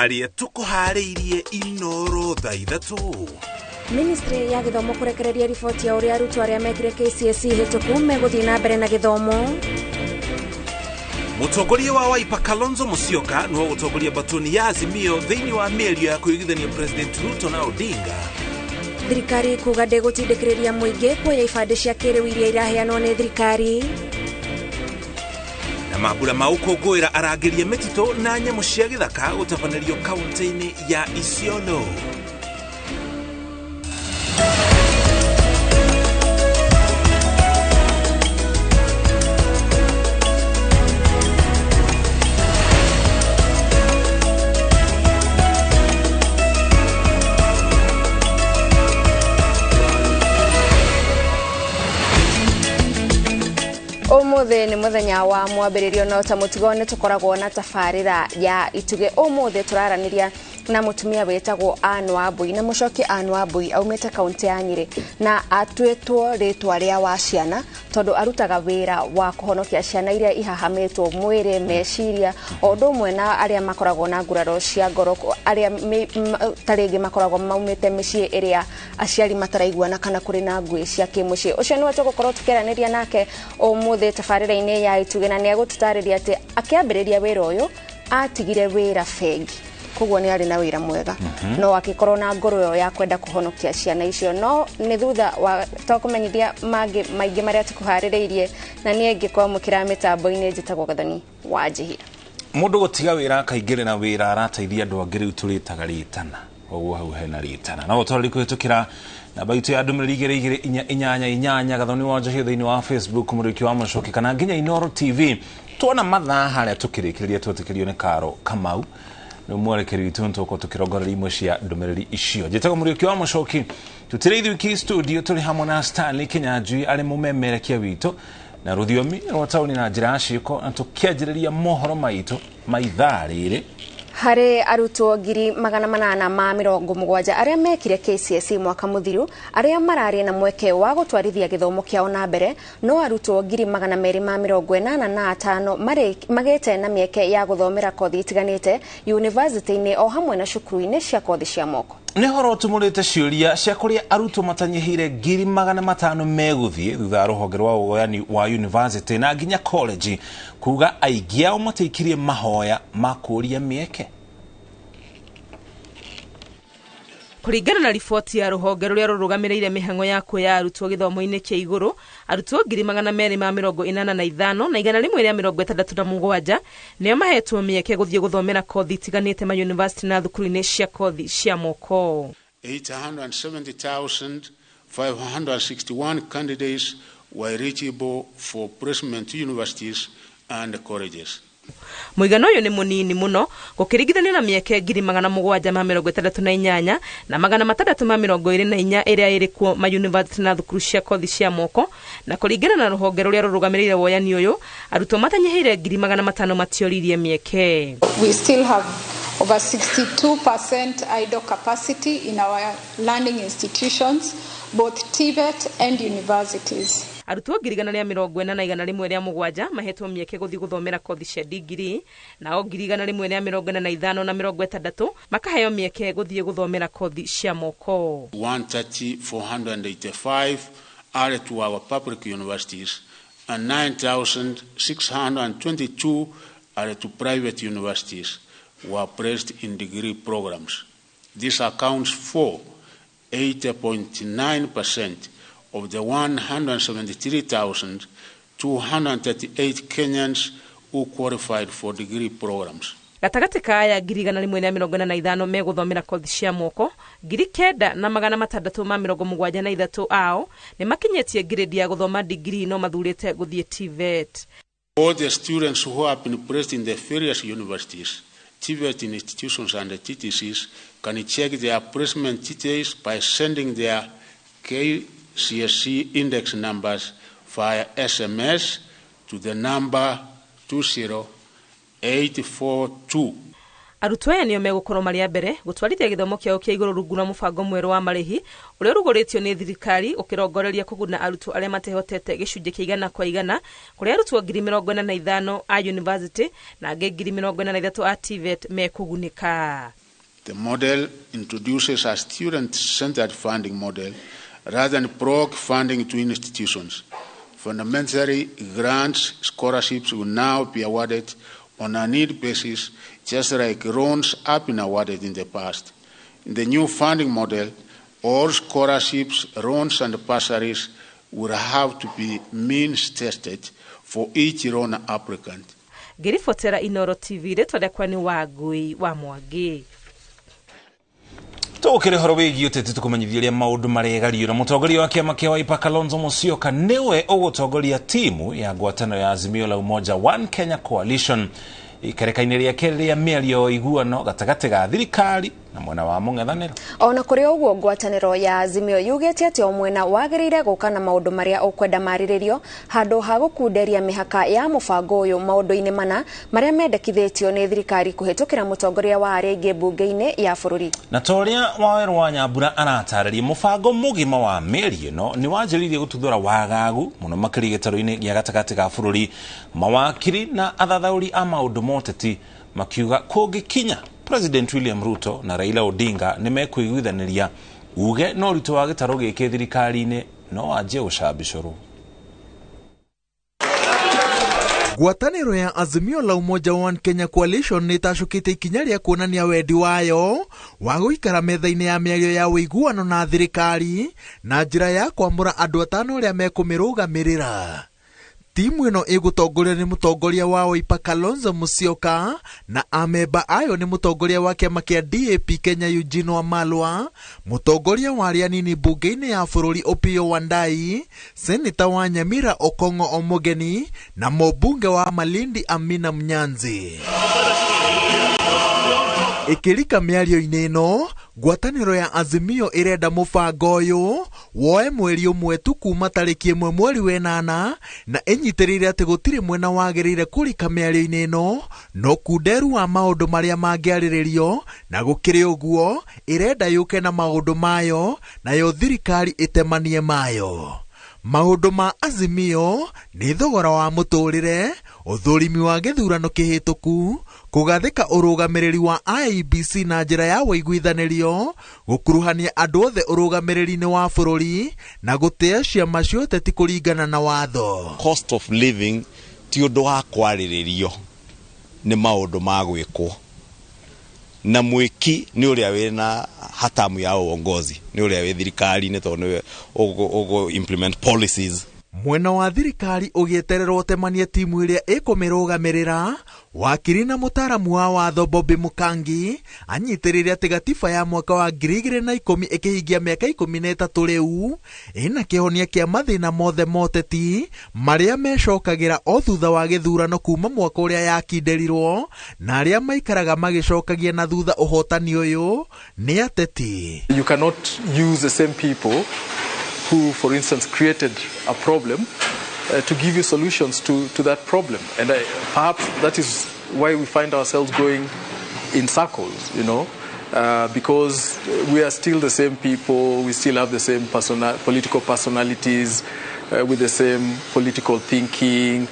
Marĩa tũkũharĩirie Inoro thaa 3. Ministry ya gĩthomo kũrekereria riboti ya ũrĩa arutwo arĩa mekire KCSE hĩtũku megũthiĩ na mbere na gĩthomo. Mũtongoria wa Wiper Kalonzo Musyoka nĩwe ũgũtongoria batoni ya Azimio thĩinĩ wa mĩario ya kũiguithania President Ruto na Odinga. Thirikari kuga ndĩgũtindĩkĩrĩria mũingĩ kuoya ibandĩ cia kĩrĩu iria iraheanwo nĩ thirikari. Na mambura ma ũkũngũĩra arangĩria mĩtitũ na nyamũ cia gĩthaka gũtabanĩrio kaunti-inĩ ya Isiolo. Ũmũthĩ nĩ mũthenya wa mwambĩrĩrio no ta mũtugo nĩ tũkoragwo na tabarĩra ya Itugĩ. Ũmũthĩ tũraranĩria na mũtumia wĩtagwo Ann Wambui, na mũcoki Ann Wambui aumĩte kaunti ya Nyĩrĩ na atuĩtwo rĩtwa rĩa wa ciana tondũ arutaga wĩra wa kũhonokia ciana iria ihahamĩtwo mwĩrĩ, meciria, o ũndũ ũmwe na arĩa makoragwo na nguraro cia ngoro, arĩa ta rĩngĩ makoragwo maumĩte mĩciĩ ĩrĩa aciari mataraiguana kana kũrĩ na ngũĩ cia kĩmũciĩ. Ũcio nĩwe tũgũkorwo tũkĩaranĩria nake ũmũthĩ tabarĩra-inĩ ya Itugĩ, na nĩ egũtũtarĩria atĩ akĩambĩrĩria wĩra ũyũ atigire wĩra bengi, koguo nĩ arĩ na wĩra mwega, no akĩkorwo na ngoro ĩyo ya kwenda kũhonokia ciana icio. No nĩ thutha wa tũkũmenyithia mangĩ maingĩ marĩa tũkũharĩrĩirie, na niĩ ngĩkwamũkĩra mĩtambo-inĩ njĩtagwo Gathoni wa Njihia. Mũndũ gũtiga wĩra akaingĩrĩra wĩra arateithia andũ angĩ rĩu tũrĩtaga rĩtana, koguo hau hena rĩtana. No ũtwarĩri kũhĩtũkĩra namba itũ ya ndũmĩrĩri 2 2 4 8 8 Gathoni wa Njihia thĩinĩ wa Facebook, Mũrĩki wa Mũcoki, kana nginya Inoro TV. Tuona mathaa harĩa tũkĩrĩkĩrĩria twetĩkĩrio nĩ Karo Kamau nĩ mwerekeri witũ, nĩ tũgũkorwo tũkĩrongoreria imwe cia ndũmĩrĩri icio. Njĩtagwo Mũrĩki wa Mũcoki, tũtirĩ ithuiki studio, tũrĩ hamwe na Stanley Kinyanjui arĩ mũmemerekia witũ na rũthiomi rwa taũni na njĩra ya ciĩko, na tũkĩanjĩrĩria mohoro maitũ ma ithaa rĩrĩ. Harĩ arutwo 870,000 arĩa mekire KCSE mwaka mũthiru, arĩa mararĩ na mweke wa gũtwarithia gĩthomo kĩao na mbere, no arutwo 285,000 magĩte na mĩeke ya gũthomera kothi itiganĩte yunivasĩtĩ-inĩ o hamwe na cukuru-inĩ cia kothi cia moko. Nĩ horo ũtumũrĩte ciũria cia kũrĩa arutwo matanyihĩire 500,000 megũthiĩ thutha wa rũhonge rwa ũgoyani wa yunivasĩtĩ na nginya college kuga aingĩ ao matiaikirie mahoya ma kũũria mĩeke. Kũringana na riboti ya rũhonge rũrĩa rũrũgamĩrĩire mĩhang'o ya kuoya arutwo gĩthomo-inĩ kĩa igũrũ, arutwo 285,167 nĩo mahetwo mĩeke gũthiĩ gũthomera kothi itiganĩte ma university na thukuru-inĩ cia kothi cia moko. 870,561 candidates were eligible for placement to universities and colleges. Mũigana ũyũ nĩ mũnini mũno gũkĩringithanio na mĩeke 768 na 624 ĩrĩa ĩrĩ kuo ma university na thukuru cia kothi cia moko. Na kũringana na rũhonge rũrĩa rũrũgamĩrĩire woyani ũyũ, arutwo matanyihĩire 500,000 matioririe mĩeke. We still have over 62% idle capacity in our learning institutions, both TVET and universities. Arutwo 140,107 mahetwo mĩeke gũthiĩ gũthomera kothi cia digiri, nao 145,060 makaheo mĩeke gũthiĩ gũthomera kothi cia moko. 130,485 are to our public universities and 9,622 are to private universities were placed in degree programs. This accounts for 80.9% of the 173,238 Kenyans who qualified for degree programs. Gatagatĩ ka aya 145 megũthomera kothi cia moko, 9,673 ao nĩ makinyĩtie grade ya gũthoma degree no mathurĩte gũthiĩ TVET. All the students who have been placed in the various universities, TVET institutions and the TTCs can check their placement details by sending their KCSE index numbers via SMS to the number 20842. Arutwo aya nĩo megũkorwo marĩ a mbere gũtwarithia gĩthomo kĩao kĩa igũrũ rungu rwa mũbango mwerũ wa marĩhi ũrĩa ũrugũrĩtio nĩ thirikari ũkĩrongoreria kũguna arutwo arĩa matehotete gĩcunjĩ kĩa 100% kũrĩa arutwo 45,000 a university na angĩ 43,000 a TVET mekũgunĩka. The model introduces a student-centered funding model rather than block funding to institutions. Fundamentally, grants, scholarships will now be awarded on a need basis, just like loans have been awarded in the past. In the new funding model, all scholarships, loans and bursaries will have to be means tested for each loan applicant. Ngĩribotera Inoro TV, rĩtwa rĩakwa nĩ Wangui wa Mwangi. Tũkĩrĩ horo wĩgiĩ ũteti tũkũmenyithia ũrĩa maũndũ maregariũ na mũtongoria wa kĩama kĩa Wiper Kalonzo Musyoka nĩwe ũgũtongoria timu ya ngwatanĩro ya Azimio la Umoja One Kenya Coalition ikereka-inĩ rĩa kerĩ rĩa mĩario ya ũiguano gatagatĩ ga thirikari na mwena wa mũng'ethanĩro. Ona kũrĩ ũguo, ngwatanĩro ya Azimio yugĩte atĩ o mwena wagĩrĩire gũka na maũndũ marĩa ũkwenda marĩrĩrio handũ ha gũkunderia mĩhaka ya mũbango ũyũ maũndũ-inĩ mana marĩa mendekithĩtio nĩ thirikari kũhĩtũkĩra mũtongoria wa arĩa aingĩ mbunge-inĩ ya bũrũri. Na ta ũrĩa Wawerũ wa Nyambura aratarĩria, mũbango mũgima wa mĩario ĩno nĩ wanjĩrĩirie gũtuthũra wagagu mũno makĩria gĩtarũ-inĩ gĩa gatagatĩ ga bũrũri, mawakiri na athathaũri a maũndũ ma ũteti makiuga kũngĩkinya President William Ruto na Raila Odinga nĩ mekũiguithanĩria uge no ũritũ wa gĩtarũ gĩkĩ thirikari-inĩ no wanjie gũcambicũrwo. Ngwatanĩro ya Azimio la Umoja One Kenya Coalition nĩ ĩtacũkĩte ikinya rĩa kuonania wendi wayo wa gũikara metha-inĩ ya mĩario ya ũiguano na thirikari na njĩra ya kwamũra andũ atano arĩa mekũmĩrũgamĩrĩra. Timu ĩno ĩgũtongorio nĩ mũtongoria wa Wiper Kalonzo Musyoka na amemba ayo nĩ mũtongoria wa kĩama kĩa DAP Kenya Eugene Wamalwa, mũtongoria wa arĩa anini mbunge-inĩ ya bũrũri Opiyo Wandayi, seneta wa Nyamira Okong'o Omogeni na mũmbunge wa Malindi Amina Mnyanzi. Ĩkĩrika mĩario-inĩ ĩno, ngwatanĩro ya Azimio ĩrenda mũbango ũyũ woe mweri ũmwe tu kuma tarĩki 1 mweri wa 8 na ĩnyitĩrĩire atĩ gũtirĩ mwena wagĩrĩire kũrika mĩario-inĩ ĩno no kunderu wa maũndũ marĩa mangĩarĩrĩrio, na gũkĩrĩ ũguo ĩrenda yũke na maũndũ mayo nayo thirikari ĩtemanie mayo. Maũndũ ma Azimio nĩ thogora wa mũtũrĩre, ũthũrimi wa gĩthurano kĩhĩtũku, kũgathĩka ũrũgamĩrĩri wa IEBC na njĩra ya ũiguithanĩrio, gũkuruhania andũ othe ũrũgamĩrĩri-inĩ wa bũrũri na gũtĩa ciama cia ũteti kũringana na watho. Cost of living ti ũndũ wa kwarĩrĩrio, nĩ maũndũ ma gwĩkwo na mwĩki nĩ ũrĩa wĩna hatamu ya uongozi, nĩ ũrĩa wĩ thirikari-inĩ tondũ nĩwe ũgũ implement policies. Mwena wa thirikari ũgĩetererwo ũtemanie timu ĩrĩa ĩkũmĩrũgamĩrĩra, wakiri na mũtaaramu wa watho Bobby Mukangi anyitĩrĩire atĩ gatiba ya mwaka wa 2010 ĩkĩhingia mĩaka 13 rĩu ĩna kĩhonia kĩa mathĩna mothe ma ũteti marĩa mecokagĩra o thutha wa gĩthurano kuma mwaka ũrĩa yakindĩrirwo, na arĩa maikaraga magĩcokagia na thutha ũhotani ũyũ nĩ ateti. You cannot use the same people who, for instance, created a problem to give you solutions to that problem. And perhaps that is why we find ourselves going in circles, you know, because we are still the same people, we still have the same political personalities, with the same political thinking,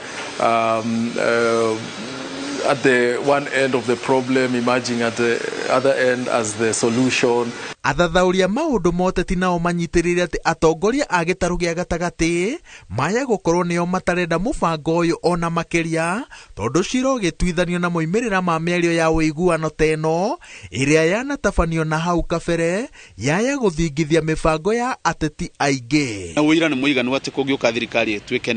at the one end of the problem emerging at the other end as the solution. Athathaũri a maũndũ ma ũteti nao manyitĩrĩire atĩ atongoria a gĩtarũ gĩa gatagatĩ maya gũkorwo nĩo matarenda mũbango ũyũ ona makĩria, tondũ cira ũgĩtuithanio na moimĩrĩra ma mĩario ya ũiguano ta ĩno ĩrĩa yanatabanio na hau kabere yaya gũthingithia mĩbango ya ateti aingĩ. Na ũira nĩ mũiganu atĩ kũngĩũka thirikari ĩtuĩke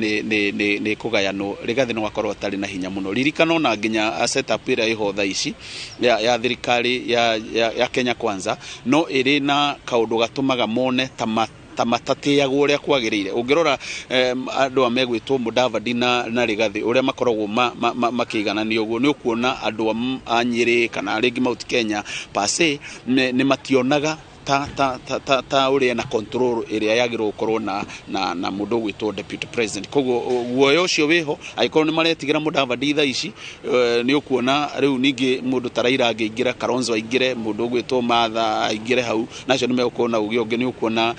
nĩ kũgayanwo, Rigathĩ no akorwo atarĩ na hinya mũno. Ririkana ona nginya setup ĩrĩa ĩho thaa ici ya thirikari ya Kenya Kwanza no ĩrĩ na kaũndũ gatũmaga mone ta matatĩagwo ũrĩa kwagĩrĩire. Ũngĩrora andũ a megwĩtwo Mudavadi na Rigathĩ ũrĩa makoragwo makĩigananio ũguo, nĩ ũkuona andũ a Nyĩrĩ kana rĩngĩ Mount Kenya per se nĩ mationaga ta ta ta ta ũrĩa na control ĩrĩa yagĩrĩirwo gũkorwo na mũndũ ũgwĩtwo deputy president. Koguo guoya ũcio wĩho, angĩkorwo nĩ maretigĩra Mudavadi thaa ici, nĩ ũkuona rĩu ningĩ mũndũ ta Raila angĩingĩra, Kalonzo aingĩre, mũndũ ũgwĩtwo Martha aingĩre hau, nacio nĩ megũkorwo na uge ũngĩ. Nĩ ũkuona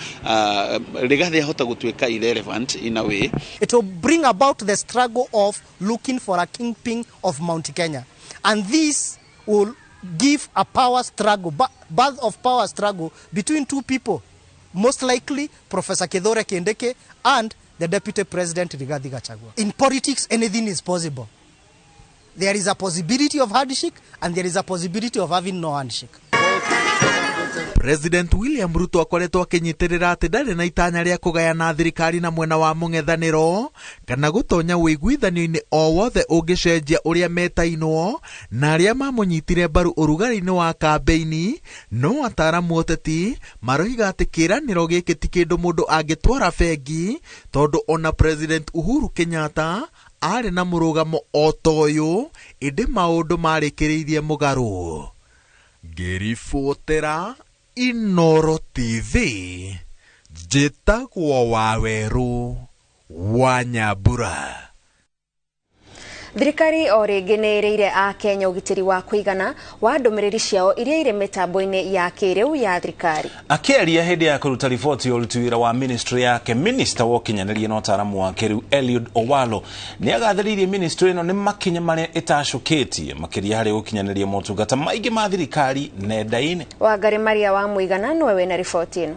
Rigathi ahota gũtuĩka irrelevant in a way. It will bring about the struggle of looking for a kingpin of Mount Kenya, and this will give a power struggle, birth of power struggle between two people, most likely Professor Kithure Kindiki and the Deputy President Rigathi Gachagua. In politics, anything is possible. There is a possibility of handshake and there is a possibility of having no handshake. President William Ruto akoretwo akinyitĩrĩra atĩ ndarĩ na itanya rĩa kũgayana thirikari na mwena wa mũng'ethanĩro kana gũtonya ũiguithanio-inĩ o wothe ũngĩcenjia ũrĩa metainwo na arĩa mamũnyitire mbaru ũrugarĩ-inĩ wa kambĩini. No ataramu ũteti maroiga atĩ kĩĩranĩro gĩkĩ ti kĩndũ mũndũ angĩtwara bengi, tondũ ona President Uhuru Kenyatta arĩ na mũrũgamo o ta ũyũ, ĩndĩ maũndũ marĩkĩrĩirie mũgarũ. Ngĩribotera Inoro TV, njĩtagwo Wawerũ wa Nyambura. Thirikari o rĩngĩ nĩ ĩrĩire a Kenya ũgitĩri wa kũigana wa ndũmĩrĩri ciao iria irĩ mĩtambo-inĩ ya kĩrĩu ya thirikari. Akĩaria hĩndĩ ya kũruta riboti ya ũruti wĩra wa ministry yake, minister wa ũkinyanĩria na ũtaaramu wa kĩrĩu Eliud Owalo nĩ agathĩrĩirie ministry ĩno nĩ makinya marĩa ĩtacũkĩtie makĩria harĩ gũkinyanĩria motungata maingĩ ma thirikari nenda-inĩ. Wangari Maria wa Mũigana nĩwe wĩna riboti ĩno.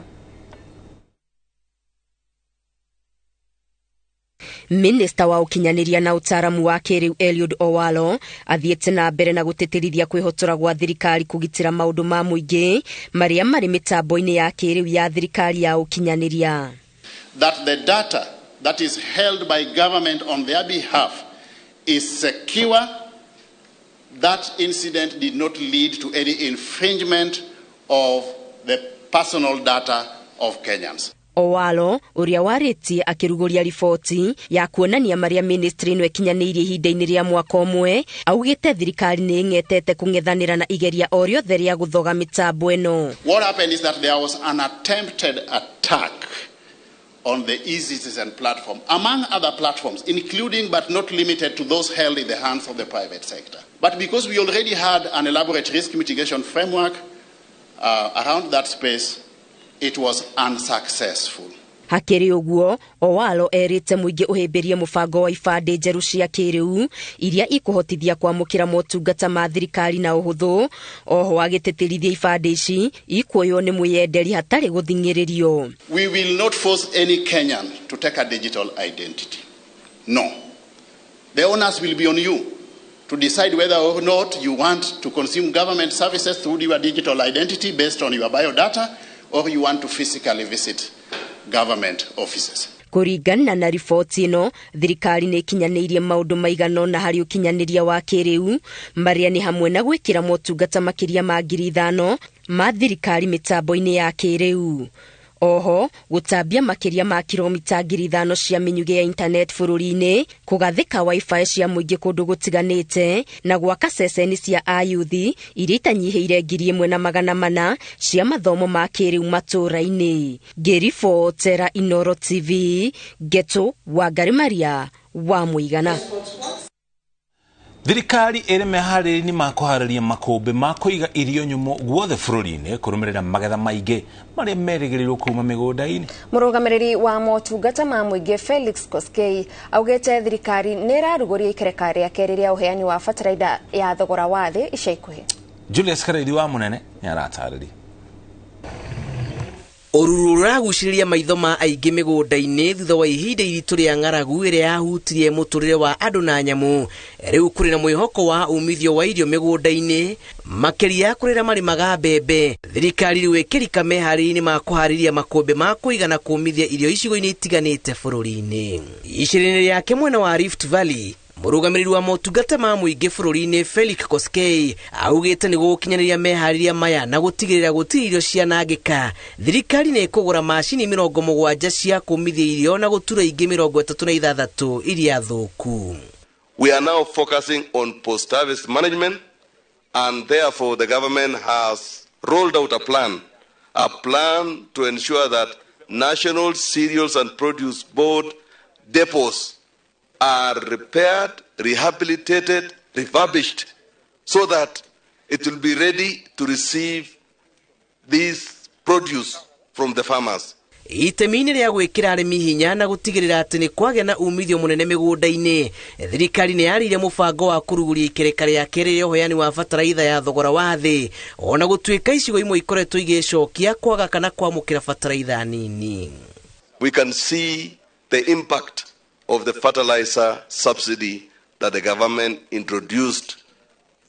Minista wa ũkinyanĩria na ũtaaramu wa kĩrĩu Eliud Owalo athiĩte na mbere na gũtĩtĩrithia kwĩhotora gwa thirikari kũgitĩra maũndũ ma mũingĩ marĩa marĩ mĩtambo-inĩ ya kĩrĩu ya thirikari ya ũkinyanĩria. That the data that is held by government on their behalf is secure. That incident did not lead to any infringement of the personal data of Kenyans. Owalo ũrĩa warĩtie akĩrugũria riboti ya kuonania marĩa ministry ĩno ĩkinyanĩirie ihinda-inĩ rĩa mwaka ũmwe augĩte thirikari nĩ ĩng'etete kũng'ethanĩra na igeria o rĩothe rĩa gũthoga mĩtambo ĩno. What happened is that there was an attempted attack on the eCitizen platform, among other platforms, including but not limited to those held in the hands of the private sector. But because we already had an elaborate risk mitigation framework around that space, it was unsuccessful. Hakĩrĩ ũguo, Owalo erĩte mũingĩ ũhĩmbĩrie mũbango wa ibandĩ njerũ cia kĩrĩu iria ikũhotithia kwamũkĩra motungata ma thirikari na ũhũthũ. Oho agĩtĩtĩrithia ibandĩ ici ikuoywo nĩ mwĩyenderi hatarĩ gũthing'ĩrĩrio. We will not force any Kenyan to take a digital identity. No. The onus will be on you to decide whether or not you want to consume government services through your digital identity based on your biodata, or you want to physically visit government offices. Kũringana na riboti ĩno, thirikari nĩ ĩkinyanĩirie maũndũ maigana ũna harĩ ũkinyanĩria wa kĩrĩu marĩa nĩ hamwe na gwĩkĩra motungata makĩria ma 5,000 ma thirikari mĩtambo-inĩ ya kĩrĩu. Oho gũtambia makĩria ma kilomita 5,000 cia mĩnyugĩ ya internet bũrũri-inĩ, kũgathĩka wifi cia mũingĩ kũndũ gũtiganĩte, na gwaka ceceni cia ayuthi iria itanyihĩire 1,400 cia mathomo ma kĩrĩu matũũra-inĩ. Ngĩribotera Inoro TV, Geto Wangari Maria wa Mũigana. Thirikari ĩrĩ meharĩria-inĩ ma kũharĩria makũmbĩ ma kũiga irio nyũmũ guothe bũrũri-inĩ kũrũmĩrĩra magetha maingĩ marĩa merĩgĩrĩirwo kuma mĩgũnda-inĩ. Mũrũgamĩrĩri wa motungata ma mũingĩ Felix Koskei augĩte thirikari nĩ ĩrarugũria ikereka rĩa kerĩ rĩa ũheani wa bataraitha ya thogora wa thĩ ica ikuhĩ. Julius Karaithi wa Mũnene nĩ aratarĩria. Ũruru ũragucĩrĩria maitho ma aingĩ mĩgũnda-inĩ thutha wa ihinda iritũ rĩa ng'aragu ĩrĩa yahutirie mũtũrĩre wa andũ na nyamũ. Rĩu kũrĩ na mwĩhoko wa umithio wa irio mĩgũnda-inĩ, makĩria kũrĩ arĩa marĩmaga mbembe. Thirikari rĩu ĩkĩrika meharĩria-inĩ ma kũharĩria makũmbĩ ma kũiga na kũmithia irio icigo-inĩ itiganĩte bũrũri-inĩ. Icera-inĩ rĩake mwena wa Rift Valley, mũrũgamĩrĩri wa motungata ma mũingĩ bũrũri-inĩ Felix Koskei augĩte nĩ gũkinyanĩria meharĩria maya na gũtigĩrĩra gũtirĩ irio cianangĩka. Thirikari nĩ ĩkũgũra macini 70 cia kũmithia irio na gũtura ingĩ 36 iria thũku. We are now focusing on post-harvest management, and therefore the government has rolled out a plan A plan to ensure that National Cereals and Produce Board depots are repaired, rehabilitated, refurbished, so that it will be ready to receive these produce from the farmers. Itemi-inĩ rĩa gwĩkĩra arĩmi hinya na gũtigĩrĩra atĩ nĩ kwagĩa na umithio mũnene mĩgũnda-inĩ, thirikari nĩ yarĩire mũbango wa kũrugũria ikereka rĩa kerĩ rĩa ũheani wa bataraitha ya thogora wa thĩ, ona gũtuĩka icigo imwe ikoretwo igĩcokia kwaga kana kwamũkĩra bataraitha nini. We can see the impact of the fertilizer subsidy that the government introduced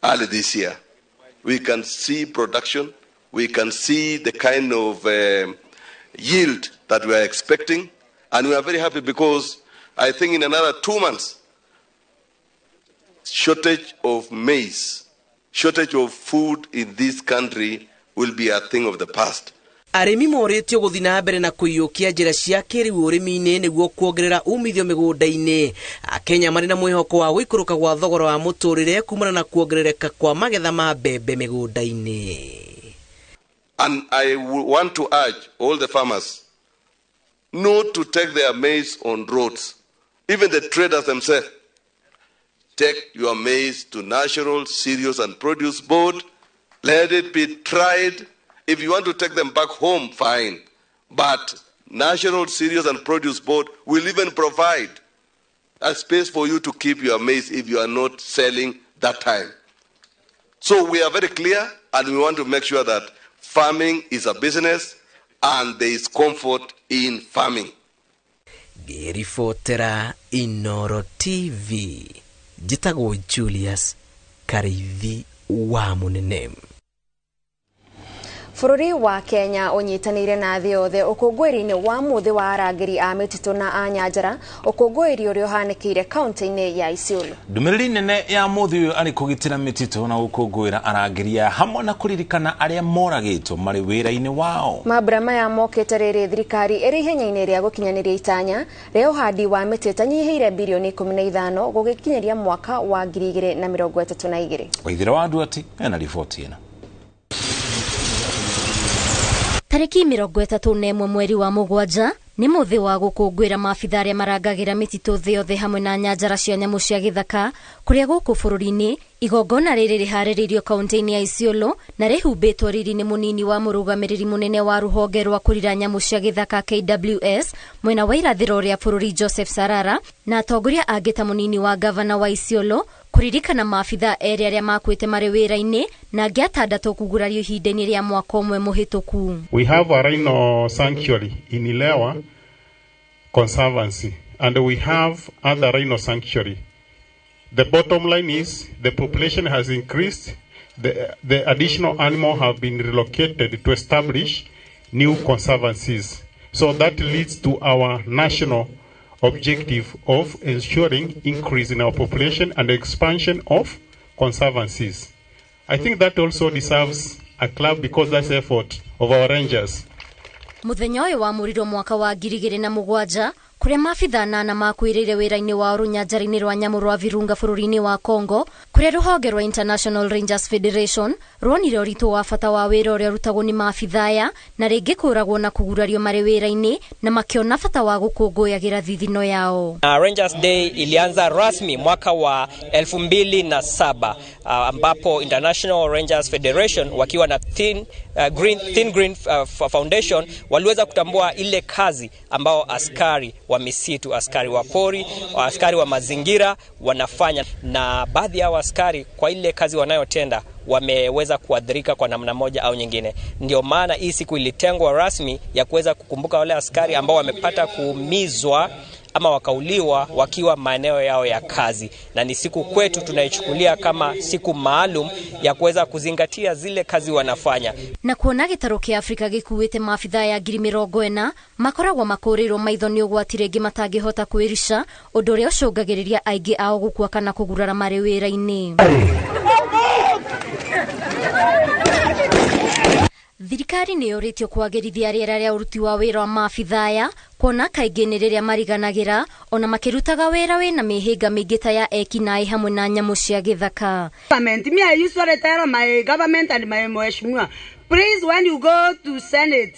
early this year. We can see production, we can see the kind of yield that we are expecting, and we are very happy because I think in another 2 months, shortage of maize, shortage of food in this country will be a thing of the past. Arĩmi morĩtio gũthiĩ na mbere na kũiyũkia njĩra cia kĩrĩu ũrĩmi-inĩ nĩguo kuongerera umithio mĩgũnda-inĩ. Akenya marĩ na mwĩhoko wa gũikũrũka gwa thogora wa mũtũrĩre kumana na kuongerereka kwa magetha ma mbembe mĩgũnda-inĩ. And I want to urge all the farmers not to take their maize on roads. Even the traders themselves, take your maize to National Cereals and Produce Board. Let it be tried. If you want to take them back home, fine. But National Cereals and Produce Board will even provide a space for you to keep your maize if you are not selling that time. So we are very clear, and we want to make sure that farming is a business and there is comfort in farming. Ngĩribotera Inoro TV, njĩtagwo Julius Kariithi wa Mũnene. Bũrũri wa Kenya ũnyitanĩire na thĩ yothe ũkũngũĩri-inĩ wa mũthĩ wa arangĩri a mĩtitũ na a nyanjara, ũkũngũĩri ũrĩa ũhanĩkĩire kaunti-inĩ ya Isiolo. Ndũmĩrĩri nene ya mũthĩ ũyũ arĩ kũgitĩra mĩtitũ na gũkũngũĩra arangĩri aya hamwe na kũririkana arĩa moragĩtwo marĩ wĩra-inĩ wao. Mambura maya mokĩte rĩrĩ thirikari ĩrĩ ihenya-inĩ rĩa gũkinyanĩria itanya rĩa ũhandi wa mĩtĩ ĩtanyihĩire birioni 15 gũgĩkinyĩria mwaka wa 2032. Waithĩra wa Nduati ena riboti ĩno. Tarĩki 31 mweri wa mũgwanja nĩ mũthĩ wa gũkũngũĩra maabitha arĩa marangagĩra mĩtitũ thĩ yothe hamwe na nyanjara cia nyamũ cia gĩthaka kũrĩa gũkũ bũrũri-inĩ. Igongona rĩrĩ rĩharĩrĩirio kaunti-inĩ ya Isiolo na rĩhumbĩtwo riri-inĩ mũnini wa mũrũgamĩrĩri mũnene wa rũhonge rwa kũrira nyamũ cia gĩthaka KWS mwena wa irathĩro rĩa bũrũri Joseph Sarara na atongoria angĩ ta mũnini wa gavana wa Isiolo kũririkana maabitha erĩ arĩa makuĩte marĩ wĩra-inĩ na angĩ atandatũ kugurario ihinda-inĩ rĩa mwaka ũmwe mũhĩtũku. We have a rhino sanctuary in Ilewa Conservancy, and we have other rhino sanctuary. The bottom line is the population has increased, the additional animal have been relocated to establish new conservancies. So that leads to our national objective of ensuring increase in our population and expansion of conservancies. I think that also deserves a clap because that's the effort of our rangers. Mũthenya ũyũ wamũrirwo mwaka wa 2007 kũrĩa maabitha anana makuĩrĩire wĩra-inĩ wao rũnyanjara-inĩ rwa nyamũ rwa Virunga bũrũri-inĩ wa Congo, kũrĩa rũhonge rwa International Rangers Federation ruonire ũritũ wa bata wa wĩra ũrĩa ũrutagwo nĩ maabitha aya na rĩngĩ kũragwo na kũgurario marĩ wĩra-inĩ na makĩona bata wa gũkũngũyagĩra thithino yao. Rangers Day ilianza rasmi mwaka wa 2007 ambapo International Rangers Federation wakiwa na Thin Green Foundation waliweza kutambua ile kazi ambao askari wa misitu, askari wa pori, askari wa mazingira wanafanya, na baadhi ya askari kwa ile kazi wanayotenda wameweza kuadhirika kwa namna moja au nyingine. Ndio maana hii siku ilitengwa rasmi ya kuweza kukumbuka wale askari ambao wamepata kuumizwa ama wakauliwa wakiwa maeneo yao ya kazi, na ni siku kwetu tunaichukulia kama siku maalum ya kuweza kuzingatia zile kazi wanafanya. Na kuona gĩtarũ kĩa Afrika gĩkuĩte maabitha ya 40,000 makoragwo makũrĩirwo maitho nĩ ũgwati rĩngĩ matangĩhota kwĩrica, ũndũ ũrĩa ũcũngagĩrĩria aingĩ ao gũkua kana kũgurara marĩ wĩra-inĩ. Thirikari nĩ yũrĩtio kwagĩrithia rĩera rĩa ũruti wa wĩra wa maabitha aya kuona kaingĩ nĩ rĩrĩa mariganagĩra ona makĩrutaga wĩra wĩna mĩhĩnga mĩingĩ ta ya ekinaĩ hamwe na nyamũ cia gĩthaka. Government, me I used to retire my government and my mheshimiwa. Please, when you go to Senate,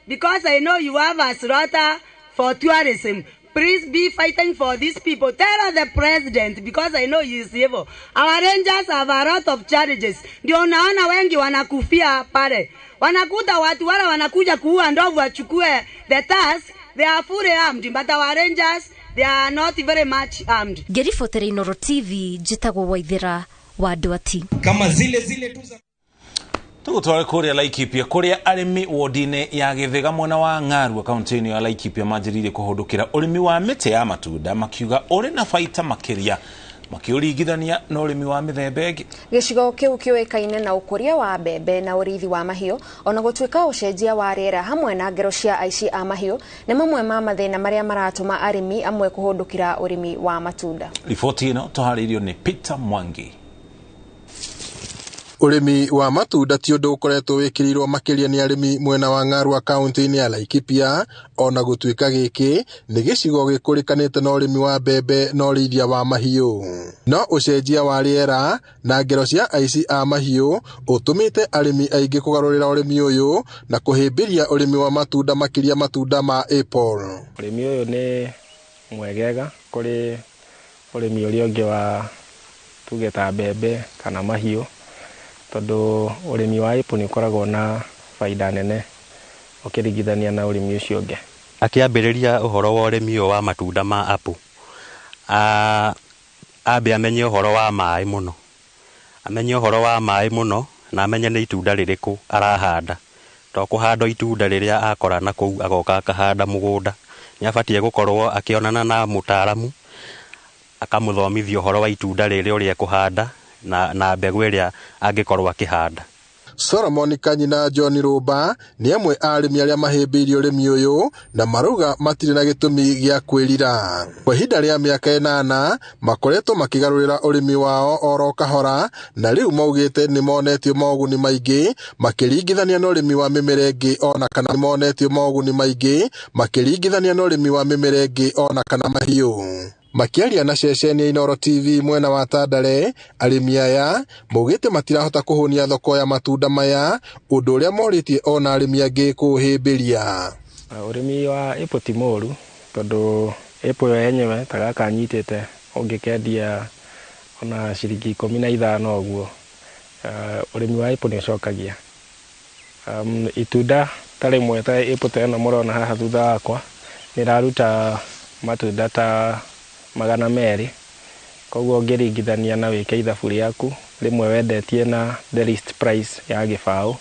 because I know you have a slaughter for tourism, please be fighting for these people. Tell the president, because I know he is evil. Our rangers have a lot of challenges. Ndio unaona wengi wanakufia pale. Wanakuta watu wala wanakuja kuua ndovu wachukue the task. They are fully armed, but our rangers, they are not very much armed. Ngĩribotera Inooro TV, njĩtagwo Waithera wa Ndwati. Kama zile zile tu za tugutware kuria Laikipia kuria arimi wodi-inĩ ya Gĩthĩga mwena wa Ng'arua kaunti-inĩ ya Laikipia manjĩrĩirie kũhũndũkĩra ũrĩmi wa mĩtĩ ya matunda makiuga ũrĩ na baita makĩria makiũringithania na ũrĩmi wa mĩthemba ĩngĩ. Gĩcigo kĩu kĩũĩkaine na ũkũria wa mbembe na ũrĩithi wa mahiũ ona gũtuĩka ũcenjia wa rĩera hamwe na ngero cia aici a mahiũ nĩ mamwe ma mathĩna marĩa maratũma arĩmi amwe kũhũndũkĩra ũrĩmi wa matunda. Riboti ĩno tũharĩirio nĩ Peter Mwangi. Ũrĩmi wa matunda ti ũndũ ũkoretwo wĩkĩrĩirwo makĩria nĩ arĩmi mwena wa Ng'arua kaunti-inĩ ya Laikipia ona gũtuĩka gĩkĩ nĩ gĩcigo gĩkũrĩkanĩte na ũrĩmi wa mbembe na ũrĩithia wa mahiũ. No ũcenjia wa rĩera na ngero cia aici a mahiũ ũtũmĩte arĩmi aingĩ kũgarũrĩra ũrĩmi ũyũ na kũhĩmbĩria ũrĩmi wa matunda makĩria matunda ma apple. Ũrĩmi ũyũ nĩ mwegega kũrĩ ũrĩmi ũrĩa ũngĩ wa tuge ta mbembe kana mahiũ, tondũ ũrĩmi wa apple nĩ ũkoragwo na faida nene ũkĩringithania na ũrĩmi ũcio ũngĩ. Akĩambĩrĩria ũhoro wa ũrĩmi ũyũ wa matunda ma apple, ambe amenye ũhoro wa maĩ mũno, amenye ũhoro wa maĩ mũno na amenye nĩ itunda rĩrĩkũ arahanda. To kũhanda itunda rĩrĩa akora na kũu agoka akahanda mũgũnda, nĩ abatiĩ gũkorwo akĩonana na mũtaaramu akamũthomithia ũhoro wa itunda rĩrĩa ũrĩa ekũhanda na mbegũ ĩrĩa angĩkorwo akĩhanda. Solomon Kanyina John Rũmba nĩ amwe a arĩmi arĩa mahĩmbĩirie ũrĩmi ũyũ na marauga matirĩ na gĩtũmi gĩa kwĩrira. Kwa ihinda rĩa mĩaka 8 makoretwo makĩgarũrĩra ũrĩmi wao oro kahora na rĩu maugĩte nĩ monetio moguni maingĩ makĩringithania na ũrĩmi wa mĩmera ĩngĩ ona kana monetio moguni maingĩ makĩringithania na ũrĩmi wa mĩmera ĩngĩ ona kana mahiũ. Makiaria na ceceni ya Inooro TV mwena wa Tandare, arĩmi aya maugĩte matirahota kũhũnia thoko ya matunda maya, ũndũ ũrĩa morĩtie ona arĩmi angĩ kũũhĩmbĩria. Ũrĩmi wa apple ti mũũru tondũ apple yo yenyewe ta gaka nyitĩte ũngĩkendia ona ciringi 15 ũguo, ũrĩmi wa apple nĩ ũcokagia. Itunda ta rĩmwe ta apple ta ĩno mũrona haha thutha wakwa nĩ ĩraruta matunda ta 200, koguo ũngĩringithania na wĩke ithabu rĩaku rĩmwe wendetie na the list price ya gĩbaũ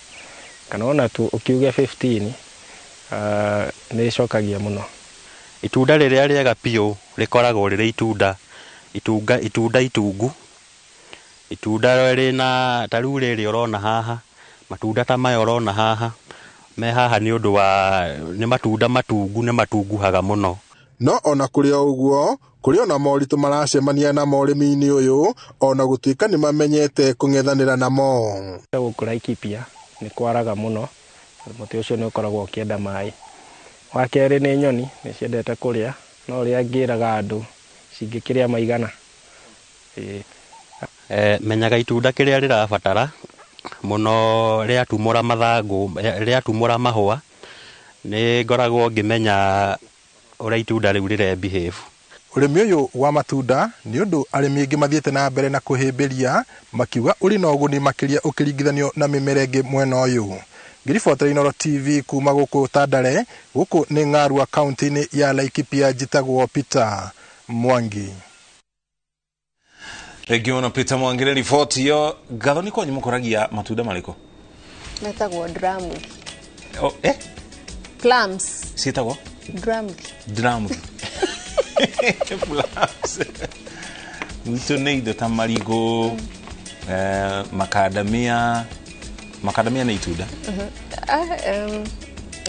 kana ona tu ũkiuge 15, nĩ ĩcokagia mũno. Itunda rĩrĩa rĩega biũ rĩkoragwo rĩrĩ itunda itunda itungu, itunda rĩna ta rĩu rĩrĩ ũrona haha, matunda ta maya ũrona haha me haha nĩ ũndũ wa nĩ matunda matungu, nĩ matunguhaga mũno. No ona kũrĩ o ũguo kũrĩ ona moritũ maracemania namo ũrĩmi-inĩ ũyũ ona gũtuĩka nĩ mamenyete kũng'ethanĩra namo. Gũkũ Laikipia nĩ kwaraga mũno, mũtĩ ũcio nĩ ũkoragwo ũkĩenda maĩ. Wa kerĩ nĩ nyoni nĩ ciendete kũrĩa, no ũrĩa ngĩraga andũ cingĩkĩrĩa maigana. Menyaga itunda kĩrĩa rĩrabatara mũno rĩatumũra mathangũ, rĩatumũra mahũa, nĩ ngoragwo ngĩmenya ũrĩa itunda rĩu rĩre behave. Ũrĩmi ũyũ wa matunda nĩ ũndũ arĩmi aingĩ mathiĩte na mbere na kũhĩmbĩria makiuga ũrĩ na ũguni makĩria ũkĩringithanio na mĩmera ĩngĩ mwena ũyũ. Ngĩribotera Inooro TV kuma gũkũ Tandare, gũkũ nĩ Ng'arua kaunti-inĩ ya Laikipia, njĩtagwo Peter Mwangi. Thengiũ mũno Peter Mwangi nĩ riboti ĩyo. Gathoni kwanyu mũkũragia matunda marĩkũ? Metagwo dramu. Oh, eh? Plums. Ciĩtagwo? Dramu. Dramu. Plums. Gwitũ nĩ indo ta marigũ, makadamia. Makadamia nĩ itunda.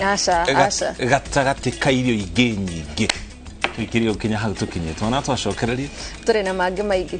Aca, aca. Gatagatĩ ka irio ingĩ nyingĩ. Tũikĩrie gũkinya hau tũkinyĩte. Ona twacokereria. Tũrĩ na mangĩ maingĩ.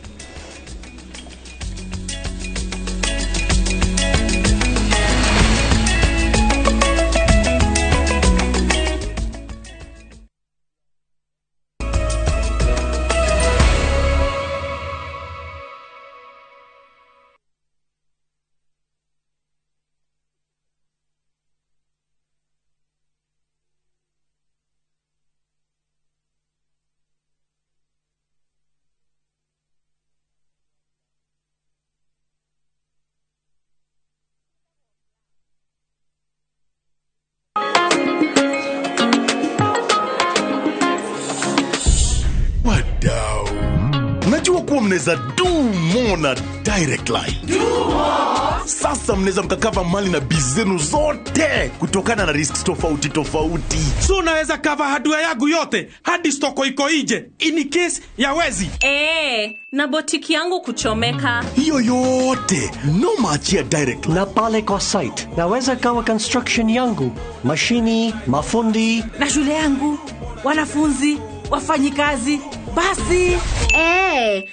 kuwa mnaweza do more na Direct Line. Do more. Sasa mnaweza mkacover mali na biz zenu zote kutokana na risks tofauti tofauti. So naweza cover hardware yangu yote hadi stoko iko nje in case ya wezi. Na botiki yangu kuchomeka. Hiyo yote noma achia Direct Line. Na pale kwa site naweza cover construction yangu, mashini, mafundi na shule yangu, wanafunzi, wafanyikazi. Basi.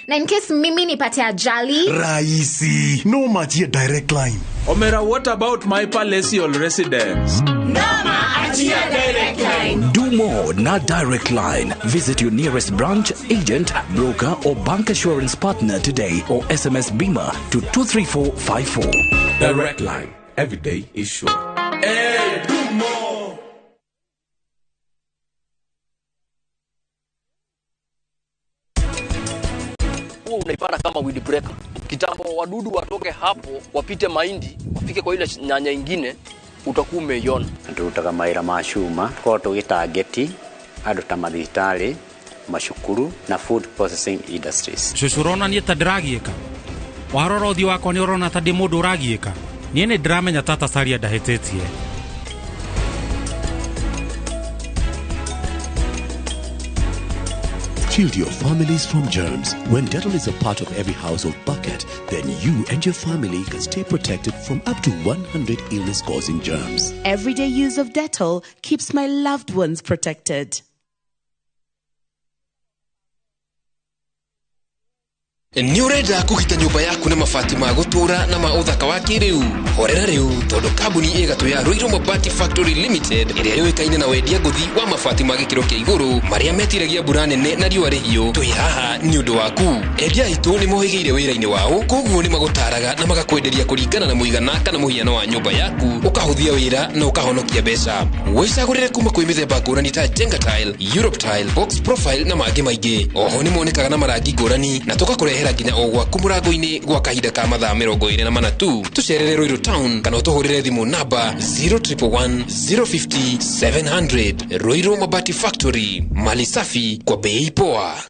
Na in case mimi nipate ajali. Rahisi. Noma achia Direct Line. Omera, what about my palatial residence? Noma achia Direct Line. Do more na Direct Line. Visit your nearest branch, agent, broker or bank assurance partner today or SMS BIMA to 23454. Direct Line. Every day is sure. Hey, do more. Unaipata kama weed breaker. Kitambo wadudu watoke hapo, wapite mahindi, wafike kwa ile nyanya ingine, utakuwa umeiona. Turutaga mawĩra ma cuma, tũkoragwo tũgĩtangeti andũ ta mathibitarĩ, macukuru na food processing industries. Cũcũ ũrona niĩ ta ndĩragiĩka? Warora ũthiũ wakwa nĩ ũrona ta ndĩ mũndũ ũragiĩka? Niĩ nĩ ndĩramenya tata Saria ndahĩtĩtie. Shield your families from germs. When Dettol is a part of every household bucket, then you and your family can stay protected from up to 100 illness-causing germs. Everyday use of Dettol keeps my loved ones protected. Nĩ ũrenda kũgita nyũmba yaku na mabati ma gũtũũra na ma ũthaka wa kĩrĩu? Horera rĩu tondũ kambuni ĩ gatũ ya Ruiru Mabati Factory Limited ĩrĩa yũĩkaine na wendia ngũthi wa mabati ma gĩkĩro kĩa igũrũ marĩa metiragia mbura nene na riũa rĩhiũ, twĩ haha nĩ ũndũ waku. Endia aitũ nĩ mohĩgĩire wĩra-inĩ wao, koguo nĩ magũtaraga na magakwenderia kũringana na mũigana kana mũhiano wa nyũmba yaku, ũkahũthia wĩra na ũkahonokia mbeca. Wĩcagũrĩre kuma kwĩ mĩthemba ngũrani ta Jenga Tile, Europe Tile, Box Profile na mangĩ maingĩ. Oho nĩ monekaga na marangi ngũrani na tũgakũrehera nginya o gwaku mũrango-inĩ gwa kahinda ka mathaa 24 tu. Tũcerere Ruiru Town kana ũtũhũrĩre thimũ namba 0111 050 700. Ruiru Mabati Factory, mali safi kwa bei poa.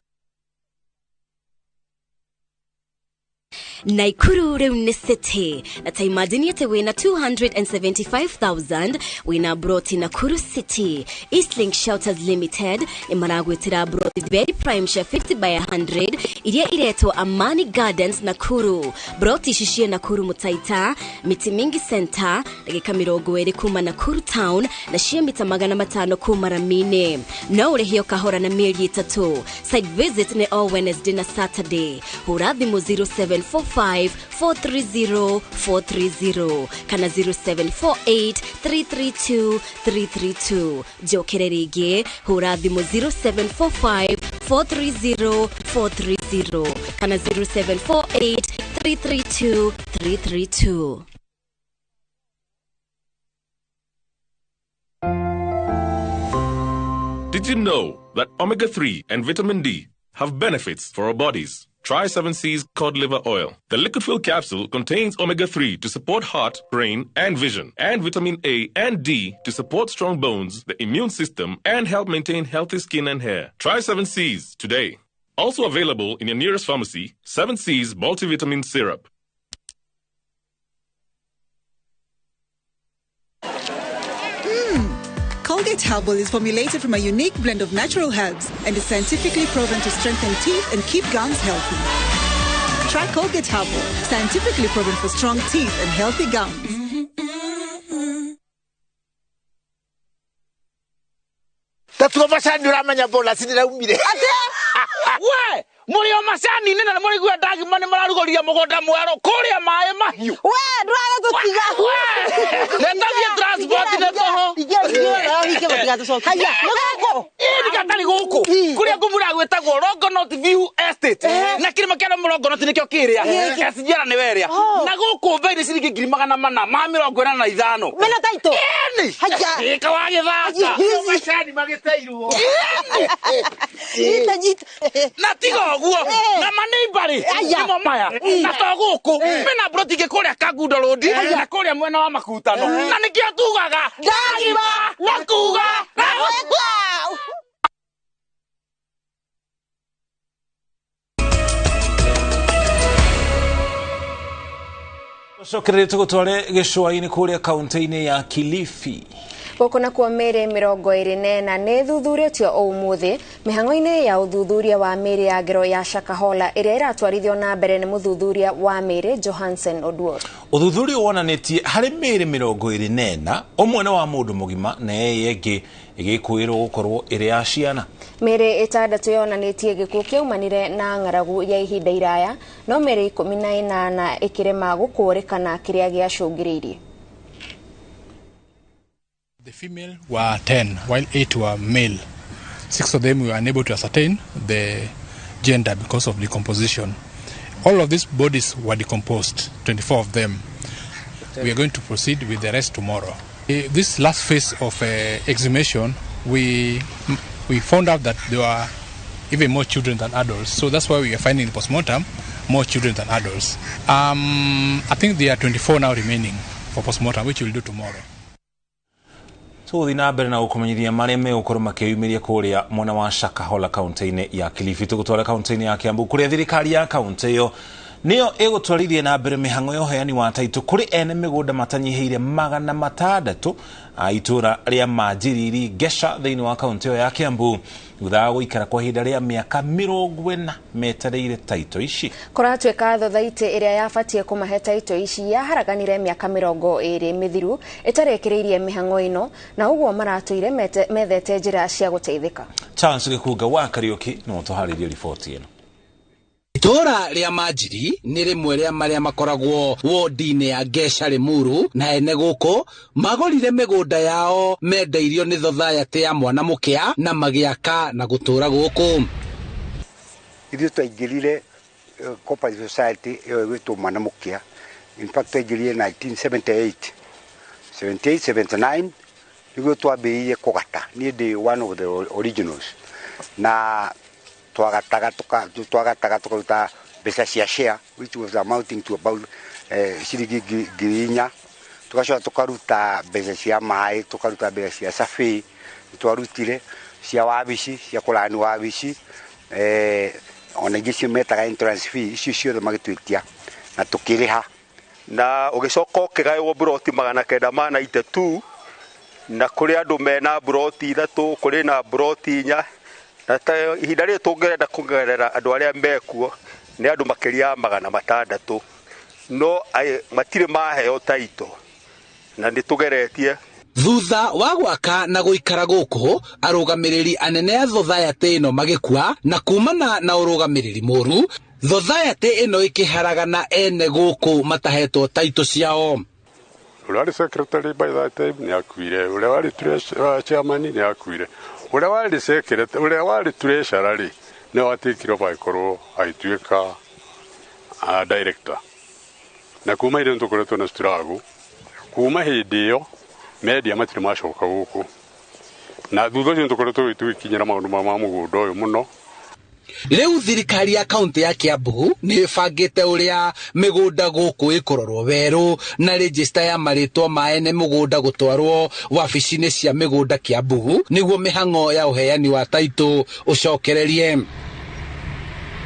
Naikuru rĩu nĩ city na ta imagine atĩ wĩna 275,000 wĩna broti Nakuru City. Eastlink Shelters Limited nĩ maragwĩtĩra broti very prime cia 50 by 100 iria iretwo Amani Gardens Nakuru. Broti ici ciĩ Nakuru Mutaita, Miti Mingi Center, ndagĩka 20 kuma Nakuru Town na ciĩ mita 500 kuma Ramine. No ũrĩhio kahora na mĩeri 3. Site visit nĩ o Wednesday na Saturday. Hũra thimũ 0745 430 430 kana 0748 332 332. Njokere rĩngĩ, hũra thimũ 0745 430 430 kana 0748 332 332. Did you know that omega-3 and vitamin D have benefits for our bodies? Try 7C's cod liver oil. The liquid fill capsule contains omega-3 to support heart, brain, and vision, and vitamin A and D to support strong bones, the immune system, and help maintain healthy skin and hair. Try 7C's today. Also available in your nearest pharmacy, 7C's multivitamin syrup. Colgate Herbal is formulated from a unique blend of natural herbs and is scientifically proven to strengthen teeth and keep gums healthy. Try Colgate Herbal, scientifically proven for strong teeth and healthy gums. Tatuo macani uramenya bonus ndiraumire. Atia? We, muri o macani nene na muri gwa ndagima ni mararugoria mugunda mwerũ kuria maĩ mahiũ. We, ndũraga tũtiga. Netagie transport nĩ toho. Haya, nĩ gũkũ. Ĩ nĩ gatarĩ gũkũ. Kũrĩa ngũmura gwĩtagwo Longonot View Estate. Na kĩrĩma kĩa Longonot nĩkĩo kĩrĩa. SGR nĩ werĩa. Na gũkũ bei nĩ ciringi 485. Mena taito. Ĩni. Haya. Ĩka wa gĩthaka. Macani magĩteirwo. Nyita nyita. Na tiga ũguo. Na maneimbari. Nĩmo maya. Na to gũkũ. Mena broti ingĩ kũrĩa Kangundo Road. Na kũrĩa mwena wa Makutano. Na nĩkĩo tugaga. Ndagima na kuga na gwĩka. Cokererie tũgũtware gĩcũa-inĩ kũrĩa kaunti-inĩ ya Kilifi. Gũkũ nakuo mĩĩrĩ 24 nĩ ĩthuthurĩtio ũmũthĩ mĩhang'o-inĩ ya ũthuthuria wa mĩĩrĩ ya ngero ya Shakahola ĩrĩa ĩratwarithio na mbere nĩ mũthuthuria wa mĩĩrĩ Johansen Oduor. Ũthuthuria wonanĩtie harĩ mĩĩrĩ 24 ũmwe nĩ wa mũndũ mũgima na ĩyo ĩngĩ ĩgĩkũĩrwo gũkorwo ĩrĩ ya ciana. Mĩĩrĩ 6 yonanĩtie gĩkuũ kĩaumanire na ng'aragu ya ihinda iraya no mĩĩrĩ 18 ĩkĩrema gũkũũrĩkana kĩrĩa gĩacũngĩrĩirie. The female were 10, while 8 were male. 6 of them were unable to ascertain the gender because of decomposition. All of these bodies were decomposed, 24 of them. We are going to proceed with the rest tomorrow. This last phase of exhumation, we found out that there were even more children than adults. So that's why we are finding in the postmortem more children than adults. I think there are 24 now remaining for postmortem, which we'll do tomorrow. Tũgũthiĩ na mbere na gũkũmenyithia marĩa megũkorwo makĩyumĩria kũrĩa mwena wa Shakahola kaunti-inĩ ya Kilifi. Tũgũtwara kaunti-inĩ ya Kiambu kũrĩa thirikari ya kaunti ĩyo nĩyo ĩgũtwarithia na mbere mĩhang'o ya ũheani wa taitũ kũrĩ ene mĩgũnda matanyihĩire 600 a itũra rĩa Manjiriri Ngeca thĩinĩ wa kaunti ĩyo ya Kiambu thutha wa gũikara kwa ihinda rĩa mĩaka 40 metereire taitũ ici. Kũratuĩka thothaitĩ ĩrĩa yabatiĩ kũmahe taitũ ici yaharaganire mĩaka 20 mĩthiru ĩtarĩkĩrĩirie mĩhang'o ĩno na ũguo maratũire methete njĩra cia gũteithĩka. Charles Gĩkunga wa Kariũki no tũharĩrie riboti ĩno. Itũũra rĩa Manjiri nĩ rĩmwe rĩa marĩa makoragwo wodi-inĩ ya Ngeca Limuru na ene gũkũ magũrire mĩgũnda yao mendeirio nĩ thothayatĩ ya Mwanamũkĩa na magĩaka na gũtũũra gũkũ. Ithuĩ twaingĩrire Cooperative Society ĩyo ĩgwĩtwo Mwanamũkĩa. In fact twaingĩrire 1978 78 79 nĩguo twambĩrĩirie kũgata. Niĩ ndĩ one of the originals na twagataga tukaruta mbeca cia share which was amounting to about ciringi 4,000. Tugacoka tukaruta mbeca cia maĩ, tukaruta mbeca cia survey, twarutire cia wabici, cia kũrani wabici, ona ingĩ cio metaga entrance fee, icio ciothe magĩtwĩtia na tũkĩrĩha. Na ũgĩcoka ũkĩgaĩrwo mburoti 992 na kũrĩ andũ mena mburoti 3, kũrĩ na mburoti 4. Na ta ihinda rĩrĩ tũngĩrenda kuongerera andũ arĩa mekuo nĩ andũ makĩria ya 600 no matirĩ maheo taitũ na nĩ tũgeretie. Thutha wa gwaka na gũikara gũkũ arũgamĩrĩri anene a thothayatĩ ĩno magĩkua na kumana na ũrũgamĩrĩri mũru thothayatĩ ĩno ĩkĩharagana ene gũkũ matahetwo taitũ ciao. Ũrĩa warĩ secretary by that time nĩ akuire, ũrĩa warĩ chairman nĩ akuire, ũrĩa warĩ secretary, ũrĩa warĩ treasurer rĩ nĩ watikire agĩkorwo agĩtuĩka director. Na kuma hĩndĩ ĩyo tũkoretwo na struggle, kuma hĩndĩ ĩyo media matirĩ macoka gũkũ, na thutha ũcio tũkoretwo tũgĩkinyĩra maũndũ ma mũgũnda ũyũ mũno. Rĩu thirikari ya kaunti ya Kiambu nĩ ĩbangĩte ũrĩa mĩgũnda gũkũ ĩkũrorwo werũ na rejista ya marĩtwa ma ene mũgũnda gũtwarwo wabici-inĩ cia mĩgũnda Kiambu nĩguo mĩhang'o ya ũheani wa taitũ ũcokererie.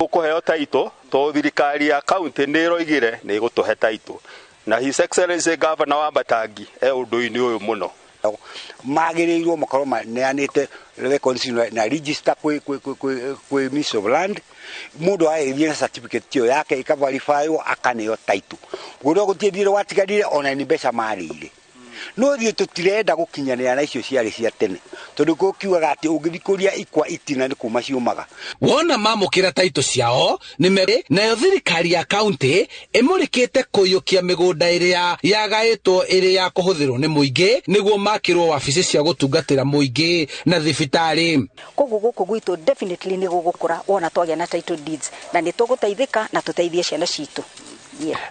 Ũkũheo taitũ to thirikari ya kaunti nĩ ĩroigire nĩ ĩgũtũhe taitũ, na His Excellency Governor wa Matangi e ũndũ-inĩ ũyũ mũno. Magĩrĩirwo makorwo maneanĩte records na register kwĩ Ministry of Land. Mũndũ agĩthiĩ na certificate ĩyo yake ĩkaverifywo akaneo title. Mũgũnda gũtirĩ thirĩ watigarire ona nĩ mbeca marĩire. No ithuĩ tũtirenda gũkinyanĩra na icio ciarĩ cia tene tondũ gũkiugaga atĩ ũngĩthikũria ikwa itina nĩ kuma ciumaga. Wona mamũkĩra taitũ ciao nĩ nayo thirikari ya kaunti ĩmũrĩkĩte kũiyũkia mĩgũnda ĩrĩa yagaĩtwo ĩrĩ ya kũhũthĩrwo nĩ mũingĩ nĩguo makĩrwo wabici cia gũtungatĩra mũingĩ na thibitarĩ. Koguo gũkũ gwitũ definitely nĩ gũgũkũra wona twagĩa na title deeds na nĩ tũgũteithĩka na tũteithie ciana citũ.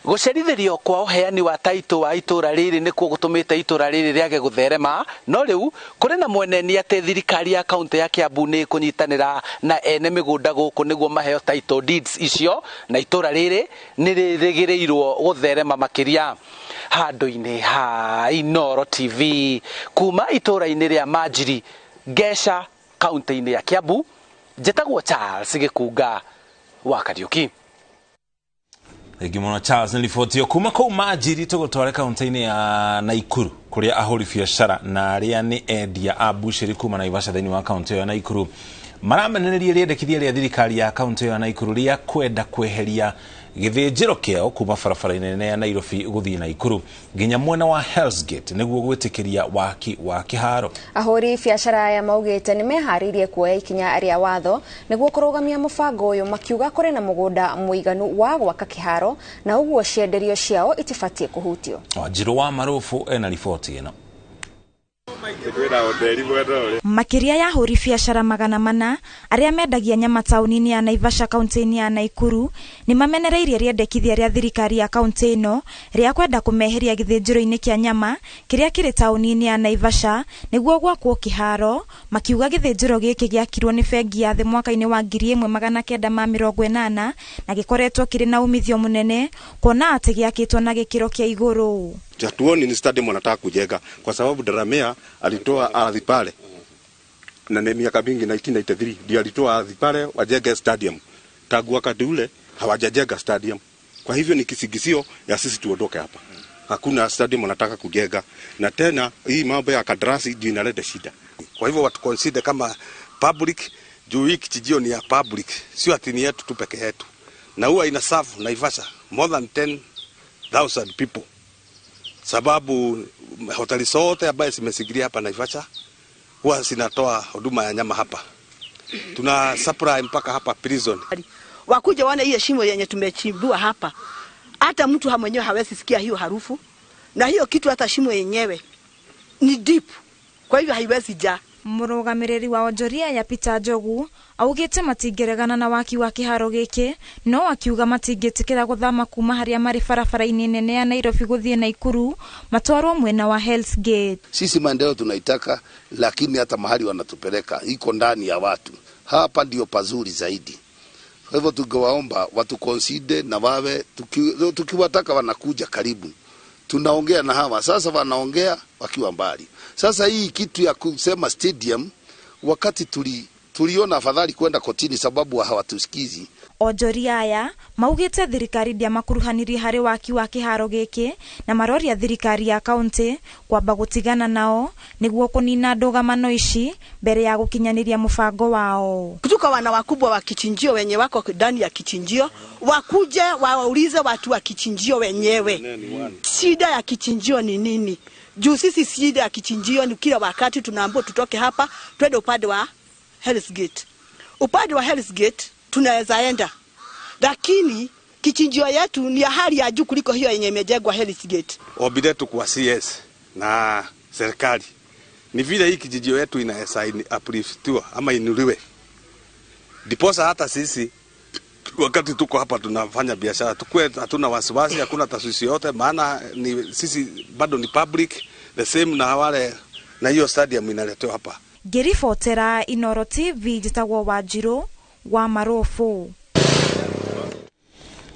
Gũcerithĩrio kwa ũheani wa taitũ wa itũra rĩrĩ nĩkuo gũtũmĩte itũra rĩrĩ rĩage gũtherema, no rĩu kũrĩ na mweneni atĩ thirikari ya kaunti ya Kiambu nĩ ĩkũnyitanĩra na ene mĩgũnda gũkũ nĩguo maheo title deeds icio, na itũra rĩrĩ nĩ rĩrĩgĩrĩirwo gũtherema makĩria. Handũ-inĩ ha Inooro TV kuma itũra-inĩ rĩa Manjiri, Ngeca, kaunti-inĩ ya Kiambu, njĩtagwo Charles Gĩkunga wa Kariũki. Thengiũ mũno Charles nĩ riboti ĩyo kuma kũu Manjiri. Tũgũtware kaunti-inĩ ya Naikuru kũrĩa ahũri biacara na arĩa nĩ endia a bucĩrĩ kuma Naivasha thĩinĩ wa kaunti ĩyo ya Naikuru maramenereria rĩendekithia rĩa thirikari ya kaunti ĩyo ya Naikuru rĩa kwenda kweheria gĩthĩnjĩro kĩao kuma barabara-inĩ nene ya Nairobi gũthiĩ Naikuru nginya mwena wa Hell's Gate nĩguo gwĩtĩkĩria waki wa kĩharo. Ahũri biacara aya maugĩte nĩ meharĩirie kuoya ikinya rĩa watho nĩguo kũrũgamia mũbango ũyũ, makiuga kũrĩ na mũgũnda mũiganu wa gwaka kĩharo na ũguo cienderio ciao itibatiĩ kũhutio. Wanjirũ wa Marũbũ ena riboti ĩno. Makĩria ya ahũri biacara 400 arĩa mendagia nyama taũni-inĩ ya Naivasha kaunti-inĩ ya Naikuru nĩ mamenereirie rĩendekithia rĩa thirikari ya kaunti ĩno rĩa kwenda kũmeheria gĩthĩnjĩro-inĩ kĩa nyama kĩrĩa kĩrĩ taũni-inĩ ya Naivasha nĩguo gwakwo kĩharo, makiuga gĩthĩnjĩro gĩkĩ gĩakirwo nĩ bengi ya thĩ mwaka-inĩ wa 1980 na gĩkoretwo kĩrĩ na umithio mũnene kuona atĩ gĩakĩtwo na gĩkĩro kĩa igũrũ. Hatuoni ni stadium wanataka kujenga kwa sababu Daramea alitoa ardhi pale na ni miaka mingi 1993 ndio alitoa ardhi pale wajenge stadium. Tangu wakati ule hawajajenga stadium. Kwa hivyo ni kisigizio ya sisi tuondoke hapa. Hakuna stadium wanataka kujenga, na tena hii mambo ya kadarasi ndio inaleta shida. Kwa hivyo watu consider kama public, juu hii kijijio ni ya public, sio ati ni yetu tu peke yetu. Na huwa ina serve Naivasha more than 10,000 people. Sababu hoteli zote ambaye zimesigiria hapa Naivasha huwa zinatoa huduma ya nyama hapa. Tuna supply mpaka hapa prison. Wakuja waone hiyo shimo yenye tumechimbua hapa. Hata mtu mwenyewe hawezi sikia hiyo harufu. Na hiyo kitu hata shimo yenyewe ni deep. Kwa hivyo haiwezi jaa. Mũrũgamĩrĩri wa onjoria ya Peter Njogu augĩte matingĩregana na waki wa kĩharo gĩkĩ, no akiuga matingĩtĩkĩra gũthama kuma harĩa marĩ barabara-inĩ nene ya Nairobi gũthiĩ Naikuru matwarwo mwena wa Hell's Gate. Sisi maendeleo tunaitaka, lakini hata mahali wanatupeleka iko ndani ya watu. Hapa ndio pazuri zaidi. Kwa hivyo tungewaomba watu consider na wawe tukiwataka wanakuja karibu. Tunaongea na hawa sasa, wanaongea wakiwa mbali. Sasa hii kitu ya kusema stadium, wakati tuliona afadhali kwenda kotini sababu hawatusikizi. Onjoria aya maugĩte thirikari ndĩamakuruhanirie harĩ waki wa kĩharo gĩkĩ na maroria thirikari ya kaunti kwamba gũtigana nao nĩguo kũnina ndũgamano ici mbere ya gũkinyanĩria mũbango wao. Kutoka wana wakubwa wa kichinjio wenye wako ndani ya kichinjio wakuje waulize watu wa kichinjio wenyewe shida ya kichinjio ni nini. Juu sisi shida ya kichinjio ni kila wakati tunaambiwa tutoke hapa twende upande wa Hell's Gate. Upande wa Hell's Gate tunaweza enda, lakini kichinjio yetu ni ya hali ya juu kuliko hiyo yenye imejengwa Hell's Gate. Ombi letu kwa CS na serikali ni vile hii kijijio yetu inaweza upliftiwa ama inuliwe, ndiposa hata sisi wakati tuko hapa tunafanya biashara tukue hatuna wasiwasi, hakuna tashwishi yote, maana ni sisi bado ni public the same na wale, na hiyo stadium inaletewa hapa. Ngĩribotera Inoro TV njĩtagwo Wanjirũ wa Marũbũ.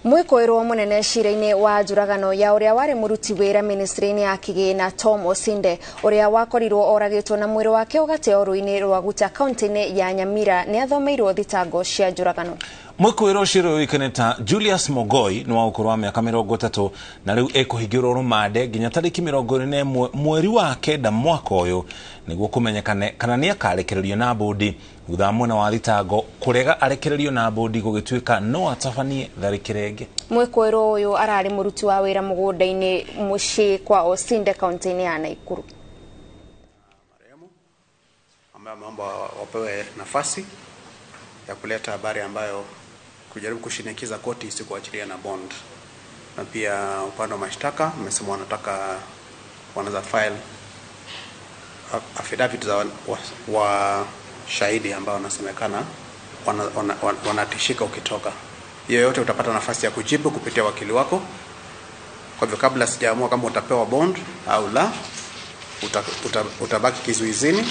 Mwĩkũĩrwo mũnene cira-inĩ wa njũragano ya ũrĩa warĩ mũruti wĩra ministry-inĩ ya kĩgĩna Tom Osinde ũrĩa wakorirwo oragĩtwo na mwĩrĩ wake ũgateo rũĩ-inĩ rwa Guta kaunti-inĩ ya Nyamira nĩ athomeirwo thitango cia njũragano. Mwĩkũĩrwo ũcio ũĩkaine ta Julius Mogoi nĩ wa ũkũrũ wa mĩaka 30 na rĩu ekũhingĩrwo rũmande nginya tarĩki 21 mweri wa 9 mwaka ũyũ nĩguo kũmenyekane kana nĩ akarekererio na bũndi thutha wa mwena wa thitango kũrega arekererio na bũndi gũgĩtuĩka no atabanie tharĩkĩra ĩngĩ. Mwĩkũĩrwo ũyũ ararĩ mũruti wa wĩra mũgũnda-inĩ mũciĩ kwa Osinde kaunti-inĩ ya Naikuru. Marehemu ambaye ameomba wapewe nafasi ya kuleta habari ambayo kujaribu kushinikiza koti isikuachilia na bond, na pia upande wa mashtaka wamesema wanataka wanaweza file affidavit za wa shahidi ambao wanasemekana wanatishika ukitoka. Hiyo yote utapata nafasi ya kujibu kupitia wakili wako. Kwa hivyo kabla sijaamua kama utapewa bond au la, utabaki kizuizini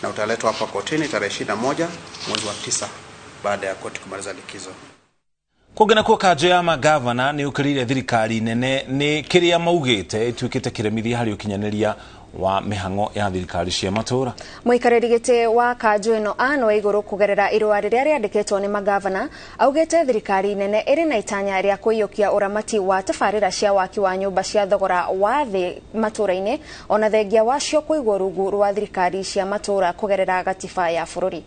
na utaletwa hapa kotini tarehe 21 mwezi wa 9 baada ya koti kumaliza likizo. Kũngĩ nakuo kanjũ ya magavana nĩ ũkĩrĩire thirikari nene nĩ kĩrĩa maugĩte ĩtuĩkĩte kĩremithia harĩ ũkinyanĩria wa mĩhang'o ya thirikari cia matũũra. Mũikarĩri gĩtĩ wa kanjũ ĩno Anne Waigũrũ kũgerera irũa rĩrĩa rĩandĩkĩtwo nĩ magavana augĩte thirikari nene ĩrĩ na itanya rĩa kũiyũkia ũramati wa tabarĩra cia waki wa nyũmba cia thogora wa thĩ matũũra-inĩ ona thengia wacio kũigwo rungu rwa thirikari cia matũũra kũgerera gatiba ya bũrũri.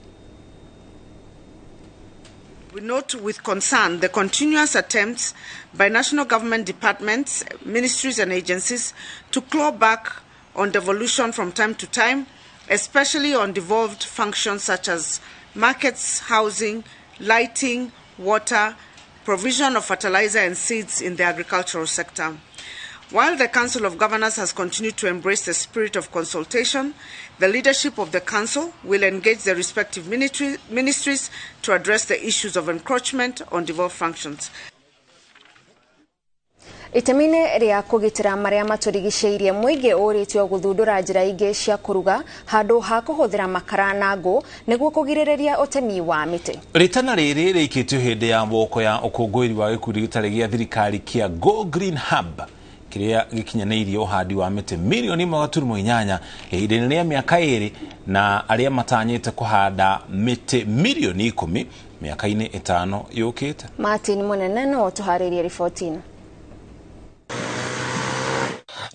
We note with concern the continuous attempts by national government departments, ministries and agencies to claw back on devolution from time to time, especially on devolved functions such as markets, housing, lighting, water, provision of fertilizer and seeds in the agricultural sector. While the Council of Governors has continued to embrace the spirit of consultation, the leadership of the Council will engage the respective ministries to address the issues of encroachment on devolved functions. Itemi-inĩ rĩa kũgitĩra marĩa matũrigicĩirie mũingĩ ũrĩtio gũthundũra njĩra ingĩ cia kũruga handũ ha kũhũthĩra makara na ngũ nĩguo kũgirĩrĩria ũtemi wa mĩtĩ. Rĩtana rĩrĩ rĩikĩtio hĩndĩ ya woko ya ũkũngũĩri wa gĩkundi gĩtarĩ gĩa thirikari kĩa Go Green Hub kĩrĩa gĩkinyanĩirie ũhandi wa mĩtĩ mirioni 1.8 ihinda-inĩ rĩa mĩaka 2 na arĩa matanyĩte kũhanda mĩtĩ mirioni 10 mĩaka-inĩ 5 yũkĩte. Martin Munene no ũtũharĩrie riboti ĩno.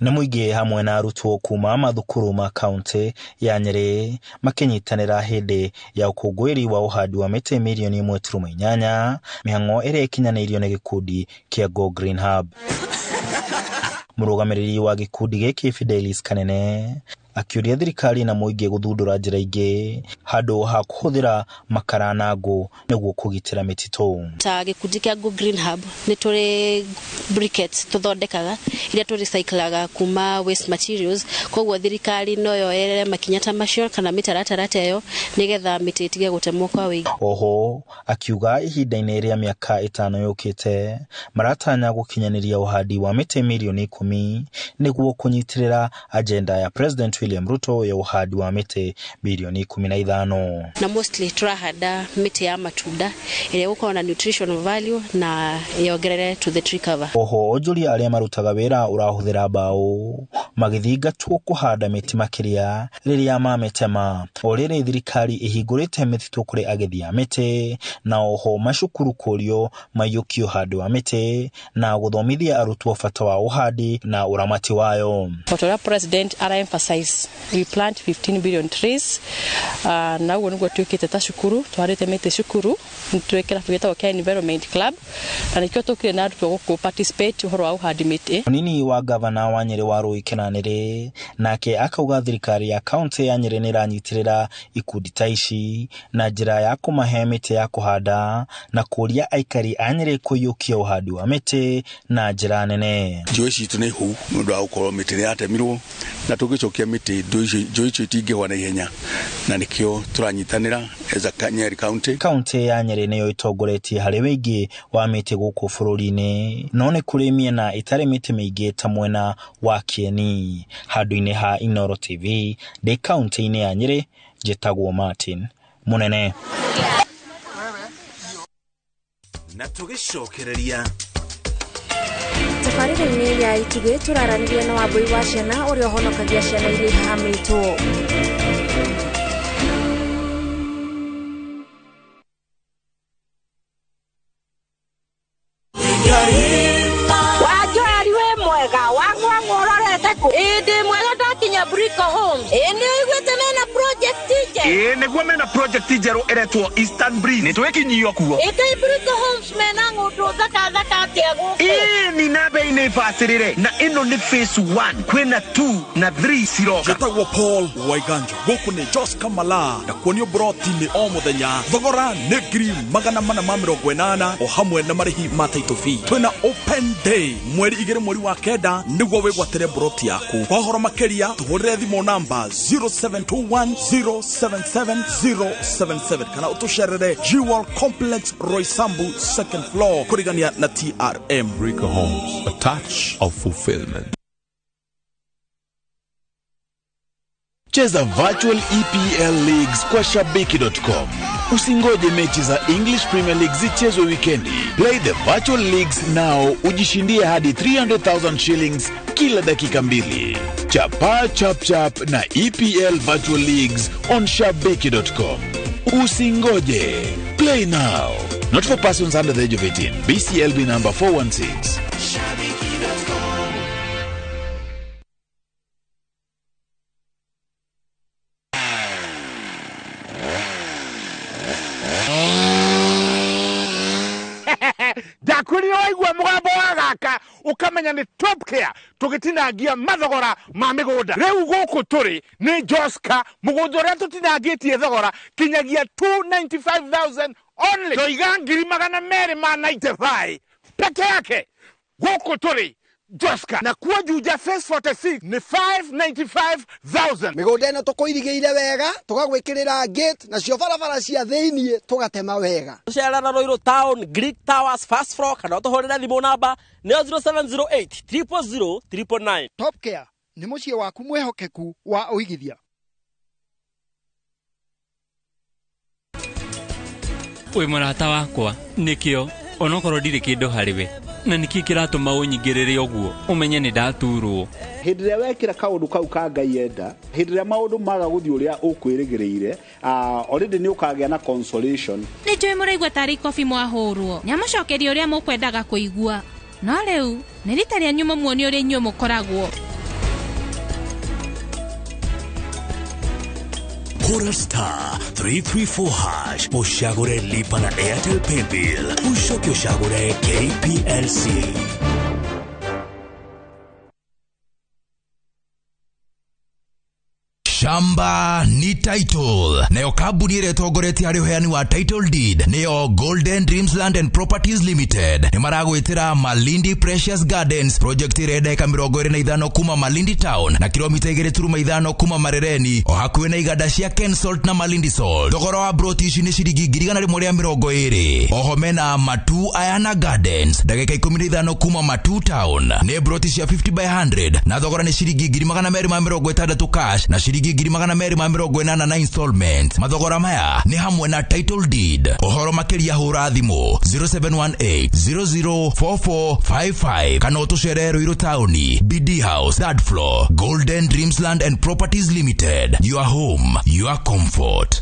Nĩ mũingĩ hamwe na arutwo kuma mathukuru ma kaunti ya Nyeri makĩnyitanĩra hĩndĩ ya ũkũngũĩri wa ũhandi wa mĩtĩ mirioni 1.8 mĩhang'o ĩrĩa ĩkinyanĩirio nĩ gĩkundi kĩa Go Green Hub. Mũrũgamĩrĩri wa gĩkundi gĩkĩ Fidelis Kanene akĩũria thirikari na mũingĩ gũthundũra njĩra ingĩ handũ ha kũhũthĩra makara na ngũ nĩguo kũgitĩra mĩtitũ. Ta gĩkundi kĩa Go Green Hub nĩ tũrĩ briquettes tũthondekaga iria tũrecyclaga kuma waste materials, koguo thirikari no yoerere makinya ta macio kana mĩtaratara ta ĩyo nĩgetha mĩtĩ ĩtige gũtemwo kwa ũingĩ. Oho akiuga ihinda-inĩ rĩa mĩaka 5 yũkĩte maratanya gũkinyanĩria ũhandi wa mĩtĩ mirioni 10 nĩguo kũnyitĩrĩra agenda ya President William Ruto ya ũhandi wa mĩtĩ bilioni 15. Na mostly turahanda mĩtĩ ya matunda ĩrĩa ĩgũkorwo na nutritional value na yongerere to the tree cover. Oho onjoria arĩa marutaga wĩra ũrahũthĩra mbaũ magĩthingatwo kũhanda mĩtĩ makĩria rĩrĩa mamĩtema. O rĩrĩ thirikari ĩhingũrĩte mĩtitũ kũrĩ agethi a mĩtĩ na oho macukuru kũrio maiyũkie ũhandi wa mĩtĩ na gũthomithia arutwo bata wa ũhandi na ũramati wayo. Ũrĩa President ara emphasize we plant 15 billion trees na ũguo nĩguo twĩkĩte ta cukuru twarĩte mĩtĩ cukuru nĩtwĩ kĩrabu gĩtagwo kĩa Environment Club na nĩkĩo tũkire na arutwo gũkũ participate ũhoro wa ũhandi mĩtĩ. Mũnini wa gavana wa Nyeri Warũi Kĩnanĩrĩ nake akauga thirikari ya kaunti ya Nyeri nĩĩranyitĩrĩra ikundi ta ici na njĩra ya kũmahe mĩtĩ ya kũhanda na kũria aikari a Nyeri kũiyũkia ũhandi wa mĩtĩ na njĩra nene. Njũĩ citũ nĩ hũu nĩ ũndũ wa gũkorwo mĩtĩ nĩyatemirwo na tũngĩcokia mĩtĩ njũĩ icio itingĩhwa na ihenya na nĩkĩo tũranyitanĩra as a Nyeri County. Kaunti ya Nyeri nĩyo ĩtongoretie harĩ wĩingĩ wa mĩtĩ gũkũ bũrũri-inĩ no nĩ kũrĩ mĩena ĩtarĩ mĩtĩ mĩingĩ ta mwena wa Kieni. Handũ-inĩ ha Inooro TV ndĩ kaunti-inĩ ya Nyeri njĩtagwo Martin Munene. Na tũgĩcokereria tabarĩra-inĩ ya Itugĩ tũraranĩria na Wambui wa ciana ũrĩa ũhonokagia ciana iria ihahamĩtwo. Wanjoeri wĩ mwega wang'wang'wa ũrorete kũ? Ĩĩ ndĩ mwega ndakinya Brico Homes. Ĩĩ nĩ ũiguĩte mena project njerũ? Ĩĩ nĩguo mena project njerũ ĩretwo Eastern Breeze. Nĩtwĩkinyio kuo. Ĩ kaĩ Brico Homes mena ng'ũndũ thaka thaka atĩa gũkũ? Ĩĩ ni na bei nĩ bacĩrĩre na ĩno nĩ phase 1 kwĩna 2 na 3 ciroka. Njĩtagwo Paul Waiganjo gũkũ nĩ Jos Kamala na kuonio broti nĩ o mũthenya thogora nĩ 480 o hamwe na marĩhi ma title fee. Twĩna open day mweri 2 mweri wa 9 nĩguo wĩgwatĩre broti yaku. Kwa ũhoro makĩria tũhũrĩre thimũ namba 0721077077 kana ũtũcerere Jewel Complex Roysambu second floor kũrigania na TRM. Brico Homes, a touch of fulfillment. Cheza virtual EPL leagues kwa shabiki.com. Usingoje mechi za English Premier League zichezwe wikendi. Play the virtual leagues now, ujishindie hadi 300,000 shillings kila dakika mbili. Chapa chap chap na EPL Virtual Leagues on shabiki.com. Usingoje. Play now. Not for persons under the age of 18. BCLB number 416. Ndakwĩrire waigua mũgambo wa gaka ũkamenya nĩ Top Care tũgĩtinangia mathogora ma mĩgũnda. Rĩu gũkũ tũrĩ nĩ Joska, mũgũnda ũrĩa tũtinangĩtie thogora kinyagia 295,000 only. Ndoiga 295,000 peke yake. Gũkũ tũrĩ Joska, na kuo Juja phase 46 nĩ 595,000. Mĩgũnda ĩno tũkũirigĩire wega, tũgagwĩkĩrĩra gate, nacio barabara cia thĩiniĩ tũgatema wega. Tũcerera Ruiru Town, Greek Towers, first floor, kana ũtũhũrĩre thimũ namba nĩyo 0708 000 999. Top Care nĩ mũciĩ waku mwĩhokeku wa ũigithia. Wĩ mũrata wakwa nĩkĩo onokorwo ndirĩ kĩndũ harĩ we, na nĩkĩ kĩratũma ũnyingĩrĩre ũguo ũmenye nĩ ndaturwo. Hĩndĩ ĩrĩa wekĩra kaũndũ kau ka Ngai enda, hĩndĩ ĩrĩa maũndũ maga gũthiĩ ũrĩa ũkwĩrĩgĩrĩire, already nĩ ũkagĩa na consolation. Nĩ njũĩ mũraigua tarĩ ikobi mwahũrwo, nĩamũcokeria ũrĩa mũkwendaga kũigua, no rĩu nĩ rita rĩanyu mũmuonie ũrĩa inyuĩ mũkoragwo. Hura star 334 hash ushagure lipa na Airtel Paybill ushoke ushagure KPLC. Shamba ni title. Nayo kambuni ĩrĩa ĩtongoretie harĩ ũheani wa title deed nĩyo Golden Dreams Land and Properties Limited. Nĩ maragwĩtĩra Malindi Precious Gardens project ĩrĩa ndagĩka 25 kuma Malindi Town na kilomita 2.5 kuma Marereni, o hakuhĩ na iganda cia Kensalt na Malindi Salt. Thogora wa broti ici nĩ ciringi 120,000. Oho mena Matu Ayana Gardens ndagĩka 15 kuma Matu Town, nĩ broti cia 50 by 100 na thogora nĩ ciringi 260 cash na ciringi 280 na installment. Mathogora maya nĩ hamwe na title deed. Ũhoro makĩria hũra thimũ 0718 004455 kana ũtũcerere Ruiru Town, BD House, third floor, Golden Dreams Land and Properties Limited. Your home, your comfort.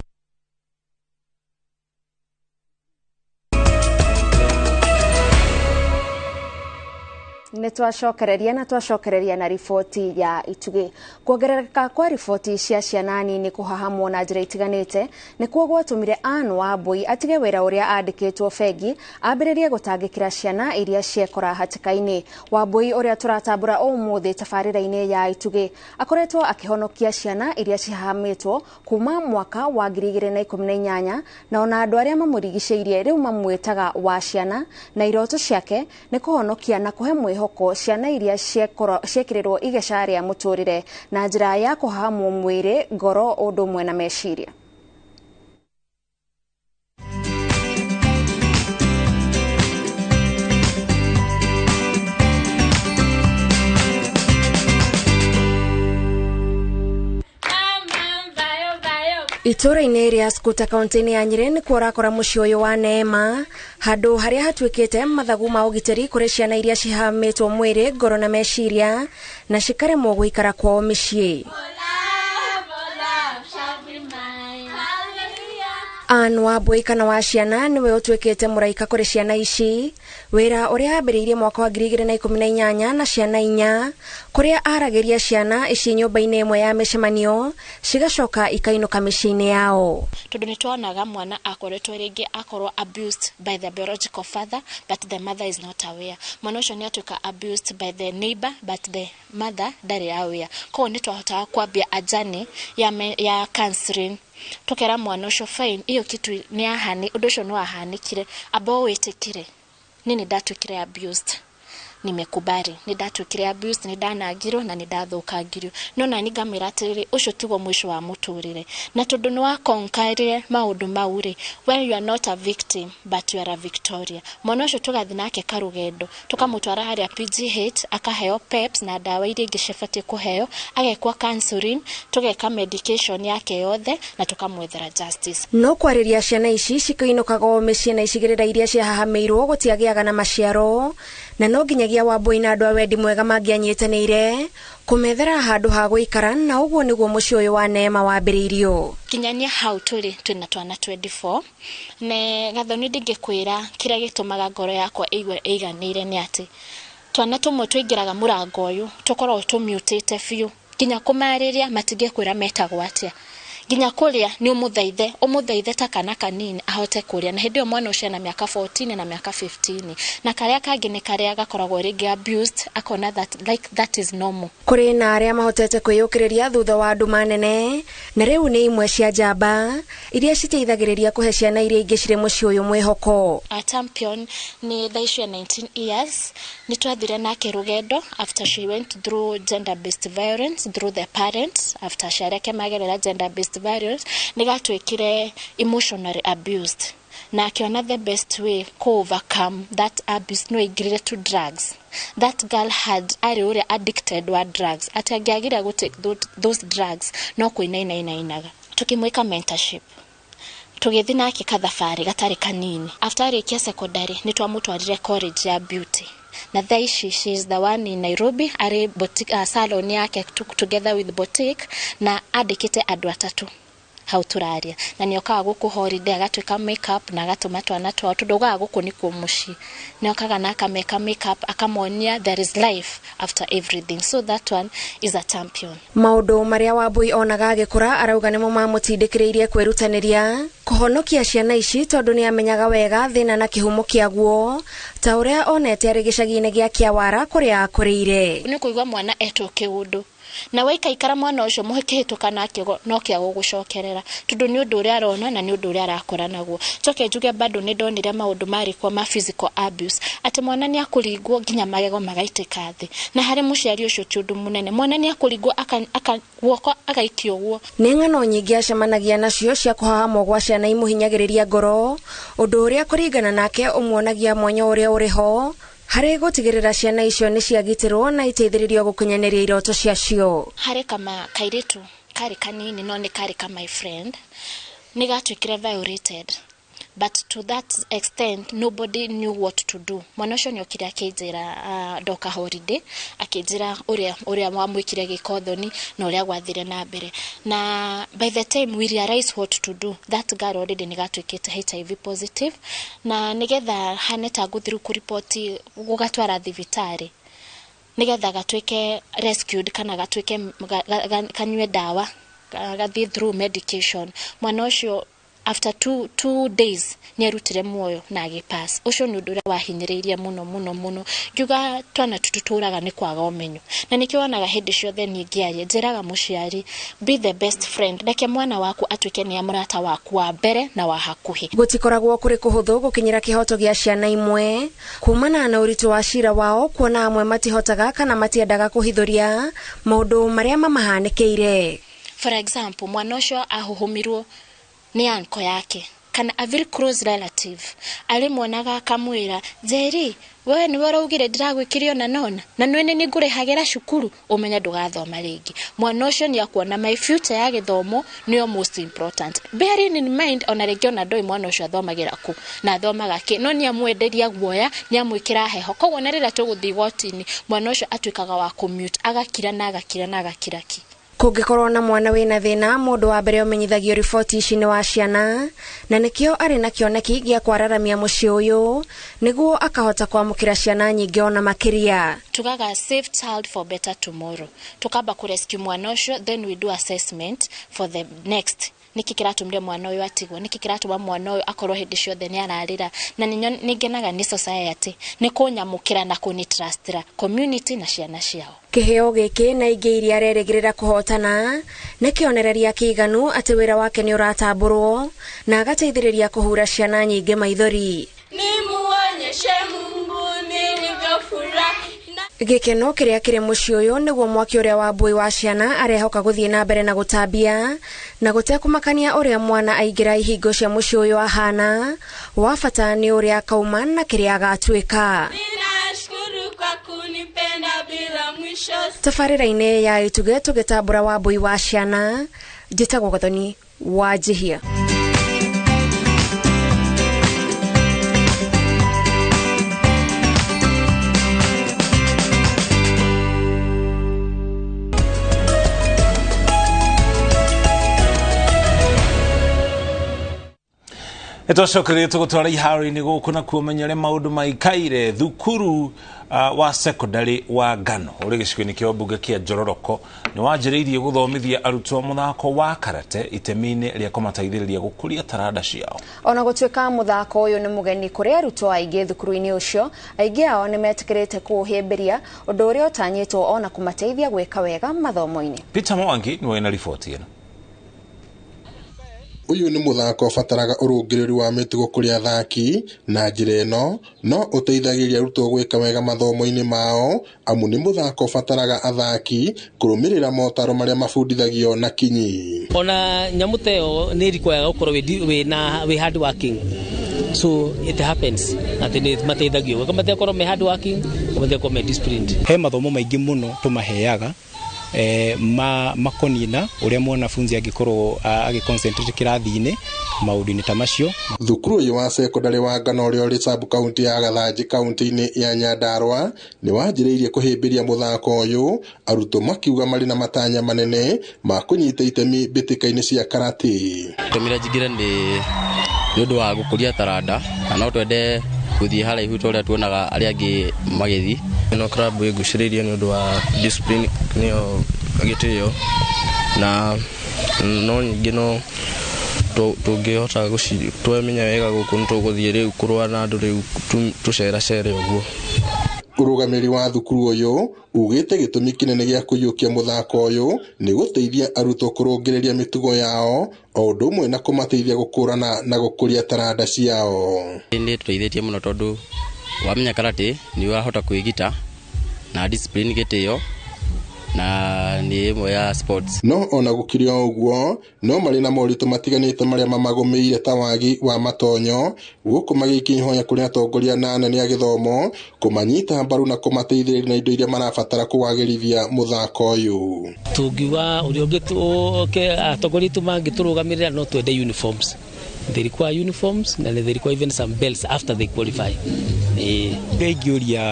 Nĩ twacokereria na twacokereria na riboti ya Itugĩ. Kuongerereka kwa riboti cia ciana nini kũhahamwo na njĩra itiganĩte nĩkuo gwatũmire Ann Wambui atige wĩra ũrĩa andĩkĩtwo bengi ambĩrĩrie gũtangĩkĩra ciana iria ciekora hatĩka-inĩ. Wambui ũrĩa tũratambũra ũmũthĩ tabarĩra-inĩ ya Itugĩ akoretwo akĩhonokia ciana iria cihahamĩtwo kuma mwaka wa 2018 na ona andũ arĩa mamũrigicĩirie rĩu mamwĩtaga wa ciana, na iroto ciake nĩ kũhonokia na kũhe mwĩhoko ciana iria ciekĩrĩrwo igeca rĩa mũtũrĩre na njĩra ya kũhahamwo mwĩrĩ, ngoro ũndũ ũmwe na meciria. Itũũra-inĩ rĩa Skuta kaunti-inĩ ya Nyĩrĩ nĩkuo ũrakora mũciĩ ũyũ wa Neema, handũ harĩa hatuĩkĩte mathagu ma ũgitĩri kũrĩ ciana iria cihamĩtwo mwĩrĩ, ngoro na meciria na cikaremwo gũikara kwao mĩciĩ. Ann Wambui kana wa ciana nĩwe ũtuĩkĩte mũraika kũrĩ ciana ici, wĩra ũrĩa ambĩrĩirie mwaka wa 2018 na ciana inya, kũrĩa aragĩria ciana ici nyũmba-inĩ ĩmwe ya mĩcemanio cigacoka ikainũka mĩciĩ-inĩ yao. Tondũ nĩ tuonaga mwana akoretwo rĩngĩ akorwo abused by the biological father but the mother is not aware. Mwana ũcio nĩ atuĩka abused by the neighbor but the mother ndarĩ aware. Koguo nĩ twahotaga kwambia a journey ya counseling, tukera mwana ũcio fine, iyo kitu nĩ ahani, ũndũ ũcio nĩ wahanĩkire, amba wĩtĩkire nini ndatuĩkire abused, Nimekubali nĩ ndatuĩkire abused, nĩ ndanangirwo na nĩ ndathũkangirio, no nani ngamwĩra atĩrĩrĩ, ũcio tiguo mũico wa mũtũrĩre, na tondũ nĩ wakonkarire maũndũ mau rĩ, well, you are not a victim but you are a victoria. Mwana ũcio tũgathiĩ nake karũgendo, tũkamũtwara harĩa PGH, akaheo PEPs na ndawa iria ingĩ cibatiĩ kũheo, agekwo counseling, tũgeka medication yake yothe na tũkamwethera justice. No kwarĩria ciana ici cikĩinũkaga o mĩciĩ na icigĩrĩra iria ciahahamĩirwo gũtiagĩaga na maciaro, na no nginyagia Wambui na andũ a wendi mwega mangĩanyitanĩire kũmethera handũ ha gũikara, na ũguo nĩguo mũciĩ ũyũ wa Neema wambĩrĩirio. Kinyania hau tũrĩ twĩna twana 24 ne Gathoni, ndingĩkwĩra kĩrĩa gĩtũmaga ngoro yakwa ĩigue ĩiganĩire nĩ atĩ twana tũmwe tũingĩraga mũrango ũyũ tũkoragwo tũmutĩte biũ, nginya kũmarĩria matingĩkwĩra metagwo atĩa, nginya kũrĩa nĩ ũmũthaithe ũmũthaithe ta kana kanini ahote kũrĩa, na hĩndĩ ĩyo mwana ũcio ena mĩaka 14 na mĩaka 15, na karĩa kangĩ nĩ karĩa gakoragwo rĩngĩ abused, akona that like that is normal. Kũrĩ na arĩa mahotete kwĩyũkĩrĩria thutha wa nduma nene, na rĩu nĩ imwe cia njamba iria citeithagĩrĩria kũhe ciana iria ingĩ cirĩ mũciĩ ũyũ mwĩhoko. A champion nĩ thaa icio 19 years, nĩ twathire nake rũgendo after she went through gender based violence through the parents. After aciari ake magerera gender based violence, nĩ gatuĩkire emotionally abused, na akĩona the best way ku overcome that abuse no aingĩrire to drugs. That girl had arĩ ũrĩa addicted wa drugs, atĩ angĩagire gũ take those drugs no kũinainainainaga. Tũkĩmwĩka mentorship, tũgĩthiĩ nake kathabarĩ gatarĩ kanini. After arĩkia secondary, nĩ twamũtwarire college ya beauty, na thaa ici she is the one in Nairobi, arĩ boutique, salon yake together with boutique, na andĩkĩte andũ atatũ hau tũraria, na nĩ okaga gũkũ holiday agatuĩka makeup na agatũma twana twao, tondũ augaga gũkũ nĩkuo mũciĩ. Nĩ okaga na akameka makeup, akamonia there is life after everything. So that one is a champion. Maũndũ marĩa Wambui onaga agĩkũra arauga nĩmo mamũtindĩkĩrĩirie kwĩrutanĩria kũhonokia ciana ici, tondũ nĩ amenyaga wega thĩna na kĩhumo kĩaguo, ta ũrĩa onete arĩ gĩcagi-inĩ gĩa Kĩawara kũrĩa akũrĩire. Nĩ kũigua mwana etwo kĩũndũ, na waikaikara mwana ũcio mũkĩhĩtũka nake no kĩa gũgũcokerera, tondũ nĩ ũndũ ũrĩa arona na nĩ ũndũ ũrĩa arakũra naguo. Njoke njuge bado nĩ ndonire maũndũ marĩ kuo ma physical abuse, atĩ mwana nĩ akũringwo nginya magego magaitĩka thĩ, na harĩ mũciari ũcio ti ũndũ mũnene. Mwana nĩ akũringwo guoko agaikio ũguo. Nĩ ng'ano nyingĩ acemanagia nacio cia kũhahamwo gwa ciana imũhinyagĩrĩria ngoro, ũndũ ũrĩa kũringana nake ũmuonagia mwanya ũrĩa ũrĩ ho harĩ gũtigĩrĩra ciana icio nĩ ciagitĩrwo na iteithĩrĩrio gũkinyanĩria iroto ciacio. Harĩ kama kairĩtu karĩ kanini, no nĩ karĩ ka my friend, nĩ gatuĩkire violated, but to that extent nobody knew what to do. Mwana ũcio nĩ okire akĩnjĩra, ndoka holiday, akĩnjĩra ũrĩa wamwĩkire gĩko thoni na ũrĩa gwathire na mbere, na by the time we realize what to do, that girl already nĩ gatuĩkĩte HIV positive, na nĩgetha hane ta ngũthiĩ kũriboti gũgatwara thibitarĩ nĩgetha gatuĩke rescued kana gatuĩke kanyue ndawa, gathiĩ through medication, mwana ũcio after 2 days nĩ arutire muoyo na agĩpass. Ũcio nĩ ũndũ ũrĩa wahinyĩrĩirie mũno mũno mũno. Ngiuga twana tũtũtũraga nĩ kwaga ũmenyo, na nĩkĩo wonaga hĩndĩ ciothe niĩ ngĩaria njĩraga mũciari, be the best friend, reke mwana waku atuĩke nĩ mũrata waku wa mbere na wa hakuhĩ. Gũtikoragwo kũrĩ kũhũthũ gũkinyĩra kĩhoto gĩa ciana imwe kumana na ũritũ wa cira wao, kuona amwe matihotaga kana matiendaga kũhithũria maũndũ marĩa mamahanĩkĩire. For example, mwana ũcio ahuhumirwo nĩ uncle yake kana a very close relative, arĩmuonaga akamwĩra, "Njeri, we nĩwe ũraugire ndĩragwĩkire ona nona na nĩ nĩ ngũrĩhagĩra cukuru, ũmenye ndũgathoma rĩngĩ." Mwana ũcio nĩ akuona my future ya gĩthomo nĩyo most important, bearing in mind ona rĩngĩ ona ndoĩ mwana ũcio athomagĩra kũ na athomaga kĩ, no nĩ amwenderia guoya, nĩ amwĩkĩra heho. Koguo na rĩrĩa tũgũthiĩ igoti-inĩ, mwana ũcio atuĩkaga wa kũmute, agakira na agakira na agakira ki. Kũngĩkorwo na mwana wĩna thĩna, mũndũ wa mbere ũmenyithagio riboti ici nĩ wa ciana, na nĩkĩo arĩ na kĩoneki gĩa kwararamia mũciĩ ũyũ nĩguo akahota kwamũkĩra ciana nyingĩ ona makĩria. Tugaga save child for better tomorrow. Tukamba ku rescue mwana ũcio, then we do assessment for the next. Nĩkĩ kĩratũmire mwana ũyũ atigwo? Nĩkĩ kĩratũma mwana ũyũ akorwo hĩndĩ ciothe nĩ ararĩra? Na nĩ ngenaga nĩ society nĩ kũnyamũkĩra na kũni trustĩra community na ciana ciao. Kĩheo gĩkĩ na ingĩ iria arerĩgĩrĩra kũhotana nĩ kĩonereria kĩiganu atĩ wĩra wake nĩ ũratambũrwo na agateithĩrĩria kũhura ciana nyingĩ maithori. Nimuonyeshe Mungu nilivyofurahi. Gĩkeno kĩrĩa kĩrĩ mũciĩ ũyũ nĩguo mwaki ũrĩa Wambui wa ciana arehoka gũthiĩ na mbere na gũtambia na gũtekũmakania ũrĩa mwana aingĩra ihingo cia mũciĩ ũyũ ahana, wa bata nĩ ũrĩa akauma na kĩrĩa agatuĩka. Tabarĩra-inĩ ya Itugĩ tũgĩtambũra Wambui wa ciana, njĩtagwo Gathoni wa Njihia. Nĩtwacokereria tũgũtwara iharo-inĩ gũkũ na kuo menya ũrĩa maũndũ maikaire thukuru wa secondary wa Ngano ũrĩ gĩcigo-inĩ kĩa mbunge kĩa Njororoko nĩ wanjĩrĩirie gũthomithia arutwo mũthako wa karate itemi-inĩ rĩa kũmateithĩrĩria gũkũria taranda ciao. Ona gũtuĩka mũthako ũyũ nĩ mũgeni kũrĩ arutwo aingĩ thukuru-inĩ ũcio, aingĩ ao nĩ metĩkĩrĩte kũũhĩmbĩria, ũndũ ũrĩa ũtanyĩtwo ona kũmateithia gwĩka wega mathomo-inĩ. Peter Mwangi nĩwe wĩna riboti ĩno. Ũyũ nĩ mũthako ũbataraga ũrũngĩrĩru wa mĩtugo kũrĩ athaki na njĩra ĩno no ũteithagĩrĩria arutwo gwĩka wega mathomo-inĩ mao amu nĩ mũthako ũbataraga athaki kũrũmĩrĩra motaro marĩa mabundithagio na kinyi. Ona nyamũ ta ĩyo nĩ require gũkorwo wĩ hard working, so it happens atĩ nĩ mateithagio matekorwo me hard working, matekorwo me disciplined. He mathomo maingĩ mũno tũmaheaga makonina uria mwanafunzi angikorwo agiconcentrate kirathi-inĩ maũndũ-inĩ ta macio. Thukuru ũyũ wa secondary wa Ngano ũrĩa ũrĩ sub county ya Gathanji kaunti-inĩ ya Nyandarua nĩ wanjĩrĩirie kũhĩmbĩria mũthako ũyũ, arutwo makiuga marĩ na matanya manene ma kũnyita itemi mbĩtĩka-inĩ cia karate. Tũmire njingĩre nĩ ũndũ wa gũkũria taranda na no twende gũthiĩ haraihu ta ũrĩa tuonaga arĩa angĩ magĩthiĩ. Ĩno club ĩngucĩrĩirie nĩ ũndũ wa discipline nĩyo gĩtĩo na no nyingĩ no tũngĩhota twamenya wega gũkũ nĩ tũgũthiĩ rĩu kũrũa na andũ rĩu tũceracere ũguo. Ũrũgamĩrĩri wa thukuru ũyũ ugĩte gĩtũmi kĩnene gĩa kũiyũkia mũthako ũyũ nĩ gũteithia arutwo kũrũngĩrĩria mĩtugo yao o ũndũ ũmwe na kũmateithia gũkũrana na gũkũria taranda ciao. Nĩ tũteithĩtie mũno tondũ wamenya karate nĩ ũrahota kwĩgita na discipline gĩtĩo na nĩ ĩmwe ya sports. No ona gũkĩrĩ o ũguo no marĩ na moritũ matiganĩte marĩa mamagũmĩire ta wagi wa matonyo, gũkũ magĩikia ihoya kũrĩ atongoria na anene a gĩthomo kũmanyita mbaru na kũmateithĩrĩria na indo iria marabatara kũwagĩrithia mũthako ũyũ. Tũngiuga ũrĩa ũngĩ atongoria aitũ mangĩtũrũgamĩrĩra no twende uniforms. They require uniforms and they require even some belts after they qualify. Ingĩũria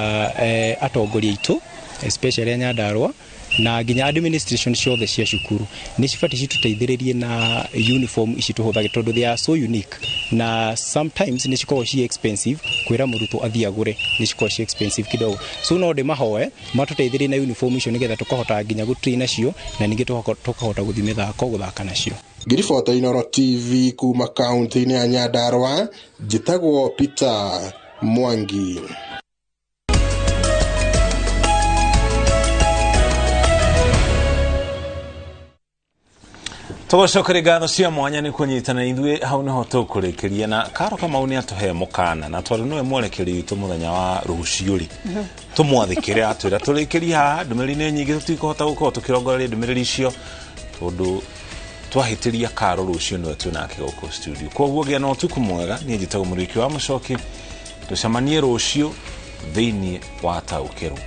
atongoria aitũ especially a Nyandarua na nginya administration ciothe cia cukuru nĩ cibatiĩ citũteithĩrĩrie na uniform ici tũhũthagĩra tondũ they are so unique na sometimes nĩ cikoragwo ci expensive kwĩra mũrutwo athiĩ agũre, nĩ cikoragwo ci expensive kidogo, so no ndĩmahoe matũteithĩrĩrie na uniform icio nĩgetha tũkahota nginya gũtrain nacio na ningĩ tũkahota gũthiĩ mĩthako gũthaka nacio. Ngĩribota Inooro TV kuma kaunti-inĩ ya Nyandarua, njĩtagwo Peter Mwangi. Tũgũcokeria ngatho cia mwanya nĩ kũnyitana ithuĩ hau nĩho tũkũrĩkĩria na Karo Kamau nĩ atũhe mũkana na tondũ nĩwe mwerekeri witũ mũthenya wa rũciũ rĩ tũmwathĩkĩre atwĩra tũrĩkĩrie haha. Ndũmĩrĩri nĩ nyingĩ tũtikũhota gũkorwo tũkĩrongoreria ndũmĩrĩri icio tondũ twahĩtĩria Karo rũciũ nĩwe twĩ nake gũkũ studio. Koguo gĩa na ũtukũ mwega, niĩ njĩtagwo Mũrĩki wa Mũcoki, tũcemanie rũciũ thĩinĩ wa Taũkĩrwo.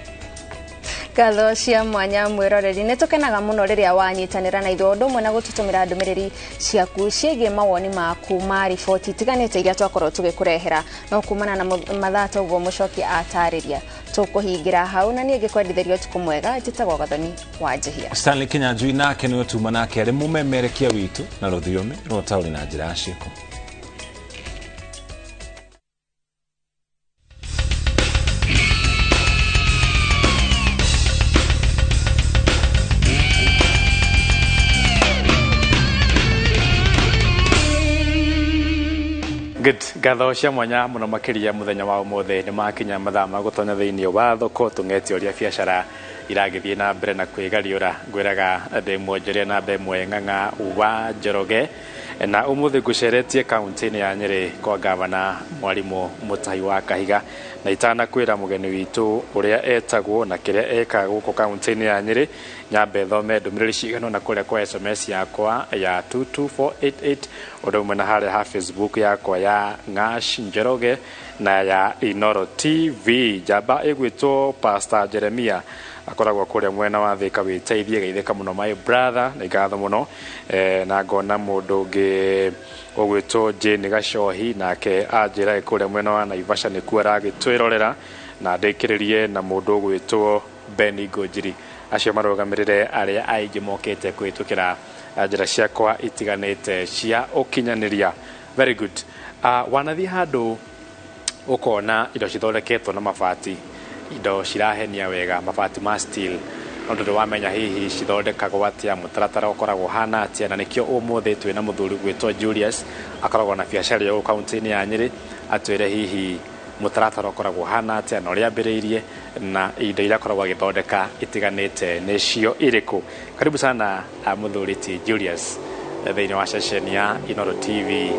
Ngatho cia mwanya mwĩroreri, nĩ tũkenaga mũno rĩrĩa wanyitanĩra na ithuĩ ũndũ ũmwe na gũtũtũmĩra ndũmĩrĩri ciaku ciĩgiĩ mawoni maku ma riboti itiganĩte iria twakorwo tũgĩkũrehera no kumana na mathaa ta ũguo Mũcoki atarĩria tũkũhingĩra hau na niĩ ngĩkwendithĩria ũtukũ mwega. Njĩtagwo Gathoni wa Njihia. Stanley Kinyanjui nake nĩwe tuma nake arĩ mũmemerekia witũ na rũthiomi rwa taũni na njĩra ya ciĩko. Good. Ngatho cia mwanya muno makiria muthenya wa umuthi ni makinya mathaa ma gutonya thiini wa thoko tung'ete uria biacara Iragĩthiĩ na mbere na kwĩgariũra. Ngwĩraga ndĩ mwonjoria na ĩmwe Ng'ang'a wa Njoroge, na ũmũthĩ ngũceretie kaunti-inĩ ya Nyĩrĩ kwa gavana Mwarimũ Mutahi wa Kahiga. Na itanakwĩra mũgeni witũ ũrĩa etagwo na kĩrĩa ekaga gũkũ kaunti-inĩ ya Nyĩrĩ, nyambe thome ndũmĩrĩri cigana ũna kũrĩa kwa SMS yakwa ya 22488, ũndũ ũmwe na harĩa ha Facebook yakwa ya Ng'ash Njoroge na ya Inoro TV. Njamba ĩgwĩtwo Pastor Jeremia akoragwo kũrĩa mwena wa Thika, wĩteithie geithĩka mũno my brother, nĩ ngatho mũno. Na ngona mũndũ ũngĩ ũgwĩtwo Jane Gacohi, nake anjĩra kũrĩa mwena wa Naivasha nĩkuo aragĩtwĩrorera, na ndĩkĩrĩrie na mũndũ ũgwĩtwo Benny Ngũnjiri. Acio marũgamĩrĩre arĩa aingĩ mokĩte kũhĩtũkĩra njĩra ciakwa itiganĩte cia ũkinyanĩria. Very good. Wanathiĩ handũ ũkona indo cithondeketwo na mabati, indo cirahenia wega, mabati ma steel, no ndũrĩ wamenya hihi cithondekagwo atĩa, mũtaratara ũkoragwo ũhana atĩa. Na nĩkĩo ũmũthĩ twĩna mũthuri gwĩtwo Julius, akoragwo na biacara ĩyo kaunti-inĩ ya Nyĩrĩ, atwĩre hihi mũtaratara ũkoragwo ũhana atĩa na ũrĩa ambĩrĩirie na indo iria akoragwo agĩthondeka itiganĩte nĩcio irĩkũ. Karibu sana mũthuri ti Julius thĩinĩ wa ceceni ya Inoro TV.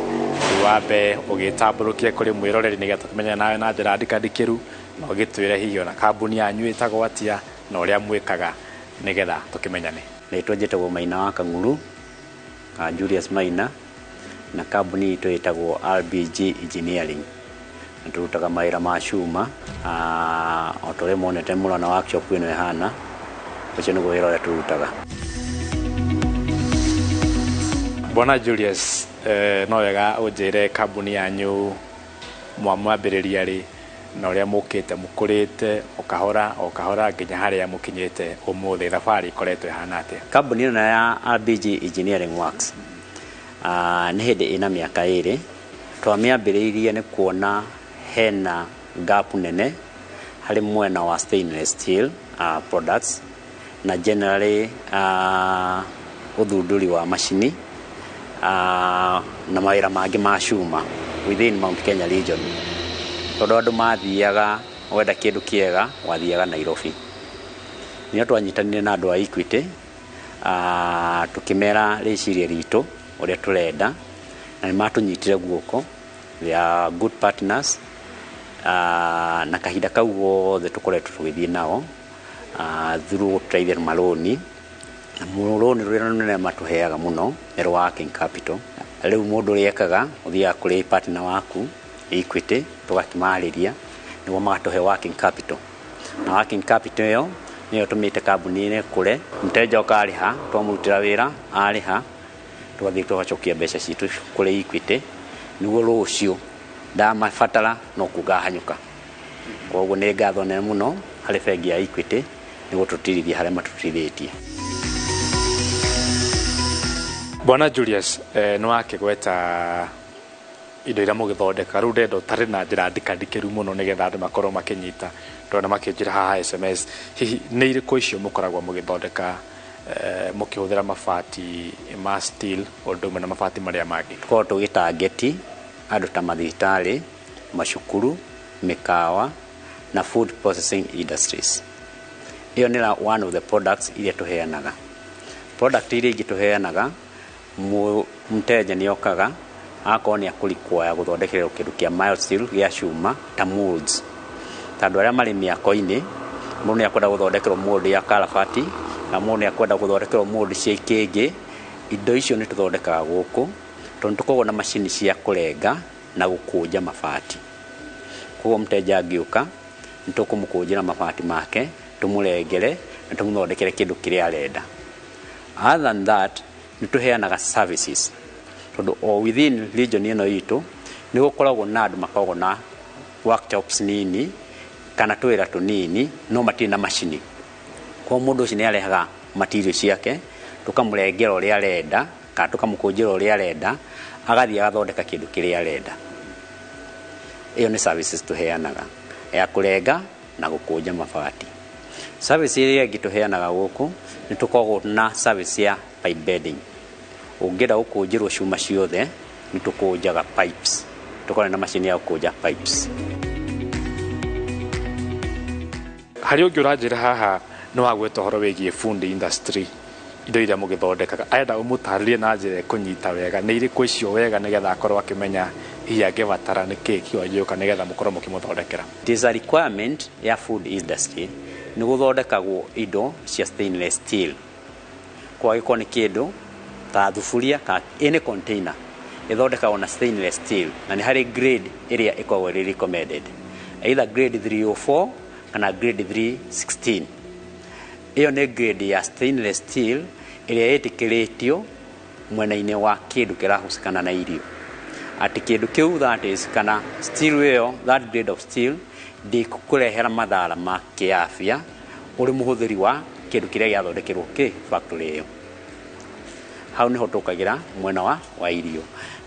Wambe ũgĩtambũrũkie kũrĩ mwĩroreri nĩgetha tũkĩmenyane nawe na njĩra ndikandikĩru, na ũgĩtwĩre hihi ona kambuni yanyu ĩtagwo atĩa na ũrĩa mwĩkaga nĩgetha tũkĩmenyane. Rĩtwa njĩtagwo Maina wa Kang'uru, Julius Maina, na kambuni itũ ĩtagwo RBG Engineering. Na tũrutaga mawĩra ma cuma, o ta ũrĩa monete mũrona workshop ĩno ĩhana, ũcio nĩguo wĩra ũrĩa tũrutaga. Bwana Julius, no wega ũnjĩre kambuni yanyu mwamwambĩrĩria rĩ na ũrĩa mũkĩte mũkũrĩte o kahora o kahora nginya harĩa mũkinyĩte ũmũthĩ, thabarĩ ĩkoretwo ĩhana atĩa? Kambuni ĩno ya RBG Engineering Works nĩ hĩndĩ ĩna mĩaka 2. Twamĩambĩrĩirie nĩ kuona hena gap nene harĩ mwena wa stainless steel products na generally ũthundũri wa macini na mawĩra mangĩ ma cuma within Mount Kenya region. Tondũ andũ mathiaga wenda kĩndũ kĩega wathiaga Nairobi. Nĩo twanyitanire na andũ a Equity, tũkĩmera rĩciria ritũ ũrĩa tũrenda, na nĩ matũnyitire guoko. They are good partners, na kahinda kau gothe tũkoretwo tũgĩthiĩ nao through gũtũteithia marũni. Na rũni rũrĩa rũnene matũheaga mũno nĩ rwa working capital. Rĩu mũndũ ũrĩa ekaga ũthiaga kũrĩ partner waku Equity, tũgakĩmarĩria nĩguo magatũhe working capital. Na working capital ĩyo nĩyo tũmĩte kambuni ĩno ĩkũre. Mteja oka arĩha, twamũrutĩra wĩra arĩha, tũgathiĩ tũgacokia mbeca citũ kũrĩ Equity nĩguo rũciũ ndamabatara no kũngahanyũka. Koguo nĩ ngatho nene mũno harĩ bengi ya Equity nĩ gũtũtirithia harĩa matũtirithĩtie. Bwana Julius, nĩ wakĩgweta indo iria mũgĩthondeka, rĩu ndenda ũtarĩ na njĩra ndikandikĩru mũno nĩgetha andũ makorwo makĩnyita. Ndona makĩnjĩra haha SMS, hihi nĩ irĩkũ icio mũkoragwo mũgĩthondeka mũkĩhũthĩra mabati ma steel ũndũ ũmwe na mabati marĩa mangĩ? Tũkoragwo tũgĩtangeti andũ ta mathibitarĩ, macukuru, mĩkawa na food processing industries. Ĩyo nĩ one of the products iria tũheanaga. Product iria ingĩ tũheanaga, mteja nĩ okaga akorwo nĩ akũrequire gũthondekerwo kĩndũ kĩa mild steel gĩa cuma ta molds. Ta andũ arĩa marĩ mĩako-inĩ, mũndũ nĩ akwenda gũthondekerwo mold ya karabati, na mũndũ nĩ akwenda gũthondekerwo mold cia ikĩngĩ. Indo icio nĩ tũthondekaga gũkũ, tondũ nĩ tũkoragwo na macini cia kũrenga na gũkũnja mabati. Koguo mteja angĩũka, nĩ tũkũmũkũnjĩra mabati make, tũmũrengere na tũmũthondekere kĩndũ kĩrĩa arenda. Other than that, nĩ tũheanaga services. Tondũ o within region ĩno itũ, nĩ gũkoragwo na andũ makoragwo na workshops nini kana tũwĩra tũnini, no matirĩ na macini. Koguo mũndũ ũcio nĩ arehaga material ciake, tũkamũrengera ũrĩa arenda kana tũkamũkũnjĩra ũrĩa arenda, agathiĩ agathondeka kĩndũ kĩrĩa arenda. Ĩyo nĩ services tũheanaga ya kũrenga na gũkũnja mabati. Service ĩrĩa ĩngĩ tũheanaga gũkũ nĩ tũkoragwo na service ya pipe bending. Ũngĩenda gũkũnjĩrwo cuma ciothe, nĩ tũkũnjaga pipes. Tũkoragwo na macini ya gũkũnja pipes. Harĩ ũngĩ ũranjĩra haha Nĩ wagwĩta ũhoro wĩgiĩ food industry, indo iria mũgĩthondekaga, arenda ũmũtarĩrie na njĩra ĩkũnyita wega nĩ irĩkũ icio wega, nĩgetha akorwo akĩmenya hihi angĩbatara nĩ kĩĩ kĩonjũka nĩgetha mũkorwo mũkĩmũthondekera. It is a requirement ya food industry nĩ gũthondekagwo indo cia stainless steel. Kwagĩkorwo nĩ kĩndũ ta thuburia ka any container ĩthondekagwo na stainless steel, na nĩ harĩ grade ĩrĩa ĩkoragwo ĩrĩ recommended, either grade 304 kana grade 316. Ĩyo nĩ grade ya stainless steel ĩrĩa ĩtĩkĩrĩtio mwena-inĩ wa kĩndũ kĩrahusikana na irio, atĩ kĩndũ kĩu, that is, kana steel ĩyo, that grade of steel ndĩkũrehera mathara ma kĩafya ũrĩ mũhũthĩri wa kĩndũ kĩrĩa gĩathondekerwo kĩ factory ĩyo. Hau nĩho tũkagĩra mwena wa irio,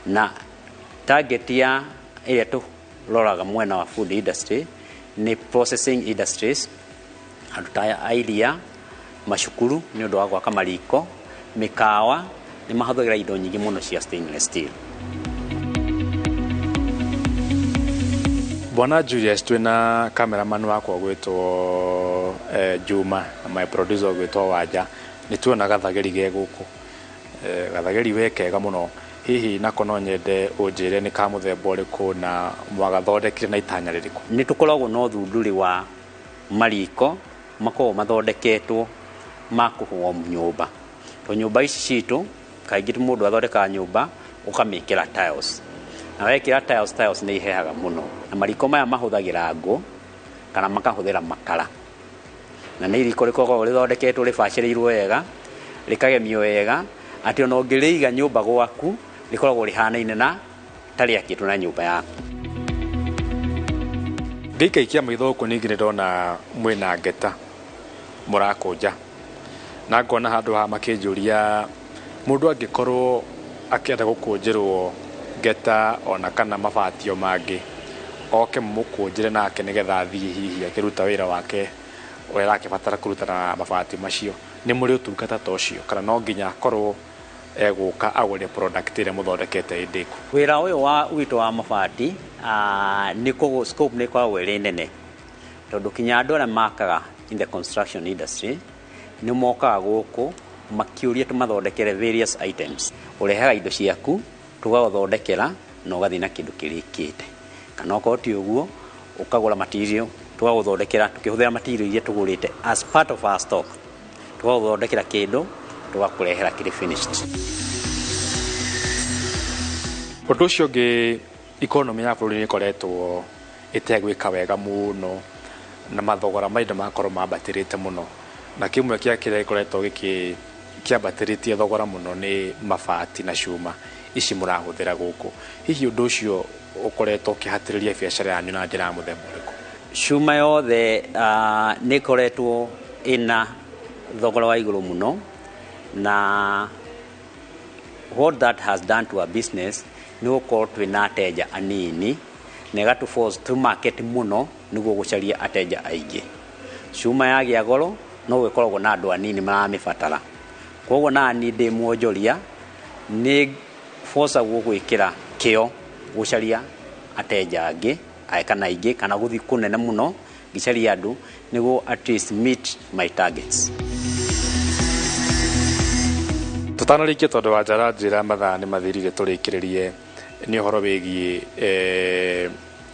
na target ya ĩrĩa tũroraga mwena wa food industry nĩ processing industries, andũ ta a iria, macukuru nĩ ũndũ wa gwaka mariko, mĩkawa nĩ mahũthagĩra indo nyingĩ mũno cia stainless steel. Bwana Julius, twina cameraman wakwa gwitwo Juma na my producer gwitwo Wanja, nĩ tuona gathageri ge gũkũ, gathageri we kega mũno. Hihi nako no nyende ũnjĩre nĩ ka mũthemba ũrĩkũ na mwagathondekire na itanya rĩrĩkũ? Nĩ tũkoragwo na ũthundũri wa mariko makoragwo mathondeketwo ma kũhũo nyũmba, to nyũmba ici citũ kaingĩ mũndũ athondekaga nyũmba ũkamĩkĩra tiles, na wekĩra tiles, tiles nĩ ihehaga mũno, na mariko maya mahũthagĩra ngũ kana makahũthĩra makara, na nĩ iriko rĩkoragwo rĩthondeketwo rĩbacĩrĩirwo wega, rĩkagemio wega, atĩ ona ũngĩrĩiga nyũmba gwaku rĩkoragwo rĩhanaine na ta rĩakĩtwo na nyũmba yaku. Ngĩikaikia maitho gũkũ ningĩ nĩndona mwĩna ngeta mũrakũnja, na ngona handũ ha makĩnjũria mũndũ angĩkorwo akĩenda gũkũnjĩrwo ngeta ona kana mabatio mangĩ, oke mũkũnjĩre nake nĩgetha athiĩ hihi akĩruta wĩra wake ũrĩa arakĩbatara kũruta na mabati macio. Nĩ mũrĩ ũtungata ta ũcio kana no nginya akorwo egũka agũre product ĩrĩa mũthondekete ĩndĩ ĩku? Wĩra ũyũ wa witũ wa mabati nĩ kũgũ scope nĩ ĩkoragwo ĩrĩ nene, tondũ kinya andũ arĩa makaga in the construction industry nĩ mokaga gũkũ makĩũria tũmathondekere various items. Ũrehaga indo ciaku tũgagũthondekera na ũgathiĩ na kĩndũ kĩrĩkĩte, kana okorwo ti ũguo ũkagũra material tũgagũthondekera tũkĩhũthĩra material iria tũgũrĩte as part of our stock, tũgagũthondekera kĩndũ tũgakũrehera kĩrĩ finished. Ũndũ ũcio ũngĩ, economy ya bũrũri nĩ ĩkoretwo ĩtegwĩka wega mũno na mathogora ma indo magakorwo mambatĩrĩte mũno, na kĩmwe kĩa kĩrĩa gĩkoretwo gĩkĩ kĩambatĩrĩtie thogora mũno nĩ mabati na cuma ici mũrahũthĩra gũkũ. Hihi ũndũ ũcio ũkoretwo ũkĩhatĩrĩria biacara yanyu na njĩra ya mũthemba ũrĩkũ? Cuma yothe nĩ ĩkoretwo ĩna thogora wa igũrũ mũno, na what that has done to our business nĩ gũkorwo twĩna ateja anini na ĩgatũ force to market mũno nĩguo gũcaria ateja aingĩ. Cuma yagĩa goro no gũkoragwo na andũ anini maramĩbatara, koguo nani ndĩ mwonjoria nĩ forcagwo gwĩkĩra kĩo gũcaria ateja angĩ kana aingĩ kana gũthiĩ kũnene mũno ngĩcaria andũ nĩguo at least meet my targets. Tũtanarĩkia, tondũ wa njara njĩra mathaa nĩ mathirire, tũrĩkĩrĩrie nĩ ũhoro wĩgiĩ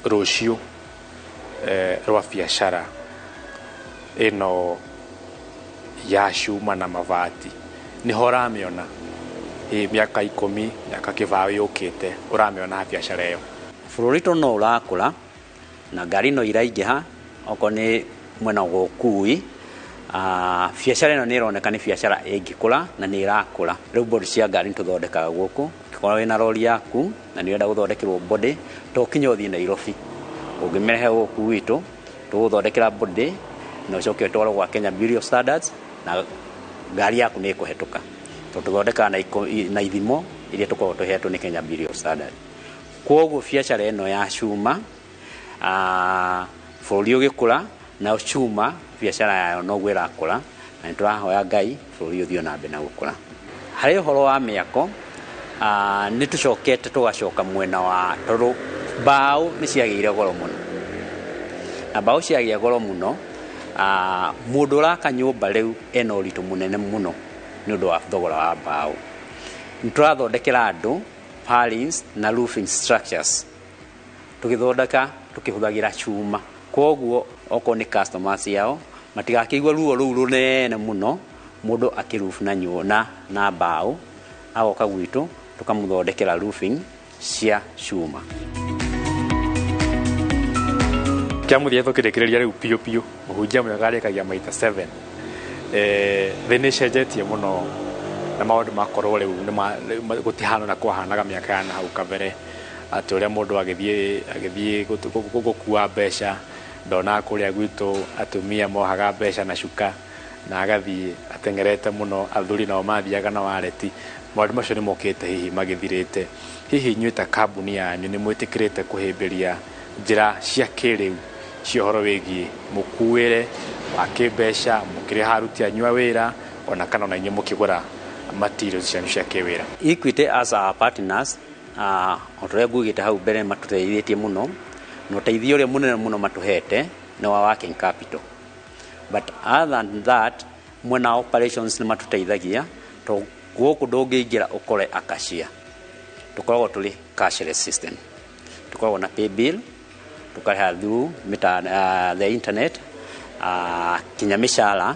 rũciũ rwa biacara ĩno ya cuma na mabati. Nĩho ũramĩona mĩaka 10, mĩaka 20 yũkĩte, ũramĩona biacara ĩyo? Bũrũri to no ũrakũra na ngari no iraingĩha, okorwo nĩ mwena wa ũkui, biacara ĩno nĩ ĩroneka nĩ biacara ĩngĩkũra na nĩ ĩrakũra. Rĩu body cia ngari nĩ tũthondekaga gũkũ, ũngĩkorwo wĩna rori yaku na nĩ ũrenda gũthondekerwo body, to kinya ũthiĩ Nairobi, ũngĩmĩrehe gũkũ gwitũ tũgũthondekera body na ũcoke ũtwarwo gwa Kenya Bureau of Standards na ngari yaku nĩ ĩkũhetũka, tondũ tũthondekaga na ithimo iria tũkoragwo tũhetwo nĩ Kenya Bureau of Standards. Koguo biacara ĩno ya cuma, bũrũri ũgĩkũra na cuma biacara yayo noguo ĩrakũra, na nĩ tũrahoya Ngai bũrũri ũthiĩ na mbere na gũkũra. Harĩ ũhoro wa mĩako, nĩ tũcokete tũgacoka mwena wa, tondũ mbaũ nĩ ciagĩire goro mũno, na mbaũ ciagĩa goro mũno, Mũndũ ũraka nyũmba rĩu ena ũritũ mũnene mũno nĩ ũndũ wa thogora wa mbaũ. Nĩ tũrathondekera andũ palings na roofing structures, tũgĩthondeka tũkĩhũthagĩra cuma. Koguo okorwo nĩ customers yao matigakĩigua ruo rũu rũnene mũno mũndũ akĩroof na nyũna na mbaũ, agoka gwitũ tũkamũthondekera roofing cia cuma. Kĩa mũthia tũkĩrĩkĩrĩria rĩu biũ biũ, mũhunjia mwega arĩkagia maita 7. Thĩ nĩ ĩcenjetie mũno na maũndũ makorwo rĩu gũtihana na kwahanaga mĩaka ya na hau kabere, atĩ ũrĩa mũndũ agĩthiĩ gũkua mbeca. Ndonaga kũrĩa gwitũ atumia mohaga mbeca na cuka na agathiĩ ateng'erete mũno, athuri nao mathiaga na wareti. Maũndũ macio nĩ mokĩte hihi magĩthirĩte. Hihi inyuĩ ta kambuni yanyu nĩ mwĩtĩkĩrĩte kũhĩmbĩria njĩra cia kĩrĩu cia ũhoro wĩgiĩ mũkuĩre wa kĩmbeca, mũkĩrĩha aruti anyu a wĩra, ona kana ona inyuĩ mũkĩgũra materials cianyu cia kĩwĩra? Equity as our partners, o ta ũrĩa nguugĩte hau mbere, matũteithĩtie mũno, na ũteithio ũrĩa mũnene mũno matũhete nĩ wa working capital. But other than that, mwena wa operations nĩ matũteithagia, tondũ gũkũ ndũngĩingĩra ũkore akashia. Tũkoragwo tũrĩ cashless system, tũkoragwo na pay bill, tũkarĩha through the internet, kinya mĩcara.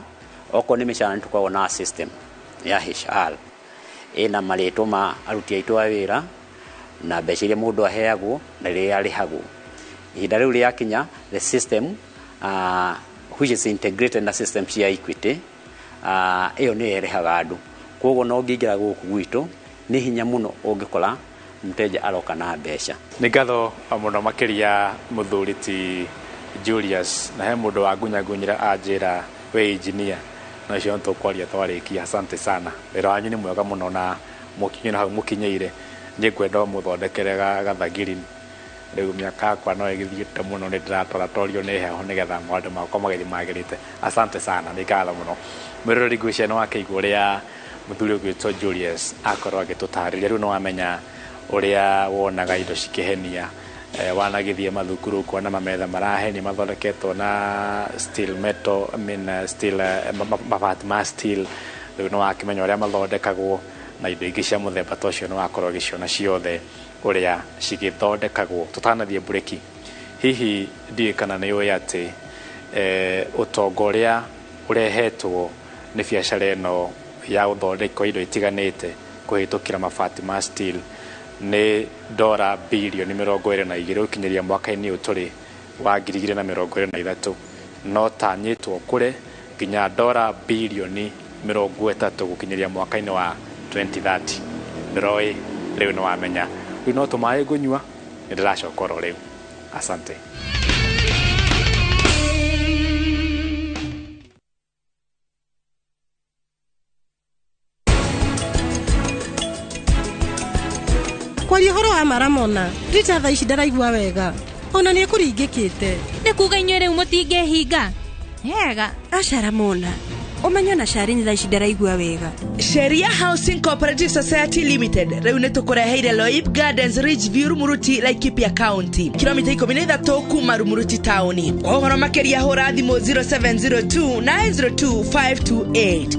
Okorwo nĩ mĩcara, nĩ tũkoragwo na system ya HR ĩna marĩtwa ma aruti aitũ a wĩra na mbeca iria mũndũ aheagwo na rĩrĩa arĩhagwo. Ihinda rĩu rĩakinya, the system, which is integrated na system cia Equity, ĩyo nĩyo ĩrĩhaga andũ. Koguo no ũngĩingĩra gũkũ gwitũ, nĩ hinya mũno ũngĩkora mteja aroka na mbeca. Nĩ ngatho mũno makĩria mũthuri ti Julius, na he mũndũ wa ngunyagunyĩra anjĩra we engineer, na ũcio nĩ tũkwaria twarĩkia. Asante sana, wĩra wanyu nĩ mwega mũno na mũkinye na hau mũkinyĩire. Niĩ ngwenda mũthondekere gathagiri rĩu mĩaka yakwa no ĩgĩthiĩte mũno, nĩ ndĩratoratorio nĩ heho nĩgetha maũndũ makwa magĩthiĩ magĩrĩte. Asante sana, nĩ ngatho mũno. Mwĩroreri, ngwĩciria nĩ wakĩigua ũrĩa mũthuri ũgwĩtwo Julius akorwo agĩtũtarĩria. Rĩu nĩ wamenya ũrĩa wonaga indo cikĩhenia, wanagĩthiĩ mathukuru kuona mametha marahenia mathondeketwo na steel metal, I mean, steel, mabati ma steel. Rĩu nĩ wakĩmenya ũrĩa mathondekagwo na indo ingĩ cia mũthemba ta ũcio, nĩ wakorwo ũgĩciona ciothe ũrĩa cigĩthondekagwo. Tũtanathiĩ mburĩki, hihi ndiũĩ kana nĩ ũĩ atĩ ũtonga ũrĩa ũrehetwo nĩ biacara ĩno ya ũthondeki wa indo itiganĩte kũhĩtũkĩra mabati ma steel nĩ dora birioni 22 gũkinyĩria mwaka-inĩ ũyũ tũrĩ wa 2023, no tanyĩtwo kũre nginya dora birioni 30 gũkinyĩria mwaka-inĩ wa 2030? Ndĩroĩ rĩu nĩ wamenya. Rĩu no tũmaĩ ngũnyua, nĩ ndĩracoka oro rĩu. Asante. Kwaria ũhoro wa maramona rita, thaa ici ndaraigua wega, ona nĩ ekũringĩkĩte. Nĩ kuga inyuĩ rĩu mũtingĩhinga hega? Aca Ramona, ũmenyo na Sharini, thaa ici ndaraigua wega. Sheria Housing Cooperative Society Limited rĩu nĩ tũkũreheire Loip Gardens, Ridgeview, Rumuruti, Laikipia County, kilomita 13 kuma Rumuruti taũni. Kwa ũhoro makĩria hũra thimũ 0702 902 528.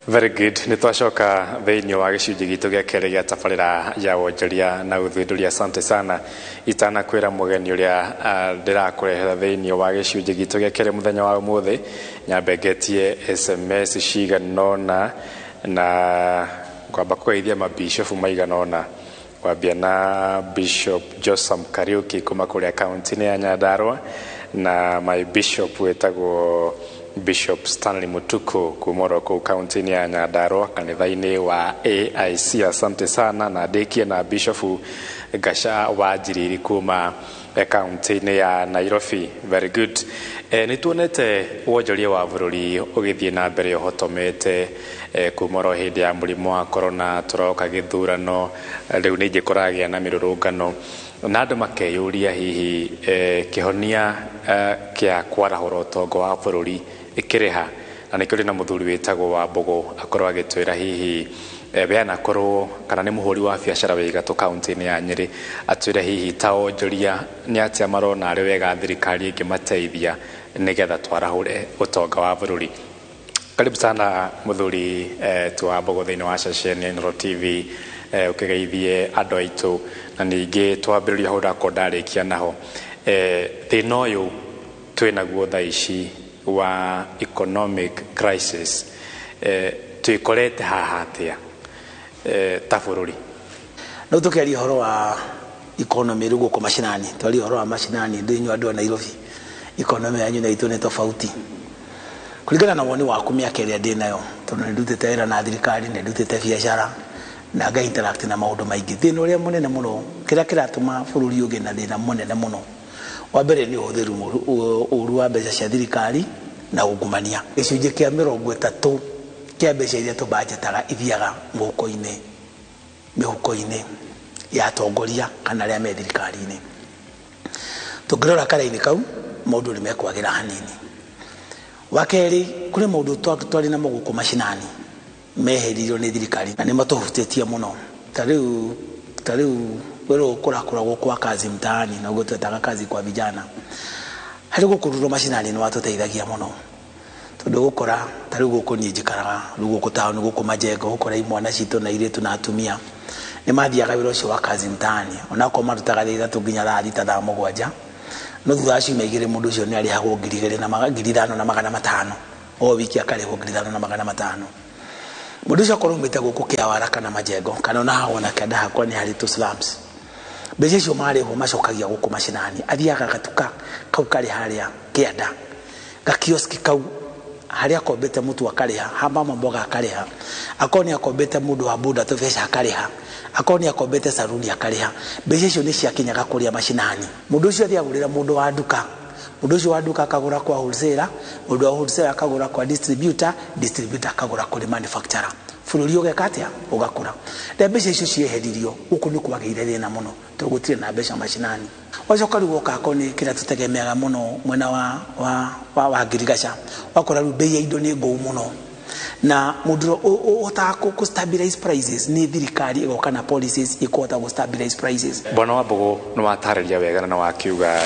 Very good. Nĩ twacoka thĩinĩ wa gĩcunjĩ gitũ gĩa kerĩ gĩa tabarĩra ya wonjoria na ũthundũri. Asante sana. Itanakwĩra mũgeni ũrĩa ndĩrakũrehera thĩinĩ wa gĩcunjĩ gitũ gĩa kerĩ mũthenya wa ũmũthĩ, nyambe ngetie SMS cigana ũna na ngwamba kũgeithia mabishofu maigana ũna, kwambia na Bishop Josam Kariuki kuma kũrĩa kaunti-inĩ ya Nyandarua, na my bishop wĩtagwo Bishop Stanley Mutuku kuma oro kũu kaunti-inĩ ya Nyandarua, kanitha-inĩ wa AIC. Asante sana. Na ndĩkie na Bishop Gasha wa Njiriri kuma kaunti-inĩ ya Nairobi. Very good. Nĩ tuonete wonjoria wa bũrũri ũgĩthiĩ na mbere ũhotomete kuma oro hĩndĩ ya mũrimũ wa corona, tũroka gĩthurano, rĩu ningĩ kũragĩa na mĩrũrũngano, na andũ makeyũria hihi kĩhonia kĩa kwarahũra ũtonga wa bũrũri ĩkĩrĩha. Na nĩkĩo ndĩ na mũthuri wĩtagwo wa Mbũgũ akorwo agĩtwĩra hihi We anakorwo kana nĩ mũhũri wa biacara wĩ gatũ kaunti-inĩ ya Nyĩrĩ, atwĩre hihi ta onjoria nĩ atĩa marona arĩ wega thirikari ĩngĩmateithia nĩgetha twarahũre ũtonga wa bũrũri. Karibu sana muthuri Tuwa Mbogo thĩinĩ wa ceceni ya Inooro TV, ũkĩgeithie andũ aitũ, na ningĩ twambĩrĩria hau ndakorwo ndarĩkia naho. Thĩna ũyũ twĩnaguo thaa ici wa economic crisis, twĩkorete haha atĩa ta bũrũri? No tũkĩaria ũhoro wa economy rĩu gũkũ macinani, twaria ũhoro wa macinani, ndĩ inyuĩ andũ a Nairobi, economy yanyu na itũ nĩ tofauti. Kũringana na woni waku mĩaka ĩrĩa ndĩ nayo, tondũ nĩ ndutĩte wĩra na thirikari, nĩ ndutĩte biacara na nga interact na maũndũ maingĩ, thĩna ũrĩa mũnene mũno kĩrĩa kĩratũma bũrũri ũgĩe na thĩna mũnene mũno, wa mbere nĩ ũhũthĩri ũru wa mbeca cia thirikari na ungumania. Gĩcunjĩ kĩa 30 kĩa mbeca iria tũbanjetaga ithiaga mũhuko-inĩ, mĩhuko-inĩ ya atongoria kana arĩa me thirikari-inĩ. Tũngĩrora karaini kau, maũndũ nĩ mekwagĩra hanini. Wa kerĩ, kũrĩ maũndũ twarĩ namo gũkũ macinani meheririo nĩ thirikari na nĩ matũhutĩtie mũno. Ta rĩu wĩra ũkũrakũragwo kwa kazi mtaani, na ũguo twetaga kazi kwa vijana, harĩ gũkũ ruro macinani nĩ watũteithagia mũno, tondũ gũkora ta rĩu gũkũ niĩ njikaraga rĩu gũkũ taũni, gũkũ Majengo, gũkora imwana citũ na airĩtu na atumia nĩ mathiaga wĩra ũcio wa kazi mtaani, onakorwo marutaga thaa 3 nginya thaa 6 thaa 7, no thutha wa ciumia 2 mũndũ ũcio nĩ arĩhagwo 2,500 o wiki, akarĩhwo 5,500. Mũndũ ũcio akorwo aumĩte gũkũ Kĩawara kana Majengo kana ona haha ona kĩanda hakwa nĩ harĩ tũ slums, mbeca icio marĩhwo macokagia gũkũ macinani, athiaga gatuka kau karĩ harĩa kĩanda, gakioski kau harĩa akombete mũtu akarĩha, ha mama mboga akarĩha, akorwo nĩ akombete mũndũ wa boda tũbeca akarĩha, akorwo nĩ akombete saruni akarĩha. Mbeca icio nĩ ciakinyaga kũrĩa macinani. Mũndũ ũcio athiĩ agũrĩra mũndũ wa nduka, mũndũ ũcio wa nduka akagũra kwa wholesaler, mũndũ wa wholesaler akagũra kwa distributor, distributor akagũra kũrĩ manufacturer. Bũrũri ũgeka atĩa? Ũgakũra. Rĩrĩa mbeca icio cieheririo, gũkũ nĩ kwagĩire thĩna mũno, tondũ gũtirĩ na mbeca macinani. Wacoka rĩu woka akorwo nĩ kĩrĩa tũtegemeaga mũno mwena wa ngirigaca, wakora rĩu bei ya indo nĩ ngũu mũno, na mũndũ ũhotaga kũ stabilize prices nĩ thirikari ĩgoka na policies ikũhota gũ stabilize prices. Bwana wa Mbogo, nĩ watarĩria wega na nĩ wakiuga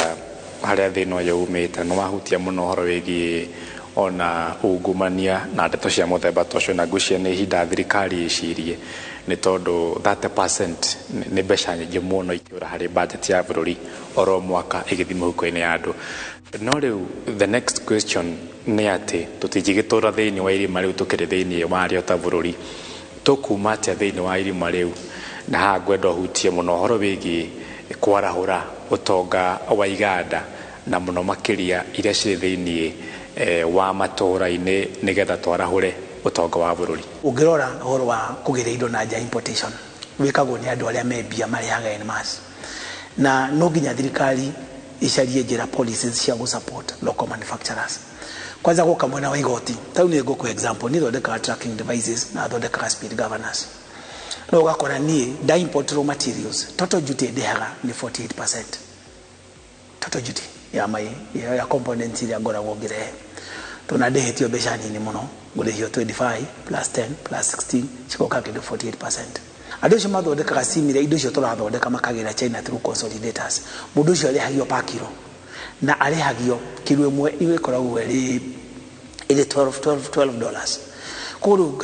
harĩa thĩna ũyũ umĩte, nĩ wahutia mũno ũhoro wĩgiĩ ona ungumania na ndeto cia mũthemba ta ũcio, na ngwĩciria nĩ ihinda thirikari ĩcirie, nĩ tondũ 30% nĩ mbeca nyingĩ mũno ikĩũra harĩ budget ya bũrũri oro mwaka ĩgĩthiĩ mĩhuko-inĩ ya andũ. No rĩu the next question nĩ atĩ tũtingĩgĩtũra thĩinĩ wa irima rĩu tũkĩrĩ thĩinĩ warĩo ta bũrũri, tũkuma atĩa thĩinĩ wa irima rĩu? Na haha ngwenda ũhutie mũno ũhoro wĩgiĩ kwarahũra ũtonga wa iganda na mũno makĩria iria cirĩ thĩinĩ wa matũũra-inĩ nĩgetha twarahũre ũtonga wa bũrũri. Ũngĩrora ũhoro wa kũgĩra indo na nja importation wĩkagwo nĩ andũ arĩa me mbia marĩhaga en masse, na no nginya thirikari icarie njĩra policies cia gũ support local manufacturers. Kwanza gũka mwena wa igoti, ta rĩu nĩ ngũkũhe example, niĩ thondekaga tracking devices na thondekaga speed governors, no ũgakora niĩ nda import raw materials, total duty ndĩhaga nĩ 48%, total duty ya mai ya components iria ngoragwo ngĩrehe, tondũ na ndĩhĩtio mbeca nini mũno, ngũrĩhio 25 plus 10 plus 16 cigoka kĩndũ 48%. Andũ acio mathondekaga similar indo icio tũrathondeka makagĩra China through consolidators. Mũndũ ũcio arĩhagio per kilo, na arĩhagio kilo ĩmwe ĩkoragwo ĩrĩ $12. Koguo rĩu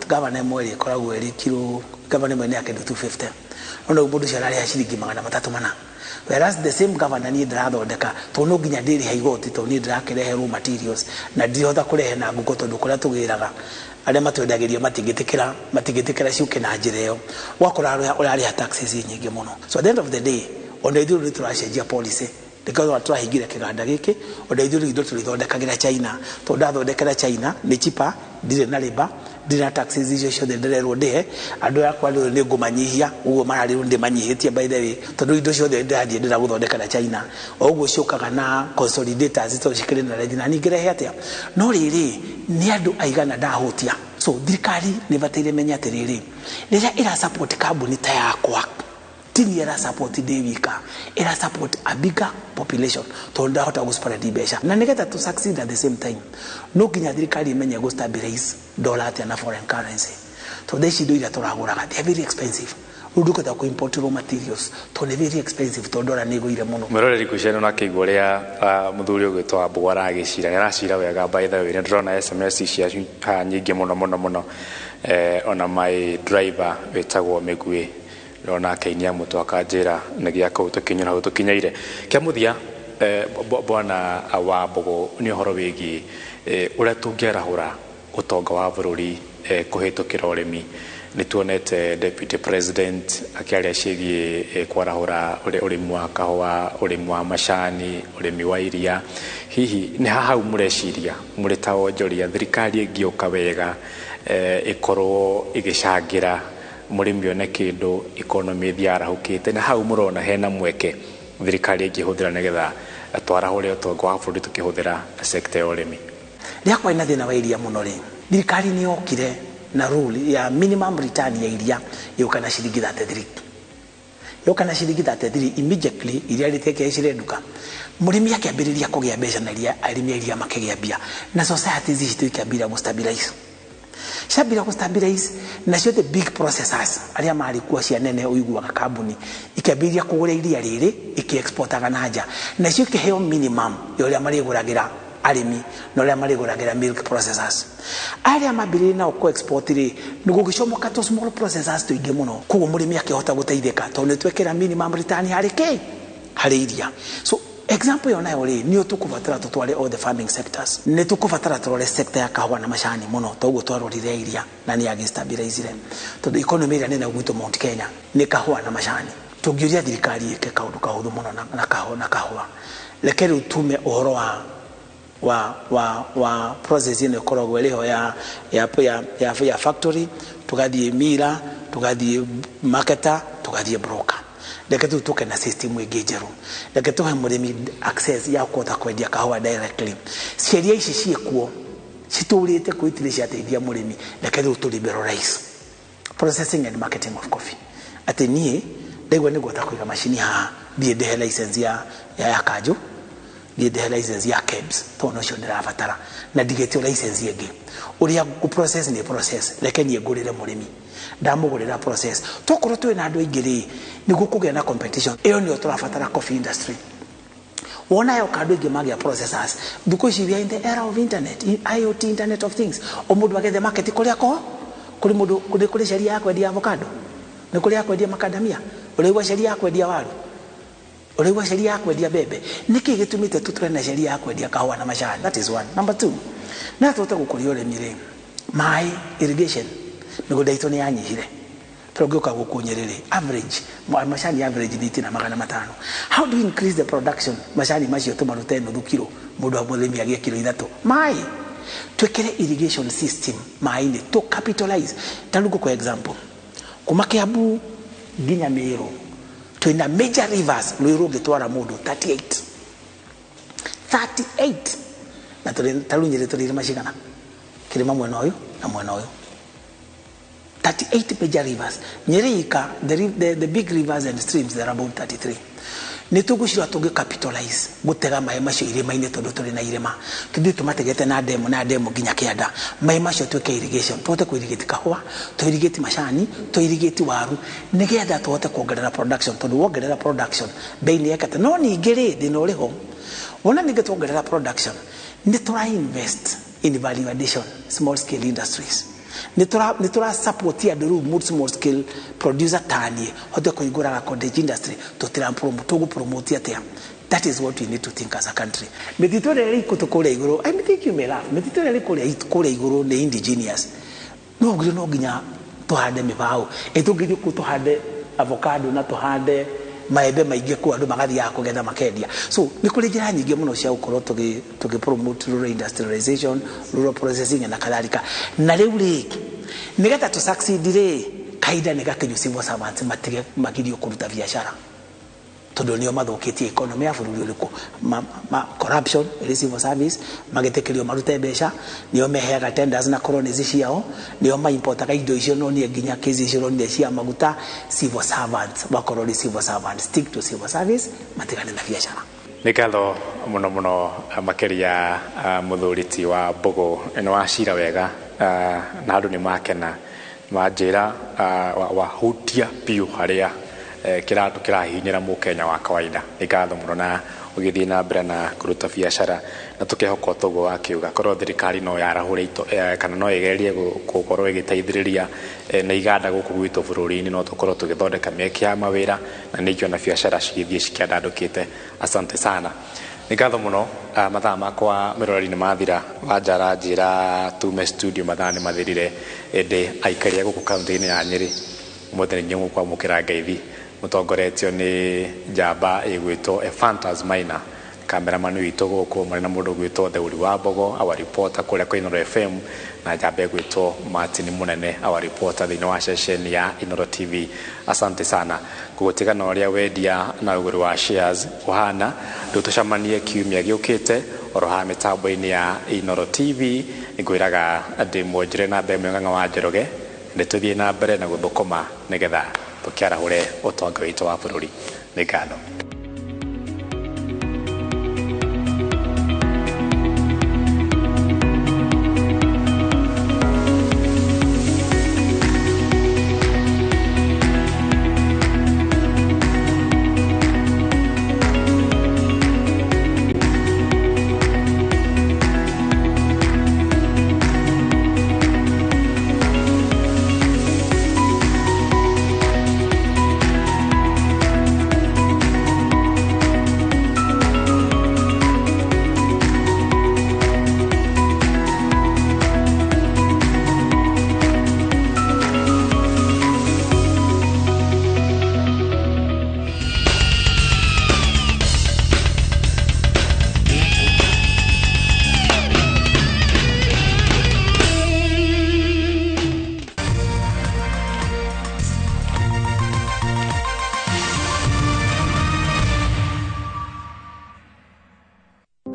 gavana ĩmwe ĩkoragwo ĩrĩ kilo, gavana ĩmwe nĩ ya kĩndũ 250, no rĩu mũndũ ũcio ararĩha ciringi 304, whereas the same governor niĩ ndĩrathondeka, tondũ no nginya ndĩrĩha igoti, tondũ niĩ ndĩrakĩrehe raw materials na ndirihota kũrehe na ngũkũ, tondũ kũrĩa tũgĩraga arĩa matwendagĩria matingĩtĩkĩra ciũke na njĩra ĩyo, ũgakora ũrarĩha taxes nyingĩ mũno. So at the end of the day, ona ithuĩ rĩu tũracenjia policy, nĩkĩo tũrahingire kĩganda gĩkĩ, ona ithuĩ rĩu indo tũrĩthondekagĩra China, tondũ ndathondekera China nĩ cheaper, ndirĩ na labour, ndirĩ na taxes icio ciothe ndĩrerwo ndĩhe, andũ akwa rĩu nĩ ngũmanyihia, ũguo mararĩrwo ndĩmanyihĩtie by the way, tondũ indo ciothe ndĩrathiĩ ndĩra gũthondeka na China, o ũguo ciũkaga na consolidators tondũ cikĩrĩ na raithi, na ningĩrehe atĩa? No rĩrĩ, nĩ andũ aigana ndahutia. So thirikari nĩ ĩbataire ĩmenye atĩrĩrĩ, rĩrĩa ĩra support kambuni ta yakwa, ti niĩ ĩra support ndĩ wika, ĩra support a bigger population, tondũ ndahota gũ spread mbeca. Na nĩgetha to succeed at the same time, no nginya thirikari ĩmenye gũ stabilize dollar atĩa na foreign currency, Tondũ ici indo iria tũragũraga, they are very expensive. Rĩu ndũkũhota kũ import raw materials tondũ nĩ very expensive, tondũ ndora nĩ ĩgũire mũno. Mwĩroreri ngwĩciria nĩ akĩigua ũrĩa mũthuri ũgwĩtwo Wambũgũ aragĩcira. Nĩ aracira wega. By the way, nĩ ndĩrona SMS ciacu haha nyingĩ mũno mũno mũno. Ona my driver wĩtagwo Mĩguĩ, ndĩrona akĩinia mũtwe akanjĩra nĩ gĩa kũu tũkinyĩra hau tũkinyeire. Kĩa mũthia, bwana Wambũgũ, nĩ ũhoro wĩgiĩ ũrĩa tũngĩarahũra ũtonga wa bũrũri kũhĩtũkĩra ũrĩmi. Nĩ tuonete Deputy President akĩaria ciĩgiĩ kwarahũra ũrĩmi wa kahũa, ũrĩmi wa macani, ũrĩmi wa iria. Hihi nĩ ha hau mũreciria mũrĩ ta wonjoria, thirikari ĩngĩũka wega, ĩkorwo ĩgĩcangĩra mũrĩmi one kĩndũ, economy ĩthiĩ arahũkĩte, na hau mũrona hena mweke thirikari ĩngĩhũthĩra nĩgetha twarahũre ũtonga wa bũrũri tũkĩhũthĩra sector ya ũrĩmi? Rĩrĩa kwarĩ na thĩna wa iria mũno rĩ, thirikari nĩ yokire na rule ya minimum return ya iria yũka na ciringi 33, yoka na ciringi 33. Immediately iria rĩtiekire cirenduka, mũrĩmi akĩambĩrĩria kũgĩa mbeca na iria, arĩmi a iria makĩgĩa mbia, na societies ici ikĩambĩrĩria gũ stabilize, ciambĩrĩria gũ stabilize. Nacio the big processors arĩa marĩ kuo cia nene, ũiguaga kambuni ikĩambĩrĩria kũgũra iria rĩrĩ, ikĩ-exportaga na nja, nacio ikĩheo minimum ya ũrĩa marĩgũragĩra arĩmi na ũrĩa marĩgũragĩra milk processors. Arĩa mambĩrĩrie nao kũ export rĩ, nĩ gũgĩcomoka tũ small processors tũingĩ mũno. Koguo mũrĩmi akĩhota gũteithĩka tondũ nĩ twekĩra minimum return harĩ kĩ? Harĩ iria. So example ĩyo nayo rĩ, nĩyo tũkũbatara tũtware all the farming sectors. Nĩ tũkũbatara tũrore sector ya kahũa na macani mũno, toguo twarorire iria na nĩ yagĩ-stabilizire, tondũ economy ĩrĩa nene gwitũ Mount Kenya nĩ kahũa na macani. Tũngĩũria thirikari ĩke kaũndũ kahũthũ mũno na kahũa, reke rĩu tume ũhoro wa process ĩno ĩkoragwo ĩrĩho ya factory, tũgathiĩ mira, tũgathiĩ marketer, tũgathiĩ broker. Reke tu tũke na system ĩngĩ njerũ. Reke tũhe mũrĩmi access ya kũhota kwendia kahũa directly. Ciĩria ici ciĩkuo citũrĩte kuo, itirĩ ciateithia mũrĩmi. Reke rĩu tũ liberalize processing and marketing of coffee, atĩ niĩ ndaigua nĩ ngũhota kũiga macini haha, thiĩ ndĩhe license ya kanjũ, thiĩ ndĩhe license ya KEBS, tondũ nocio ndĩrabatara, na ndigetio license ĩngĩ. Ũrĩa ngũ process nĩ process, reke niĩ ngũrĩre mũrĩmi, ndamũgũrĩra process. Tokorwo twĩ na andũ aingĩ rĩ, nĩguo kũgĩa na competition. Ĩyo nĩyo tũrabatara coffee industry. Wona yoka, andũ aingĩ magĩa processors. Thikũ ici we are in the era of internet, IoT, internet of things. O mũndũ agethe market kũrĩa ko kũrĩ mũndũ kũrĩ sheria ya kwendia avocado, nĩ kũrĩ ya kwendia macadamia, ũraigua sheria ya kwendia waru, ũraigua sheria ya kwendia mbembe. Nĩkĩ gĩtũmĩte tũtũre na sheria ya kwendia kahũa na macani? That is one. Number two, na tũhote gũkũria ũrĩmi rĩ, maĩ, irrigation, mĩgũnda itũ nĩ yanyihire. Tũngĩũka gũkũ Nyĩrĩ rĩ, average macani, average nĩ itina 500. How do we increase the production? Macani macio tũmarute nuthu kiro, mũndũ mũrĩmi agĩe kiro 3. Maĩ, twĩkĩre irrigation system maĩ-inĩ, to capitalize. Ta rĩu ngũkũhe example, kuma Kiambu nginya Meru twĩna major rivers, rũĩ rũngĩtwara mũndũ 38, 38. Na tũrĩ ta rĩu Nyĩrĩ tũrĩ irĩma cigana? Kĩrĩma mwena ũyũ na mwena ũyũ. 38 major rivers Nyĩrĩ ika, the big rivers and streams, there are about 33. Nĩ tũgũcira tũngĩ capitalize gũtega maĩ macio irĩma-inĩ, tondũ tũrĩ na irĩma, tũthiĩ tũmategete na ndemu, na ndemu nginya kĩanda. Maĩ macio twĩke irrigation, tũhote kũ irrigate kahũa, tũ irrigate macani, tũ irrigate waru, nĩgetha tũhote kuongerera production, tondũ wongerera production, bei nĩ yekete. No ningĩ rĩ, thĩna ũrĩ ho, wona ningĩ tuongerera production, nĩ tũra invest in value addition, small scale industries, nĩ tũra support andũ. Rĩu small scale producer taniĩ hote kũhingũraga cottage industry, tũtira promote, tũgũ promote atĩa? That is what we need to think as a country. Mĩtitũ ĩrĩa ĩrĩ kũtũ kũrĩa igũrũ, I think you may laugh, mĩtitũ ĩrĩa ĩrĩ kũrĩa igũrũ nĩ indigenous. No ngire no nginya tũhande mĩbaũ, ĩ tũngĩthiĩ kũu tũhande avocado na tũhande maembe maingĩ kũu, andũ magathiaga kũgetha makendia. So nĩ kũrĩ njĩra nyingĩ mũno cia gũkorwo tũgĩ promote rural industrialization, rural processing na kadhalika. Na rĩu rĩ, nĩgetha tũ succeed rĩ, kahinda nĩ gakinyu civil servants matige magirio kũruta biacara, tondũ nĩo mathũkĩtie economy ya bũrũri. Ũrĩkũ corruption ĩrĩ civil service, magĩtĩkĩrio marute mbeca, nĩo meheaga tenders na cronies ciao, nĩo maimportaga indo icio. No niĩ nginya kesi icio ronire cia maguta, civil servants makorwo nĩ civil servants, stick to civil service, matigane na biacara. Nĩ ngatho mũno mũno makĩria, mũthuri ti wa Mbũgũ, nĩ wacira wega, na andũ nĩ makena. Wanjĩra wahutia biũ harĩa kĩratũ kĩrahihinyĩra mũkenya wa kawaida. Nĩ ngatho mũno na ũgĩthiĩ na mbere na kũruta biacara na tũkehoka toguo wakiuga korwo thirikari no yarahũre kana no ĩgerie gũkorwo ĩgĩteithĩrĩria na iganda gũkũ gwitũ bũrũri-inĩ, no tũkorwo tũgĩthondeka mĩeke ya mawĩra na nĩngĩona biacara cigĩthiĩ cikĩandandũkĩte. Asante sana, nĩ ngatho mũno. Mathaa makwa mĩroreri nĩ mathira, Wanjara njĩra tume studio, mathaa nĩ mathirire, ĩndĩ aikari a gũkũ kaunti-inĩ ya Nyĩrĩ ũmũthĩ nĩ inyuĩ mũkwamũkĩra ngeithi mũtongoretio nĩ njamba ĩgwĩtwo Ephantus Maina, cameraman witũ gũkũ, marĩ na mũndũ ũgwĩtwo Theuri wa Mbogo, our reporter kũrĩa kwa Inooro FM, na njamba ĩgwĩtwo Martin Mũnene, our reporter thĩinĩ wa ceceni ya Inooro TV. Asante sana gũgũtiga na ũrĩa wendia na ũgũri wa shares ũhana. Rĩu tũcemanie kiumia gĩũkĩte oro haha mĩtambo-inĩ ya Inooro TV. Ngwĩraga ndĩ mwonjore na mbere Ng'ang'a wa Njoroge, nĩ tũthiĩ na mbere na gũthũkũma nĩgetha tũkĩarahũre ũtonga witũ wa bũrũri. Nĩ ngatho.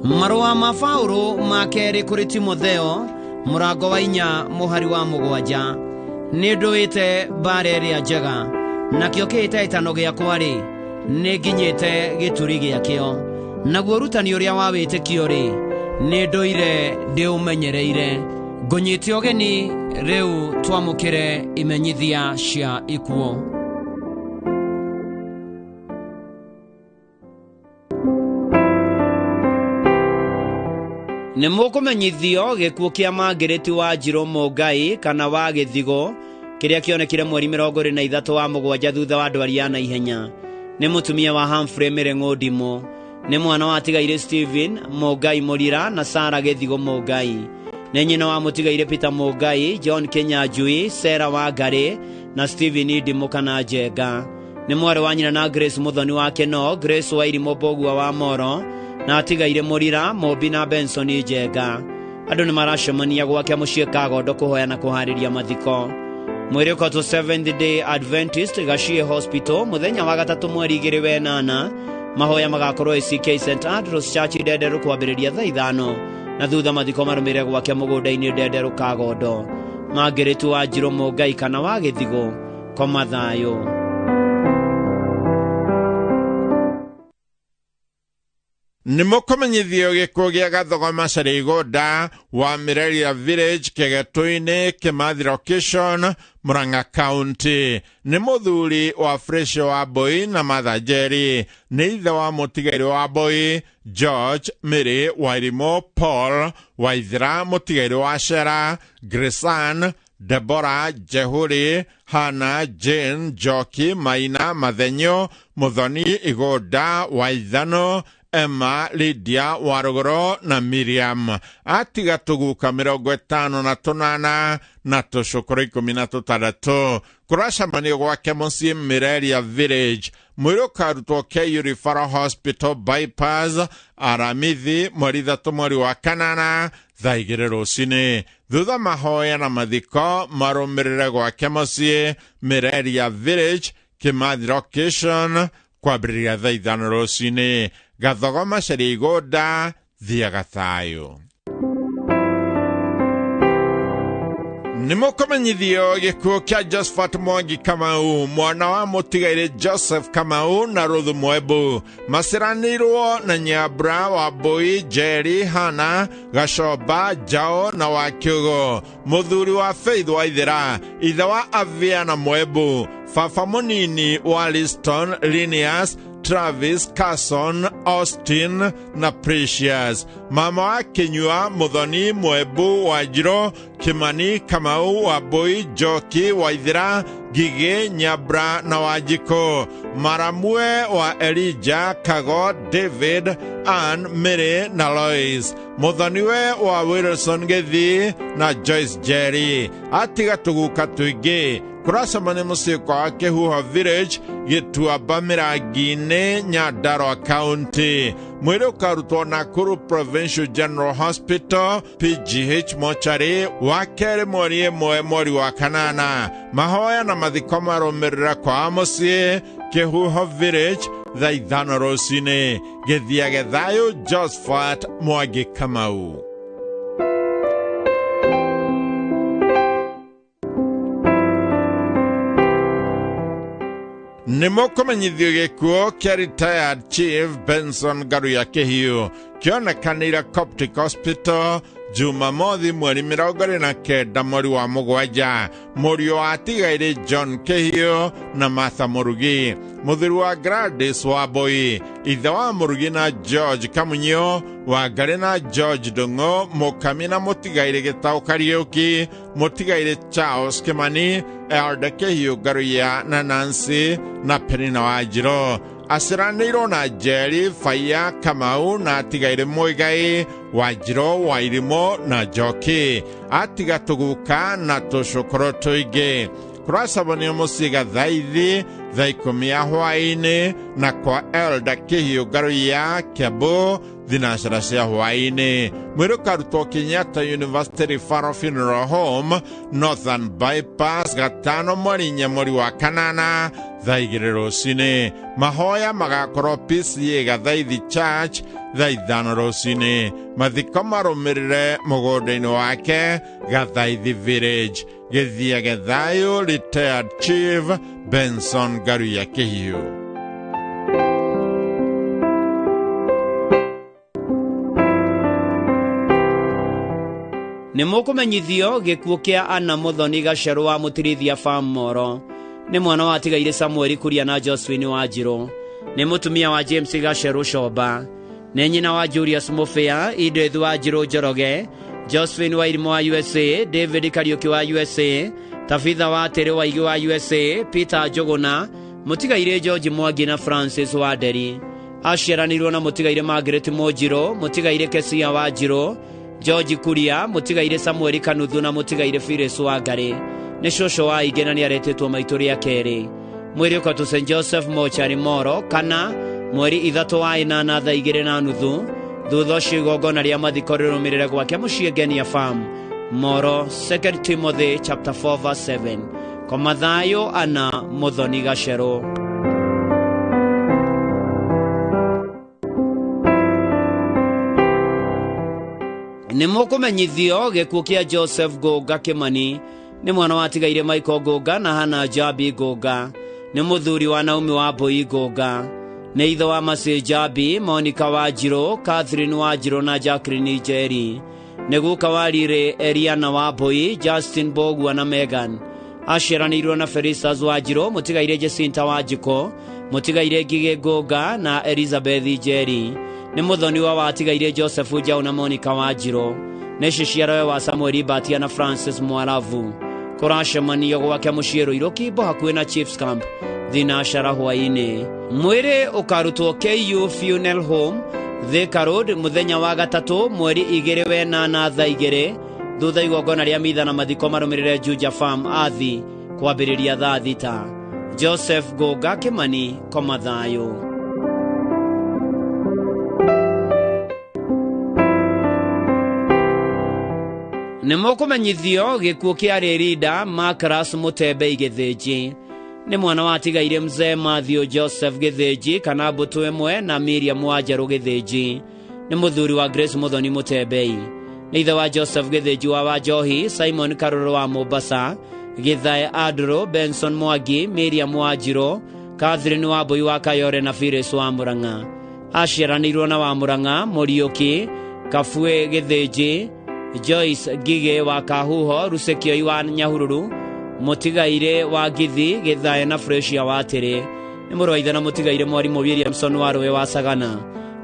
Marũa ma Paũlũ ma kerĩ kũrĩ Timotheo mũrango wa 4 mũhari wa 7. Nĩ ndũĩte mbara ĩrĩa njega, nakĩo kĩhĩtahĩtano gĩakwa-rĩ, nĩ nginyĩte gĩturi gĩakĩo. Naguo ũrutani ũrĩa wa wĩtĩkio-rĩ, nĩ ndũire ndĩũmenyereire. Ngũnyite ũgeni rĩu twamũkĩre imenyithia cia ikuũ. Nĩ mũkũmenyithio gĩkuũ kĩa Margaret Wanjirũ Mũngai kana wa Gĩthigo kĩrĩa kĩonekire mweri 23 wa 7 thutha wa ndwari ya naihenya. Nĩ mũtumia wa Humphrey Mĩrĩng'ũ Ndimũ. Nĩ mwana wa tigaire Stephen Mũngai Mũrira na Sarah Gĩthigo Mũngai. Nĩ nyina wa mũtigaire Peter Mũngai, John Kinyanjui, Sarah Wangari na Stephen Ndimũ kana Njenga. Nĩ mwarĩ wa nyina na Grace Mũthoni wa Keno, Grace Wairimũ Mbũgua wa Moro na atigaire Mũrira, Mũmbi na Benson Njenga. Andũ nĩ maracemania gwake mũciĩ Kagondo kũhoya na kũharĩria mathiko. Mwĩrĩ ũkotwo Seventh Day Adventist Gachie Hospital mũthenya wa 3 mweri 2 wenana. Mahoya magakorwo ACK St Andrews Church Ndenderu kwambĩrĩria thaa 5 na thutha mathiko marũmĩrĩre gwake mũgũnda-inĩ Ndenderu Kagondo. Margaret Wanjirũ Mũngai kana wa Gĩthigo, koma thayũ. Nĩ mũkũmenyithio gĩkuũ gĩa Gathogoma Carĩgũnda wa Mĩreria Village Kĩgetũ-inĩ Kĩmathi Location Murang'a County. Nĩ mũthuri wa Fresho wa Mbui na Martha Njeri. Nĩ ithe wa mũtigairĩ wa Mbui George Mĩrĩ Wairimũ Paul Waithera mũtigairĩ wa Shera Graceann Deborah Jehuri Hana Jane Njoki Maina Mathenyo Muthoni Igũnda Waithano Emma Lydia Warugoro na Miriam. Atiga tũguka 58 na tũcũkũrũ 16. Kũracemanio gwake mũciĩ Mĩreria Village. Mwĩrĩ ũkarutwo KU Referral Hospital Bypass Aramithi mweri 3 mweri wa 8 thaa 2 rũcinĩ. Thutha mahoya na mathiko marũmĩrĩre gwake mũciĩ Mĩreria Village Kĩmathi Location kwambĩrĩria thaa 5 rũcinĩ. Gathogoma Carĩgũnda, thiaga thayũ. Nĩ mũkũmenyithio gĩkuũ kĩa Josephat Mwangi Kamau, mwana wa mũtigairĩ Joseph Kamau na Ruth Mwembu, maciranĩirwo na Nyambura wa Mbui, Njeri, Hana, Gacomba, Njao na Wakiugo, mũthuri wa Faith Waithera, ithe wa Avia na Mwembu, baba mũnini wa Liston, Linus, Travis, Carson, Austin na Precious, mama wa Kinyua, Muthoni, Mwembu, Wanjiro, Kimani, Kamau, Wambui, Njoki, Waithera, Ngigĩ, Nyambura na Wanjikũ, maramue wa Elijah, Kago, David, Ann, Mary na Lois, muthoniwe wa Wilson Gĩthii na Joyce Jerry, atiga tũguka tũingĩ. Kũracemania mũciĩ kwa Kĩhuho Village, Gĩtuamba Mĩrangi-inĩ, Nyandarua County. Mwĩrĩ ũkarutwo Nakuru Provincial General Hospital PGH mochari wa kerĩ mweri 1 mweri wa 8. Mahoya na mathiko marũmĩrĩra kwa mũciĩ Kĩhuho Village thaa 5 rũcinĩ. Gĩthiage thayũ. Josephat Mwangi Kamau. Nĩ mũkũmenyithio gĩkuũ kĩa retired Chief Benson Ngaruya Kĩhiũ kĩonekanĩire Coptic Hospital Jumamothi mweri 29 mweri wa 7. Mũriũ wa atigairĩ John Kĩhiũ na Martha Mũrugi, mũthuri wa Gladys Wambui, ithe wa Mũrugi na George Kamunyo, Wangarĩ na George Ndung'u, Mũkami na mũtigairĩ Gĩtaũ Kariũki, mũtigairĩ Charles Kimani, Elda Kĩhiũ Ngaruya na Nancy na Penina Wanjirũ. Aciranĩirwo na Njeri, Faia, Kamau na atigairĩ Muigai, Wanjirũ, Wairimũ na Njoki. Atiga tũguka na tũcũkũrũ tũingĩ. Kũracabanio mũciĩ Gathaithi thaa 10 ya hwaĩ-inĩ na kwa Elda Kĩhiũ Ngaruya Kiambu thinacara cia hwaĩ-inĩ. Mwĩrĩ ũkarutwo Kenyatta University Referral Funeral Home, Northern Bypass, 5 mweri 4 mweri wa 8 thaa 2 rũcinĩ. Mahoya magakorwo PCA Gathaithi Church thaa 5 rũcinĩ. Mathiko marũmĩrĩre mũgũnda-inĩ wake Gathaithi Village. Gĩthiage thayũ. Retired Chief Benson Ngaruya Kĩhiũ. Nĩ mũkũmenyithio gĩkuũ kĩa Anna Muthoni Gacerũ wa Mũtirithia Farm Moro. Nĩ mwana wa atigaire Samuel Kuria na Josephine Wanjirũ. Nĩ mũtumia wa James Gacerũ Coba. Nĩ nyina wa Julius Mufia, Edith Wanjirũ Njoroge, Josephine Wairimu wa USA, David Kariuki wa USA, Tabitha wa Tere Waigi wa USA, Peter Njuguna, mũtigaire George Mwangi na Francis Wanderi. Aciaranĩirwo na mũtigaire Margaret Mũnjirũ, mũtigaire Kesia Wanjirũ, George Kuria, mũtigaire Samuel Kanuthu na mũtigaire Phyllis Wangari. Nĩ cũcũ wa aingĩ na nĩaretĩtwo maitũ rĩa kerĩ. Mwĩrĩ ũkatwo St Joseph Mochari Moro kana mweri 3 wa 8 thaa 2:30. Thutha ũcio igongona rĩa mathiko rĩrũmĩrĩre gwake mũciĩ Ngenia Farm Moro, 2 Timothy chapter 4 verse 7. Koma thayũ. Anna Muthoni Gacerũ. Nĩ mũkũmenyithio gĩkuũ kĩa Joseph Ngũnga Kimani. Nĩ mwana wa atigaire Michael Ngũnga na Hannah Njambi Ngũnga. Nĩ mũthuri wa Naomi Wambui Ngũnga. Nĩ ithe wa Mercy Njambi, Monica Wanjirũ, Catherine Wanjirũ na Jacqueline Njeri. Nĩ guka wa Riri Eliana Wambui, Justin Mbũgua na Megan. Aciaranĩirwo na Felicitas Wanjirũ, mũtigaire Jacinta Wanjikũ, mũtigaire Ngigĩ Ngũnga na Elizabeth Njeri. Nĩ mũthoni wa atigaire Joseph Njau na Monica Wanjirũ. Nĩ ciciarowe wa Samuel Batia na Francis Mwaravu. Kũracemanio gwake mũciĩ Ruiru Kimbo hakuhĩ na Chiefs Camp thinacara hwaĩ-inĩ. Mwĩrĩ ũkarutwo KU Funeral Home Thika Road mũthenya wa 3 mweri 2 8 thaa 2 thutha igongona rĩa mitha na mathiko marũmĩrĩre Juja Farm Athi kwambĩrĩria thaa 6. Joseph Ngũnga Kimani, koma thayũ. Nĩ mũkũmenyithio gĩkuũ kĩa Rĩrinda Makras Mũtembei Gĩthĩnji. Nĩ mwana wa atigaire Mzee Matthew Joseph Gĩthĩnji kana mbũtũ ĩmwe na Miriam Wanjerũ Gĩthĩnji. Nĩ mũthuri wa Grace Muthoni Mũtembei. Nĩ ithe wa Joseph Gĩthĩnji wa Wanjohi, Simon Karũrũ wa Mombasa, Gĩthae Andrew, Benson Mwangi, Miriam Wanjirũ, Catherine Wambui wa Kayore na Phyllis wa Murang'a. Aciaranĩirwo na wa Murang'a, Mũriũki, Kabue Gĩthĩnji, Joyce Ngigĩ wa Kahuho, Rusekioi wa Nyahururu, Mũtigairĩ wa Ngithi, Gĩthae na Fresia wa Tĩrĩ. Nĩ mũrũ wa ithe na mũtigairĩ mwarimũ Williamson wa Rũĩ wa Sagana.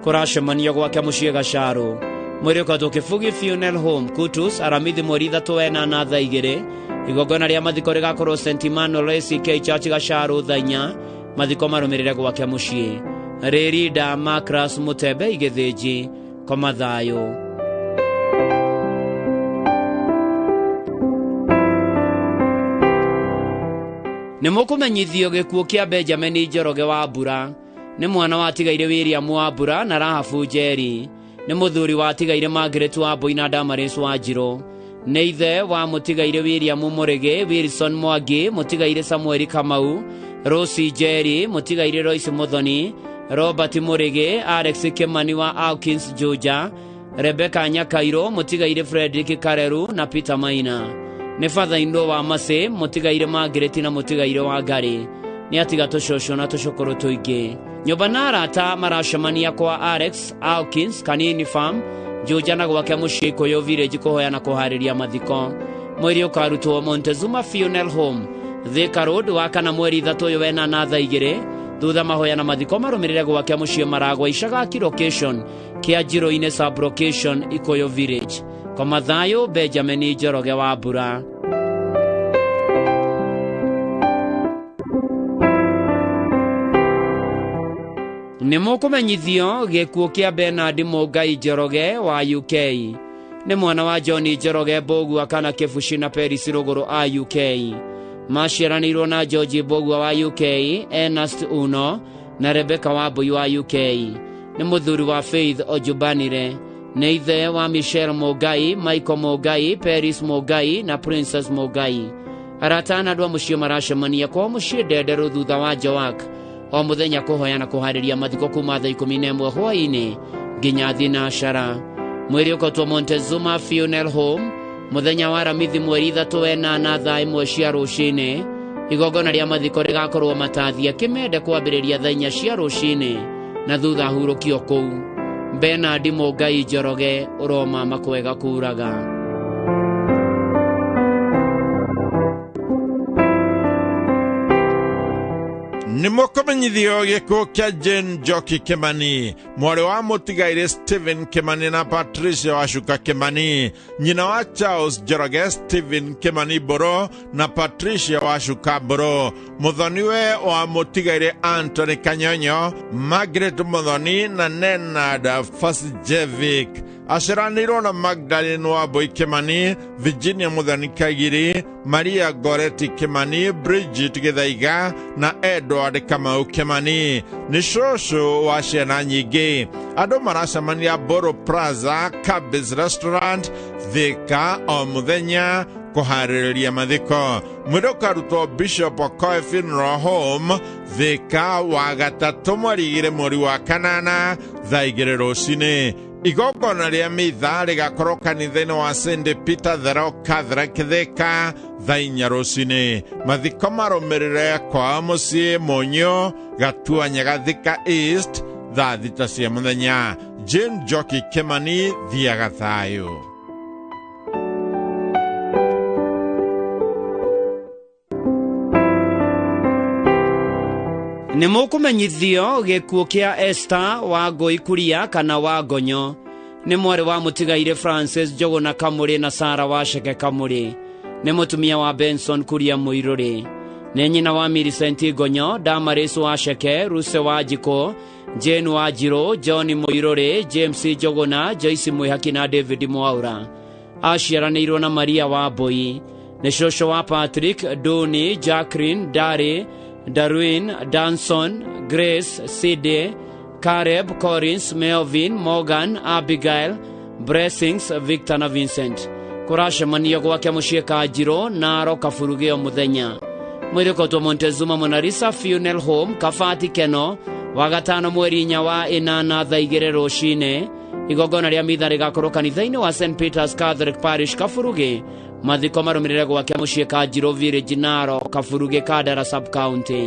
Kũracemanio gwake mũciĩ Gacarũ. Mwĩrĩ ũkatwo Kĩbugi Funeral Home, Kutus, Aramithi mweri 3 8 thaa 2. Igongona rĩa mathiko rĩgakorwo St Emmanuel ACK Church Gacarũ thaa 4. Mathiko marũmĩrĩre gwake mũciĩ. Rĩrinda Macras Mutembe Igĩthĩnji, koma thayũ. Nĩ mũkũmenyithio gĩkuũ kĩa Benjamin Njoroge wa Mbura. Nĩ mwana watigaire William wa Mbura na Rahabu Njeri. Nĩ mũthuri watigaire Margaret wa Mbui na Damaris wa Njirũ. Nĩ ithe wa mũtigaire William Mũrĩgĩ, Wilson Mwangi, mũtigaire Samuel Kamau, Rosie Njeri, mũtigaire Royce Muthoni, Robert Mũrĩgĩ, Alex Kimani wa Hawkins Juja, Rebecca Nyakairo, mũtigaire Frederick Kareru na Peter Maina. Nĩ father-in-law wa Masĩ, mũtigaire Margaret na mũtigaire wa Ngarĩ. Nĩ atiga tũcũcũ na tũcũkũrũ tũingĩ. Nyũmba na arata maracemania kwa Alex Hawkins Kanini Farm, Juja na gwake mũciĩ Kũyũ Village kũhoya na kũharĩria mathiko. Mwĩrĩ ũkarutwo Montezuma Funeral Home, Thika Road, wa kana mweri 3 ũyũ 8 thaa 2. Thutha mahoya na mathiko marũmĩrĩre gwake mũciĩ Maragwa Icagaki location, kĩa Njirũ-inĩ sub location, Ikuyu Village. Koma thayũ Benjamin Njoroge wa Mbura. Nĩ mũkũmenyithio gĩkuũ kĩa Bernard Mũngai Njoroge wa UK. Nĩ mwana wa John Njoroge Mbũgua kana Kĩbuci na Peris Rũgũrũ a UK. Maciaranĩirwo na George Mbũgua wa UK, Ernest Uno na Rebecca Wambui wa UK. Nĩ mũthuri wa Faith Ojubanire. Nĩ ithe wa Michelle Mũngai, Michael Mũngai, Peris Mũngai na Princess Mũngai. Arata na andũ a mũciĩ maracemania kwa mũciĩ Ndenderũ thutha wa Joak o mũthenya kũhoya na kũharĩria mathiko kuma thaa 11 hwaĩ-inĩ nginya thinacara. Mwĩrĩ ũkotwo Montezuma Funeral Home mũthenya wa Aramithi mweri 3 8 thaa 1 cia rũcinĩ. Igongona rĩa mathiko rĩgakorwo Matathia Kĩmende kwambĩrĩria thaa 4 cia rũcinĩ na thutha hurũkio kũu. Bernard Mũngai Njoroge, ũroma makwega kuraga. Nĩ mũkũmenyithio gĩkuũ kĩa Jane Njoki Kimani, mwarĩ wa mũtigairĩ Stephen Kimani na Patricia Wacuka Kimani, nyina wa Charles Njoroge Stephen Kimani Mbũrũ na Patricia Wacuka Mbũrũ, mũthoniwe wa mũtigairĩ Anthony Kanyonyo, Margaret Muthoni na Nenad Fasjevic. Aciaranĩirwo na Magdalene Wambui Kimani, Virginia Muthoni Kagiri, Maria Goretti Kimani, Bridget Githaiga na Edward Kamau Kimani. Nĩ cũcũ wa ciana nyingĩ. Andũ maracemania Borough Plaza, Cabins Restaurant, Thika o mũthenya kũharĩrĩria mathiko. Mwĩrĩ ũkarutwo Bishop Okoe Funeral Home, Thika wa gatatũ mweri 2 mweri wa 8 thaa 2 rũcinĩ. Igongona rĩa mitha rĩgakorwo kanitha-inĩ wa St Peter the Rock Catholic Thika thaa 4 rũcinĩ. Mathiko marũmĩrĩre kwa mũciĩ Mũnyũ Gatua Nyagathika East thaa 6 cia mũthenya. Jane Njoki Kimani, thiaga thayũ. Nĩ mũkũmenyithio gĩkuũ kĩa Esther wa Ngũi Kuria kana wa Ngonyo. Nĩ mwarĩ wa mũtigairĩ Francis Njũgũna Kamũrĩ na Sarah Waceke Kamũrĩ. Nĩ mũtumia wa Benson Kuria Mũirũrĩ. Nĩ nyina wa Millicent Ngonyo, Damaris Waceke, Ruse wa Njikũ, Jane wa Njirũ, John Mũirũrĩ, James Njũgũna, Joyce Mwĩhaki na David Mwaura. Aciaranĩirwo na Maria wa Mbui. Nĩ cũcũ wa Patrick, Doni, Jacqueline, Darry, Darwin, Danson, Grace, Side, Caleb, Collins, Melvin, Morgan, Abigail, Blessings, Victor na Vincent. Kũracemanio gwake mũciĩ Kanjirũ, Naro Kaburugĩ o mũthenya. Mwĩrĩ ũkotwo Montezuma Monalisa Funeral Home, Kabati Keno, wa gatano mweri 4 wa 8 thaa 2 rũcinĩ. Igongona rĩa mitha rĩgakorwo kanitha-inĩ wa St Peters Catholic Parish Kaburugi. Mathiko marũmĩrĩre gwake mũciĩ Kanjirũ Village Naro Kaburugi Kandara Sub County.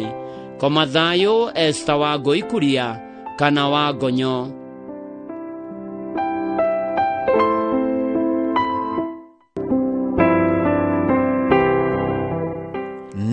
Koma thayũ Esther Wangũi Kuria kana wa Ngonyo.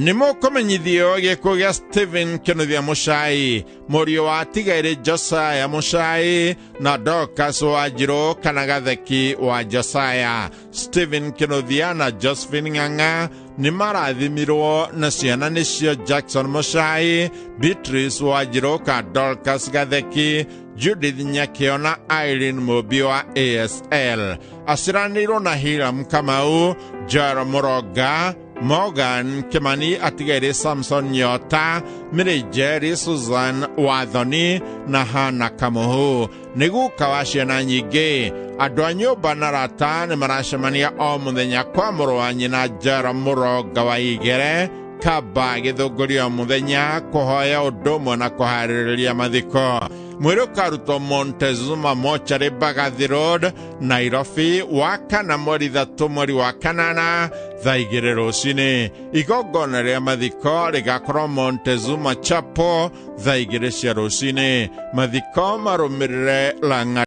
Nĩ mũkũmenyithio gĩkuũ gĩa Stephen Kĩnuthia Mũcai, mũriũ wa Tigairĩ Josiah Mũcai na Dorcas Wanjirũ kana Gatheki wa Josiah. Stephen Kĩnuthia na Josephine Ng'ang'a nĩ marathimirwo na ciana nĩcio Jackson Mũcai, Beatrice Wanjirũ ka Dorcas Gatheki, Judith Nyakĩo na Irene Mũmbi wa ASL. Aciranĩirwo na Hiram Kamau, Joel Mũronga, Morgan Kimani atigaire Samson Nyota, Mary Jerry Susan Wathoni na Hana Kamuhu. Nĩ guka wa ciana nyingĩ. Andũ a nyũmba na arata nĩ maracemania o mũthenya kwa mũrũ wa nyina Jera Mũronga wa Igere Kaba gĩthũngũri o mũthenya kũhoya ũndũ ũmwe na kũharĩrĩria mathiko. Mwĩrĩ ũkarutwo Montezuma Mochari Mbagathi Road, Nairobi, wa kana mweri 3 mweri wa 8 thaa 2 rũcinĩ. Igongona rĩa mathiko rĩgakorwo Montezuma Chapel thaa 2 cia rũcinĩ. Mathiko marũmĩrĩre Lang'ata.